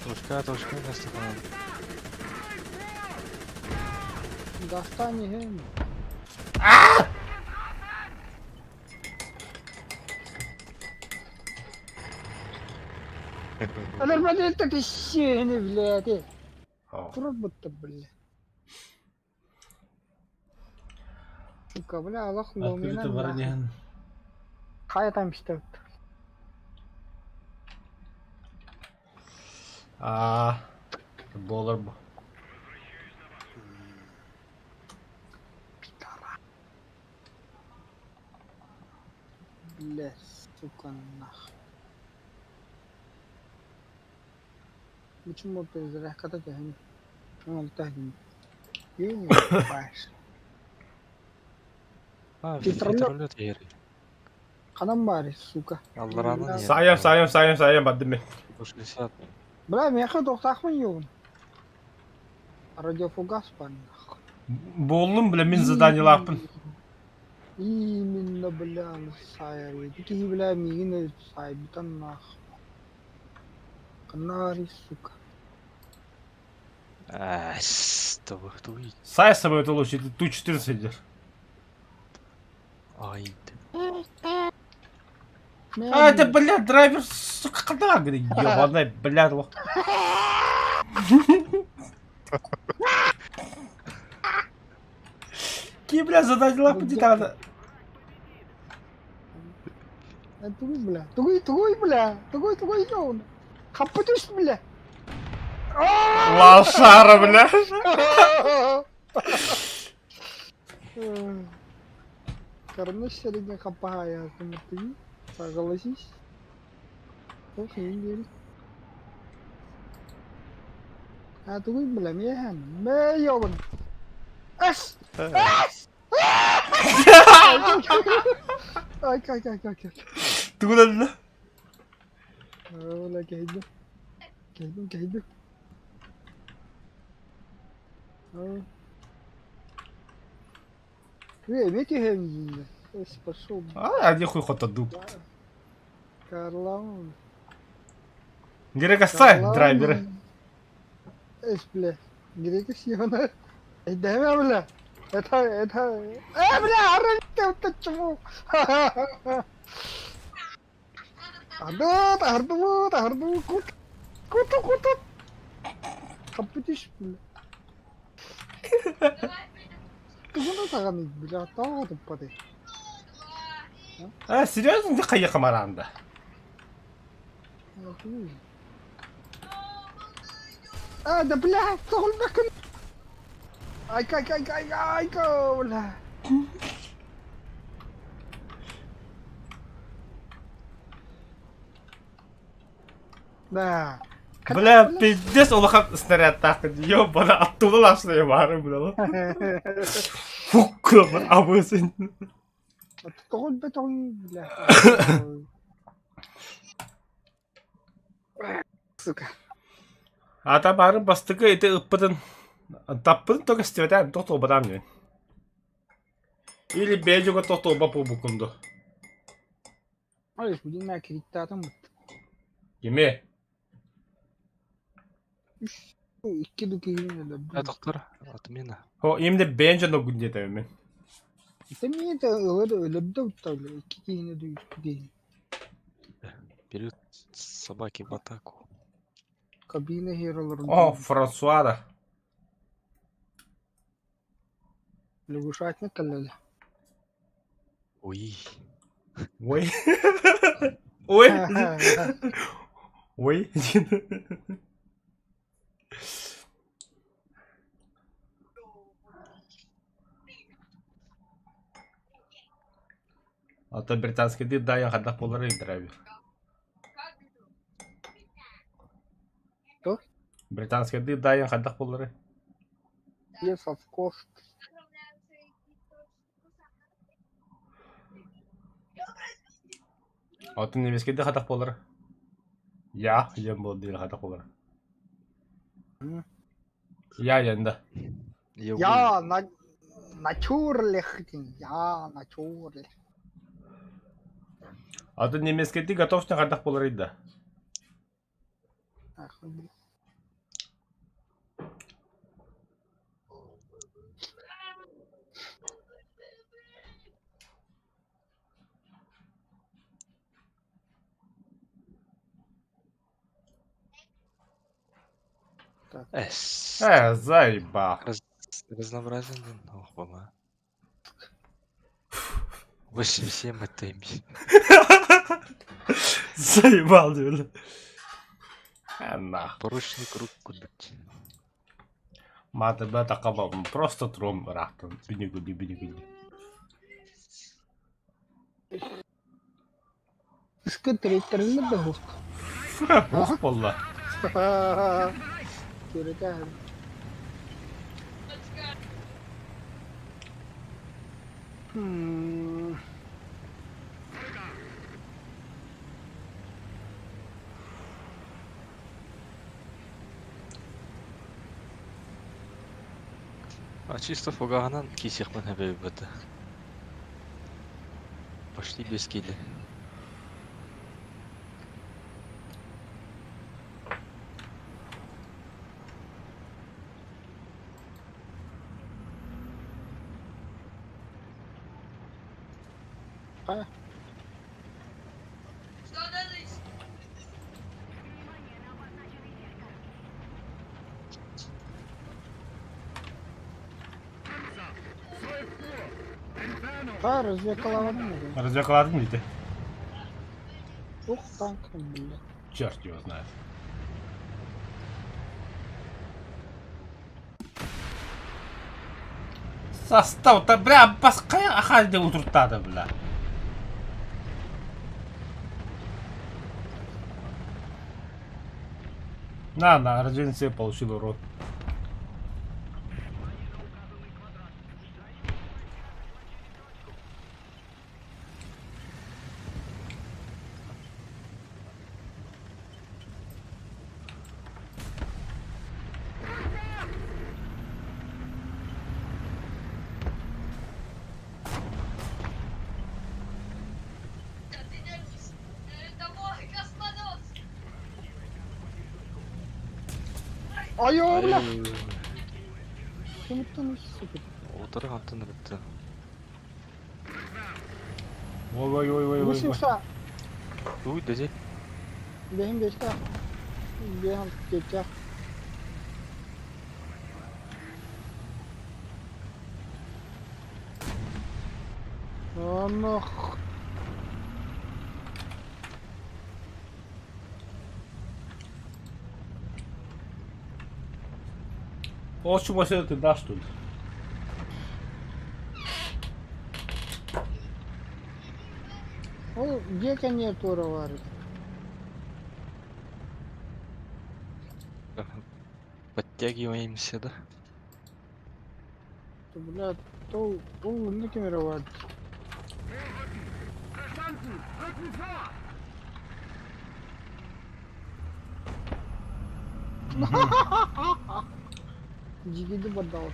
Точка, точка, Степан. Достань иһин. Өлөрбөтүн тиссиэни блядь. Турар бутта блядь. Сука, бля, Аллах Открыто баран иһэн Хайа там истэбит. Аа, буолар бу. Бля, сука, нах. Почему перезарядка-то тягни? Он тягни. Ебать. А, Вертолет. вертолет иһэр. Ханан баарый, сука. Аллараанан иһэр. Саайам, саайам, саайам, саайам бардым мин. 160. Бля, миэхэ туохтаахпын юун. Радиофугас баар нахуй. Буоллум, бля, мин заданиелаахпын. Именно, бля, саайар. Ити киһи, бля, миигин саайбытан нах. Ханна сука. Ээс, тугуй. Саай самолет улучшит, Ту-14 идет. Ай. А, это, бля, драйвер, сука, когда, говорит, ебаная, бля, лох. Какие, бля, задания лапы не надо. Тугуй, бля. Тугуй, тугуй, бля. Тугуй, тугуй, ёун. Хаппы түс, бля. Лошара, бля. Короче, средняя хапая, ты согласись. Ох, не верю. А тугуй, бля, механ. Мэ, ёбан. Ас! Ас! Ай, кай, кай, кай, кай. Тугунан Бля, кэйдим. Кэйдим, кэйдим. Эй, мети хэм Пошел. А, один хуй хот дуб. Карлаун. Грека сай, драйверы. Эс, бля. Грека сиона. Дэвэ, бля. Это, это... Э, бля, ары, ты чему? Ардут, ардут, ардут, кут. Куту, куту. Хаппытыш, бля. Тугуна саганы, бля, таа туппаты. А, серьезно, ты хайя хамаранда? А, да бля, тоҕулбаккын. Айка, айка, айка, айка, айка, бля. Да. Бля, пиздец, улахан снаряд так, ёбана, оттуда лашная бары, бля. Фук, абысын. Тоҕулбатоҕун, бля. Сука. Ата бары бастыкы ити ыппытын таппытын только стебетен тохтолбатам диэн. Или бэдьуга тохтолба буолбуккун Ай, билин кириттаатым бут. Кими? Икки дукиһин Э, доктор, отмена. Хо, именно бэнжа ногун диэтэ мен. Это мне это өлөрдө утталлар. Икки киһини ду үс киһини. Берет собаки в атаку. Кабина херолорун. О, Франсуада. Лягушатник кэллэлэ. Ой. Ой. Ой. Ой. А то британский дед да, я хадах полары драйвер. Кто? Британский дед да, я хадах полары. Yes, of course. А то немецкий дед хадах полары. Я, я был дед хадах полары. Я янда. Я Я на natürlich. Я natürlich. А то немецкий дед готов на хадах полары да. Ах, блин. Эс. Э, заеба. Разнообразен. Ох, баба. 8,7 это имя. Заебал, бля. А, нах. Порочный круг кудуть. Мата бля такова, просто тром рахтан. Бини гуди, бини гуди. Ыскы тирийтэриллэр да суох. Ох болла. Күрэтэ. А чисто фугаһынан киисиэхпин эбэбит. Пошли без киля. Хайа. Что надо? Хайа развекалаабатым этэ. Развекаладым дите. Ух танк бля. Черт его знает. Состав-то, бля, баская ахальде утуртады, бля. На, на, разведение получил урон. Да ты держишь. Домой, космонавт. Айоо бля. Кимиттэн үс Утары хантан ырытты. Ой, ой, ой, ой, ой. Восемь Уй, дядя. Бэһин бэстээх. Бэһин кетчах. Онох. Очень больше ты дашь тут. Ол дьиэ кэнниэ туора баар этэ. Подтягиваемся, да? Бля, то ол онно ким эрэ баар. Дьигиди бардаалык.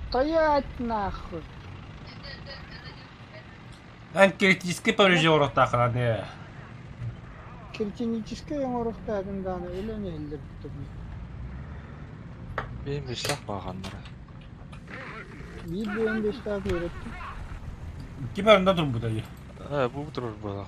Стоять нахуй! Эн критический повреждение уротахана не. Критическэй оҥоруохтаатын даҕаны өлөн иһиллэр бүттүм. Бэйэм бэстээх бааҕаннара. Биир бэйэм бэстээх үөрэттим. Ким өрүндэ турбута дии. Э, бу турар буолла.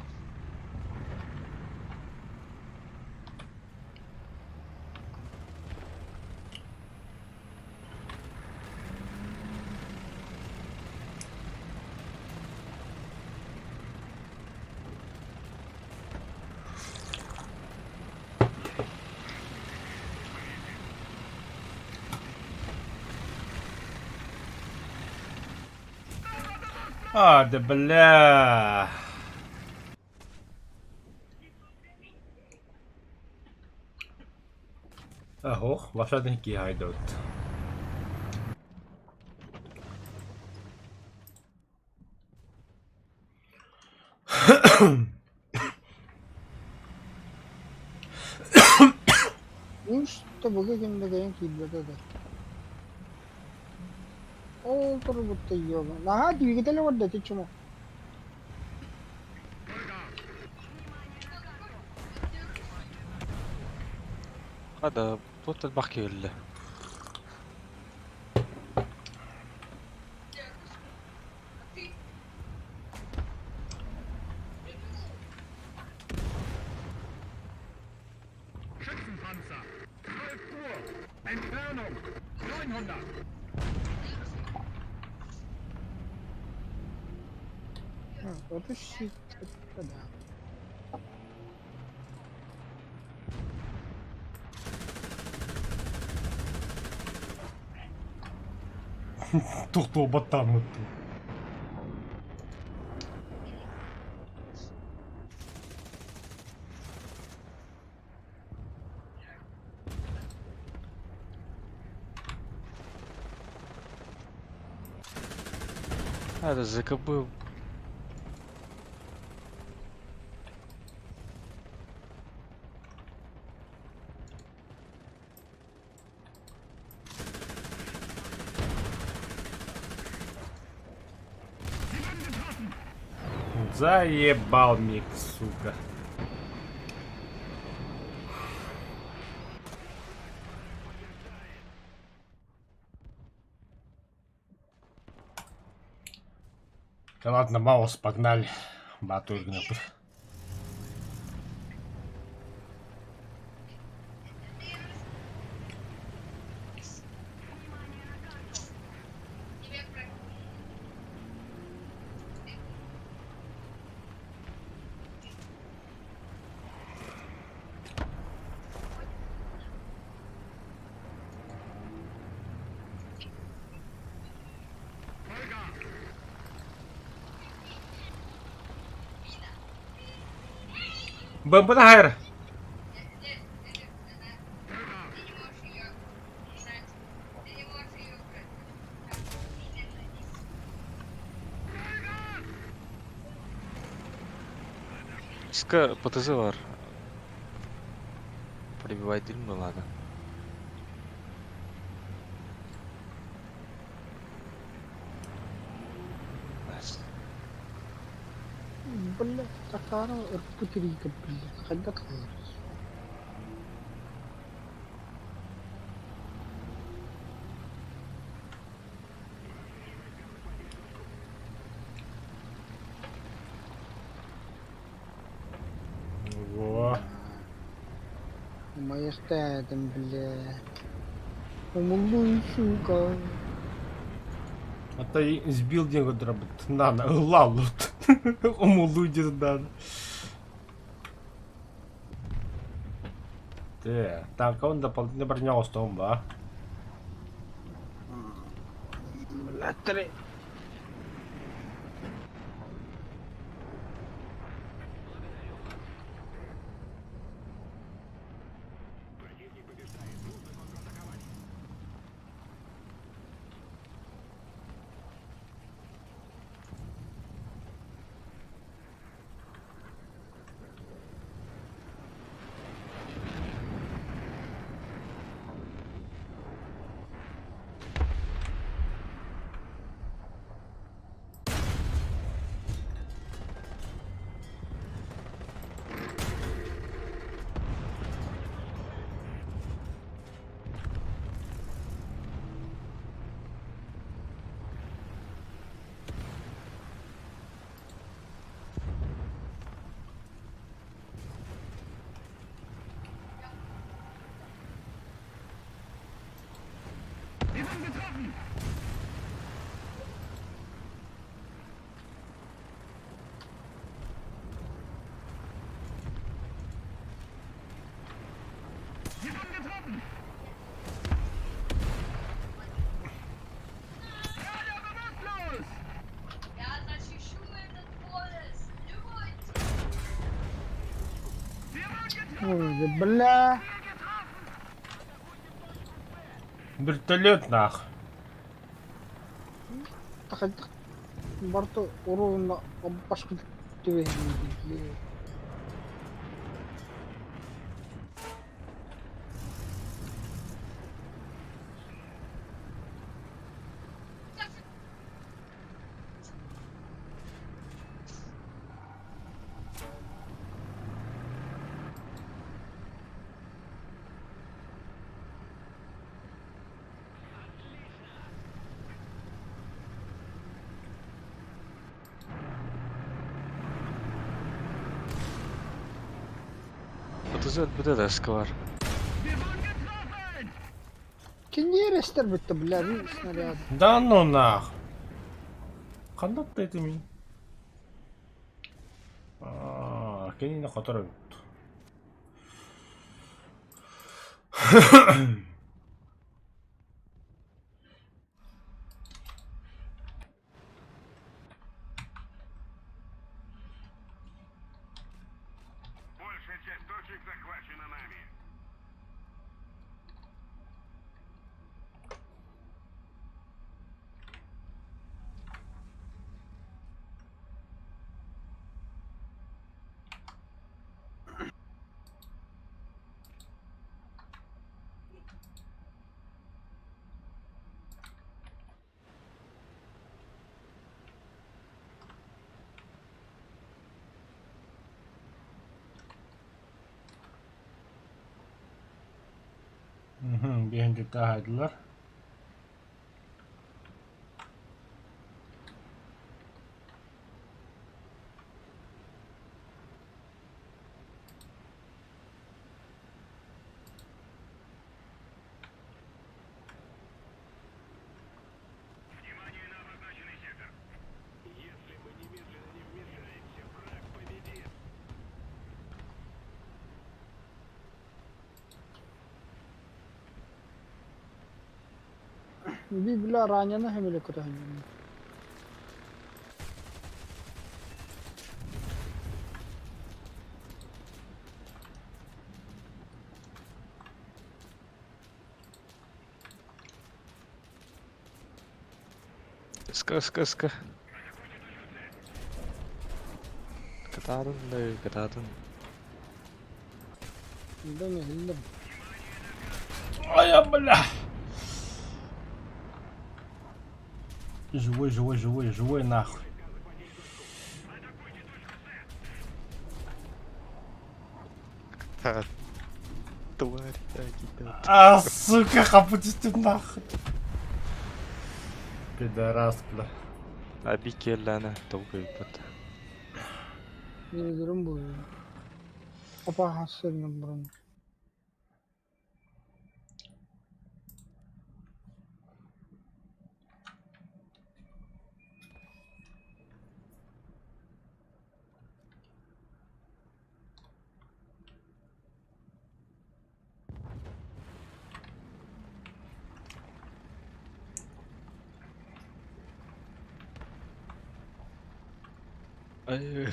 А, да бля. Ох, лошадники гайдут. Уус тобуга ким да кэлэн киирбэтэ да. Ол турбутта ёба. Наһаа двигателэ барда ити чума. Хада, тут элбэх киһиллэ. Ты 30 да. Тохтоо баттааммыт. А, это ЗКБ. Заебал миг, сука. Да ладно, Маус, погнали. Бату игнат. Тебе про... БМП хайр. Нет, нет, она... Ты не можешь ее брать. Ты не можешь ее брать. Ска ПТЗ бар. Пробивай дым, ну ладно. Nice. Бля, такара ырпыт бля. Хайда тылар. Во. Мояхтаатым, бля. Умулуй, сука. А то и сбил деньги дробот. На, лалут. Умулудит, да. Те, так, он дополнительно броня ба. Бля, три. Я защищу этот пояс. Любой Ой, бля. Вертолет нах. Тахайда барты уруна башка түбэ. ПТЗ өлбүтэ да СК бар. Киниэрэстэр бүтте, бля, снаряд. Да ну нах. Ханна это мин? Аа, кинини хотор эбит. Большая часть точек захвачена нами. Биһиги таһайдылар. Внимание на обозначенный сектор. Если мы немедленно не вмешаемся, враг победит. Би, бля, ранена хэмиле көтөһүннүм. Ыска, ыска, ыска. Кытаатын да, кытаатын. Да иһиллим. Ай, бля! Живой, живой, живой, живой нахуй. Кытаат. Тварь, да, А, сука, хапытите нахуй. Пидорас, бля. Аби келләне толкайбыт. Нелерим бу. Опа хасырным бұрын. Ай,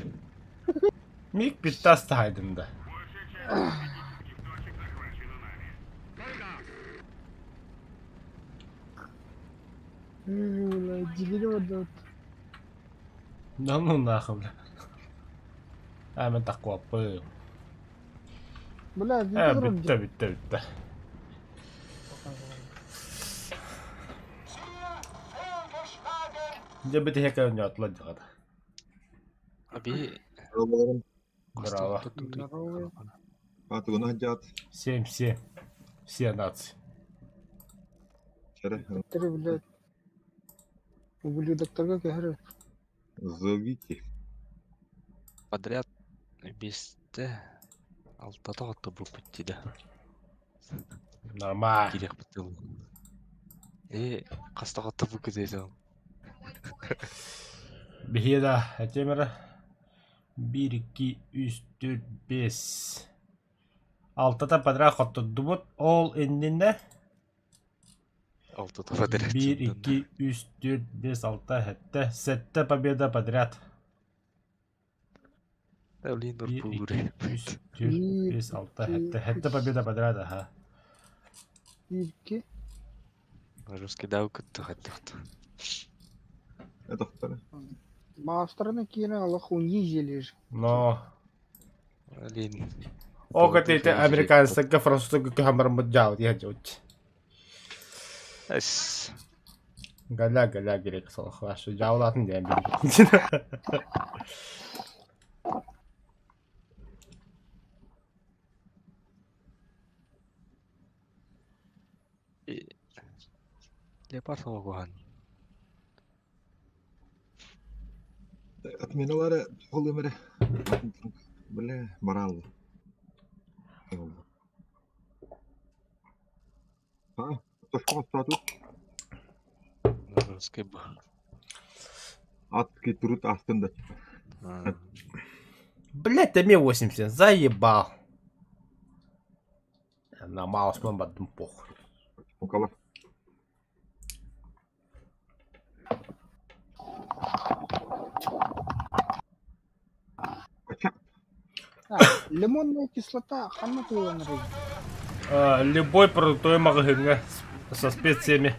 Миг биттас таһайдым да. Большая часть стратегических точек захвачена нами. Бля, дилери вот. Да ну нахуй, бля. А, мен такуаппы. Бля, Э, видео бүтте, бүтте, бүтте. Дьэ бити хекэ оттла дьаҕата. Аби Алларым Браво. Здорово. атыгына дьаат Семь, все. Все нации. чара Три, блядь. Ублюдоктарга кэһэр. зовите. Подряд бесте алтата отто буппут да. Нормально. Кирек бутыл. Э, кастага табу көтөйсөң. Биһиэдэ этемера. 1, 2, 3, 4, 5. Алтата подряд хоттурдубут. Ол иннинне. Алтата подряд. 1, 2, 3, 4, 5, 6, 7. Сетте победа подряд. Да, блин, 1, 2, нурпугуре. 3, 4, 5, 6, 7. Сетте победа подряд, ага. Ирки. Русский дау күттү хаттахт. Это второе. Маастарына киирэн олох унизили же. Но. Блин. О, көтөйте американецтерге француздарга көһөмөр жаал дия жаут. Эс. Галя галя керек сол хорошо жаулатын диэн Леопард оҕуһан. Отменалары ол өмірі. Бля, морал. А? Тошко статус. Русский бу. Адский труд астын да. Блять, мне 80, заебал. На маусман бардым похуй. Мукалар. Ача. А, лимонная кислота ханна тыыланарый? А, любой продуктовый маҕаһыыҥҥа со специями.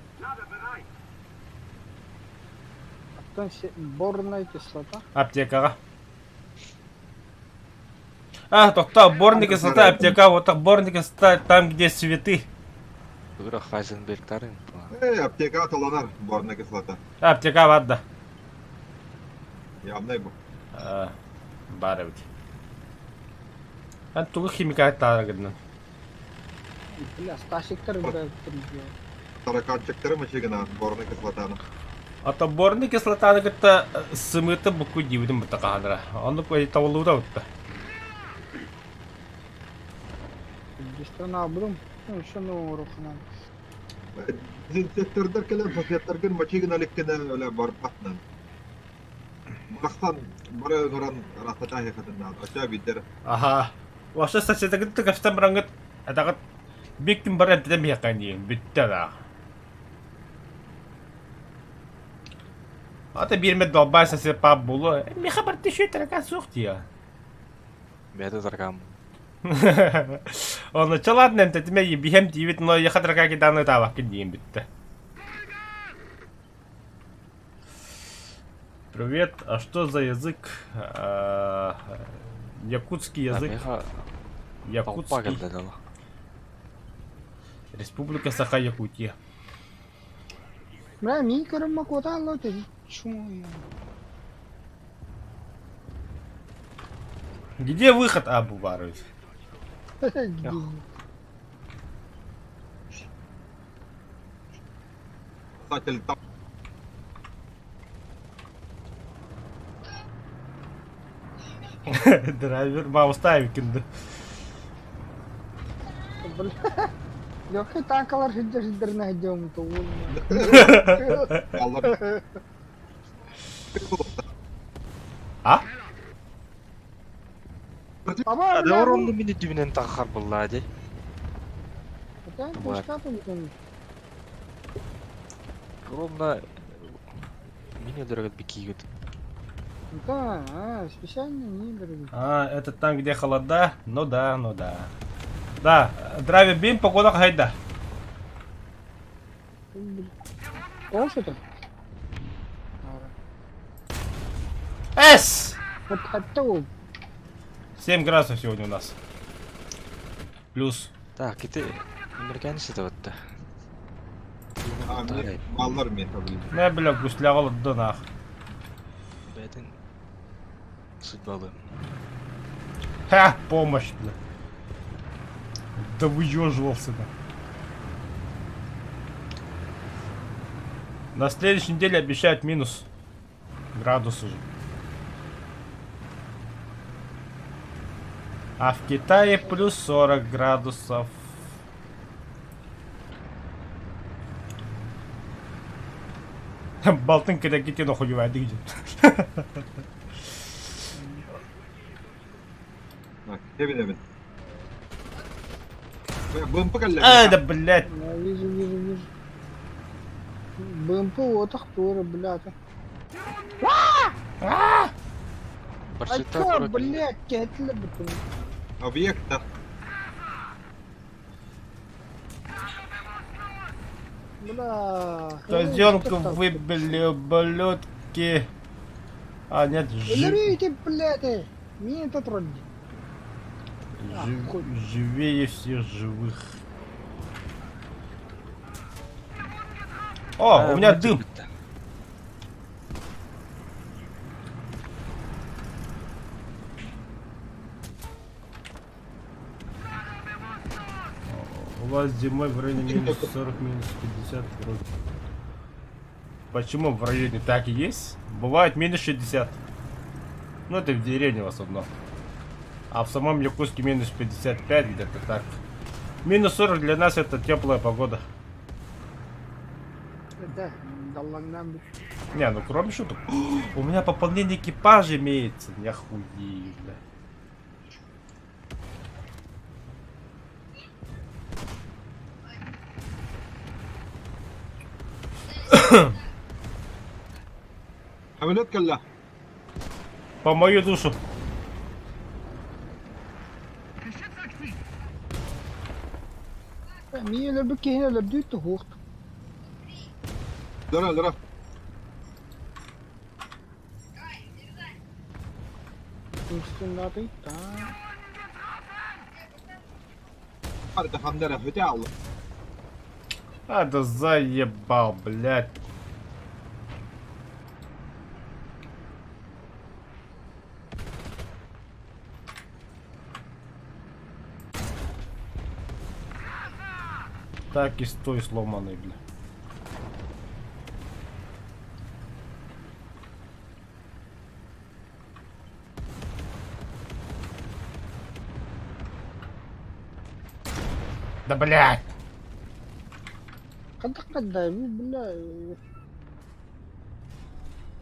Оттон борная кислота. Аптекаҕа. А, тохтоо, борная кислота, аптека, вот так борная кислота, там, где цветы. Ыра Хайзенбергтарын. Э, аптека аталанар борная кислота. Аптека бар да. Явнай бу. Баар эбит. Эн тугу химикат таарыгынан? Бля, Стасиктар бля, Тараканчиктары мачыгына борная кислотаны. А то борная кислотаны кытта сымыты букку диибитин бутта хаһанара. Оннук тавыллыбыта бутта. Страна булум. Ну, еще нового рухана. Дезинфектордар кэлэн соседтаргын мачыгына элеккенэ өлө барбатынан. Барахсан бары ыҥыран араастатаа хатыннаан очоо биирдэр Аха. Вообще соседагыт кэпсэтэн бараҥҥыт этэҕит биир күн бары эмтэнэн биһиэххэ диэн бүттэ да. Ата биир эмэ долбаай сосед паап буолуо. Миэхэ барыта үчүгэй таракаан суох дии. Бэйэтэ таракаан. Ону чэ ладно эмтэтимэ биһэм диибит но яха таракаан кидааны ытаабаккын диэн бүттэ. Привет, а что за язык? А, якутский язык. Якутский. Республика Саха-Якутия. Бля, мин көрөммө куотаалла өтө чуҥуйа. Где выход? А, Буварович. Писатель там Драйвер Маустаев кинди. Легкий танкалар сылдьар сирдэринэ сылдьабын тугун. Аллар. А? Аба, Да оронну мин үрдүбүнэн таххар буллаа дии. Бар. Ровно мин өлөрөгөт бикиигит. Да, а, специально не дорогие. А, это там, где холода? Ну да, ну да. Да, драйвер бим, погода хайда. Тоҕус это? С! Вот это ол. 7 градусов сегодня у нас. Плюс. Так, ити американец это вот А, мне маллар мен таблица. Не, бля, гусляга олордо нах. Бэйэтин судьбалы. Ха, помощь, бля. Да выеживался, да. На следующей неделе обещают минус градус уже. А в Китае плюс 40 градусов. Балтын кэтэккитин охуевайдык дьин. Эбин эбин. БМП кэллэ. А, да блядь. Я вижу, вижу, вижу. БМП отах туора, блядь. А чё, блядь, кэтлі бүтін. Объекта. Бля. Козенку выбили, ублюдки. А, нет, жи... Өлөрүйте, блядь. Мин это Жив... Живее всех живых. О, у меня дым. У вас зимой в районе минус 40, минус 50 вроде. Почему в районе так и есть? Бывает минус 60. Ну это в деревне в основном. А в самом Якутске минус 55 где-то так. Минус 40 для нас это теплая погода. Бүттэ. Даллаҥнаан бүт. Не, ну кроме шуток. У меня пополнение экипажа имеется. Я хуею, бля. Самолет кэллэ. По мою душу. Мин өлөрбүт киһини өлөрдүү туһуох. Лера, Лера. Үстүннатый та. Арда хандара хөтэ алла. А, да заебал, блядь. Так и стой сломанный, бля. Да блядь! Хайдах хайда бля.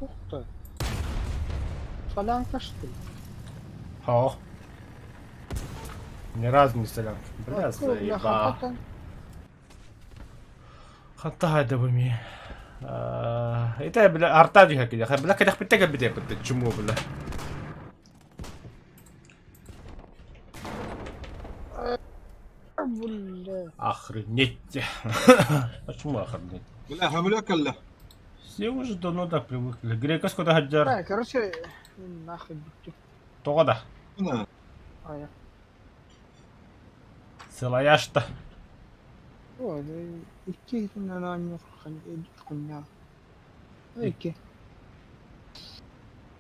Ух ты. Солянка что ли? О. Ни разу не солянка. Бля, Бля, заебал. хапатан. Хантаһа да бу Это, бля, Артадий хакида. Бля, кадах питтега бите бит чуму, бля. Бля. Охренеть. Почему охренеть? Бля, самолет кэллэ. Все уже давно так привыкли. Грека скота хаджар. Да, короче, нахуй бүттү. Тоҕо да. На. Ая. Сылаяшта. О, икки нананьор хуйня. Икки.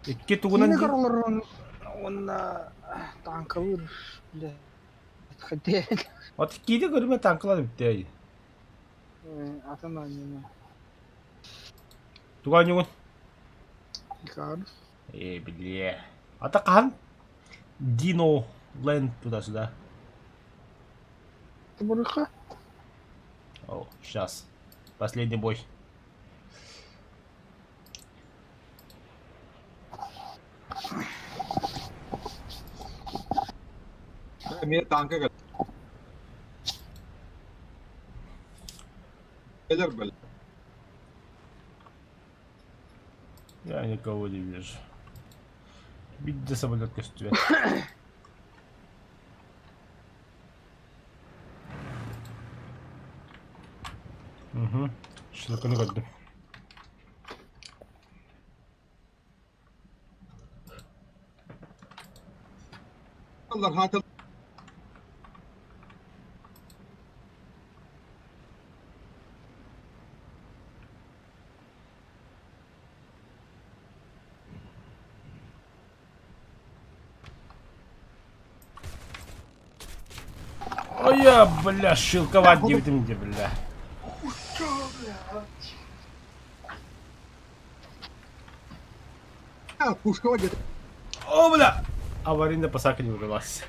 Икки тугунан Киинэ дии. королорун уонна танкалыыр бля. Хотя От киинэ көрүмэ танкалар бүттэ. атын анньына. Туга ньугун? Икарус. Э, бля. Ата хаһан? Дино Ленд туда-сюда. Табырыха. О, сейчас. Последний бой. Эмиэ танка кэллэ. Кэлэр бэл. Я никого не вижу. Видите самолет көстүбэт. Угу. Шлыканы көрдүм. Хата Ой, я, бля, шилковать диэбитим дии, бля. Пушкова где-то. О, бля! Аварийная посадка не удалась.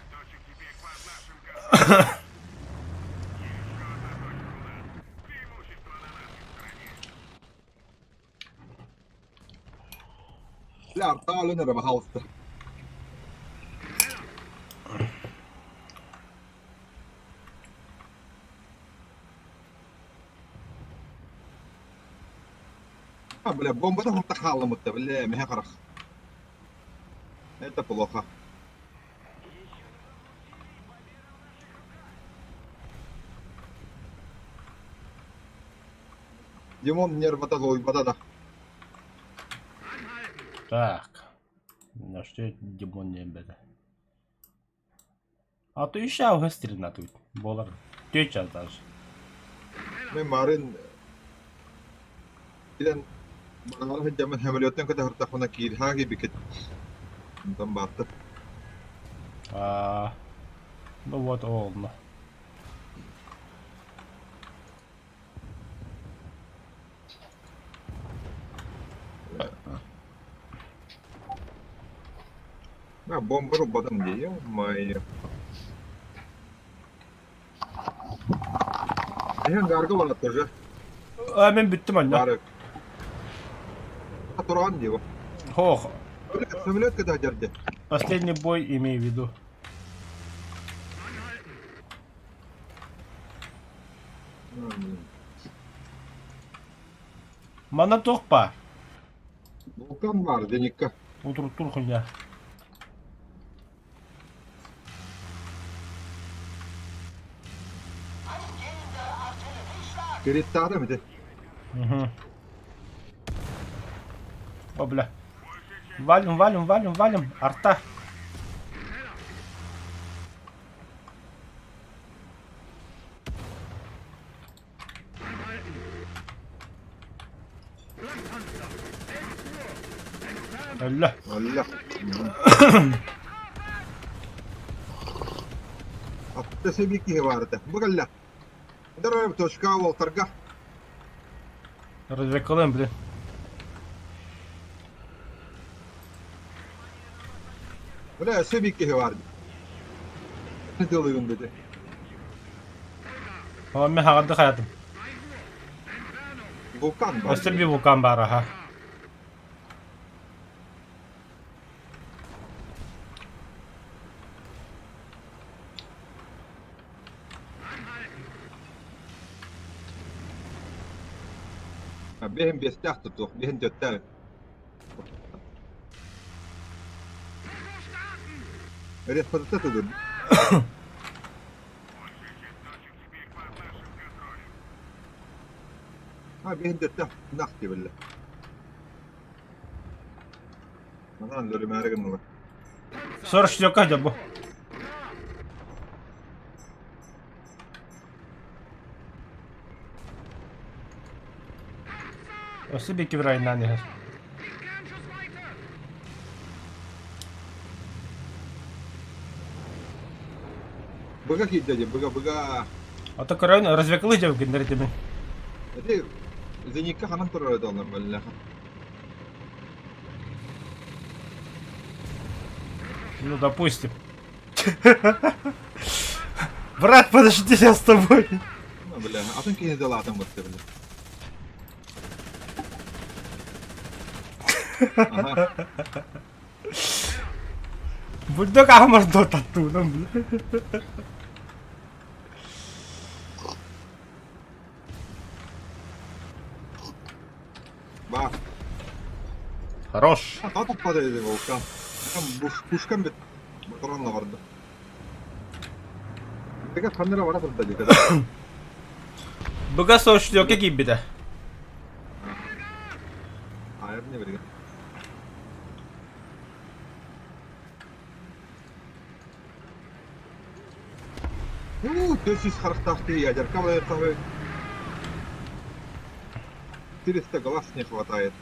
Бля, арталын эрэ, пожалуйста. А, бля, бомба да хаалламмыта, бля, мэһэ харах. Это плохо. Димон нервата лойбата да. Так. На что Димон не беда. А то еще стрельна тут. Болар. Теча даже. Мен марын Илэн бараары сылдьаммын самолеттан көтө сыртахпына киирһаа киирбиккит. Онтон бааттым. А, ну вот он. А, бомба рубатым дии, ё-моё. Эһэн гарга барат тоже. А, мен бүттүм онно. Бары. Туран дии. Хох, Самолет когда дерде. последний бой имею в виду. Манна туох баар? Вулкан бар, Деникка. Утуруттур хуйня. Кириттаада мити. Угу. О, бля. Валим, валим, валим, валим. Арта. Өллө. Өллө. Атта сэби киһи баар этэ. Бу кэллэ. Здорово, точка уолтарга. Развлекалым, блин. Бля, өссө биир киһи баар. Тылыгын бити. О, мен хаҕарды хаятым. Вулкан бар. Өссө bir вулкан бар, аха. Биһин биэстээх тутуох, биһин түөртээх. Респозиция тудун. А, биһин түөртээх нах диэбиллэ. Манан лөрүмээри гыннылар. Сор шлёка дьэ бу. Өссө биир кибер айаннаан иһэр. Быга киирдэ дии, быга, быга. Ото көрөн развекалы дьэ гыннар этибин. Ити зеникка ханан турар этэ олор бэллэхэ. Ну, допустим. Брат, подожди, я с тобой. Ну, бля, атын киһи дылаатын бытты, бля. Ага. Бульдог аһымар дотаттуунан, бля. Ба. Хорош. Таппады dedi Volkan. Пушкам бит. Моторонна барды. Теге ханнара бара турда диде. Быга сошлёке киирбитэ. Айыр не берген. Уу, 440 ядерка блядь, 400 глаз не хватает.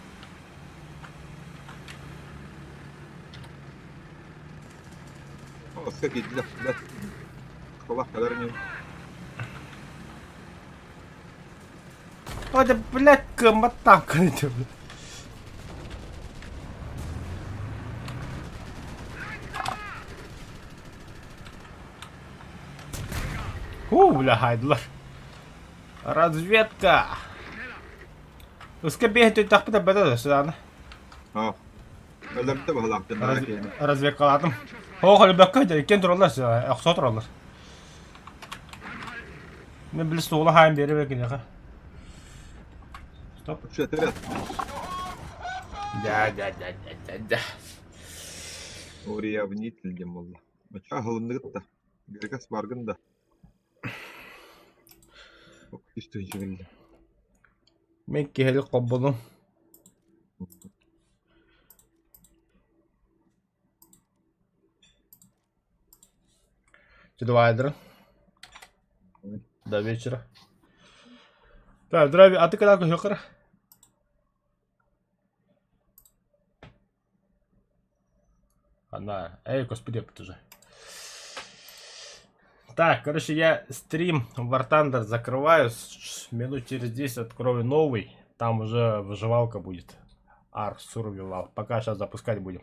О, сколько для, для... Школа, наверное. О, да, блядь, кыммат танканы блядь. Уу, бля, хайдылар. Разведка! Өскө биэһэ төйтөхпүт эбэтэ да сыдааны. А. Өлөрдө баһылаахтын. Разведкалаатым. Оо, холбөккө дьэ иккиэн тураллар, охсо тураллар. Мен били суола хаайан биэрэ киниэхэ. Стоп. Четыре. Да, да, да, да, да, да. Уравнитель диэн буолла. Оччо аһылынныгыт да. Грекас баргын да. Үс тыһыынча кэллэ. Мен киһилик холбонум. Чудовайдер. До вечера. Так, здравия. А ты когда көһөкөр? Она. Эй, господи, уже. Так, короче, я стрим War Thunder закрываю. Минут через 10 открою новый. Там уже выживалка будет. Ark Survival. Пока сейчас запускать будем.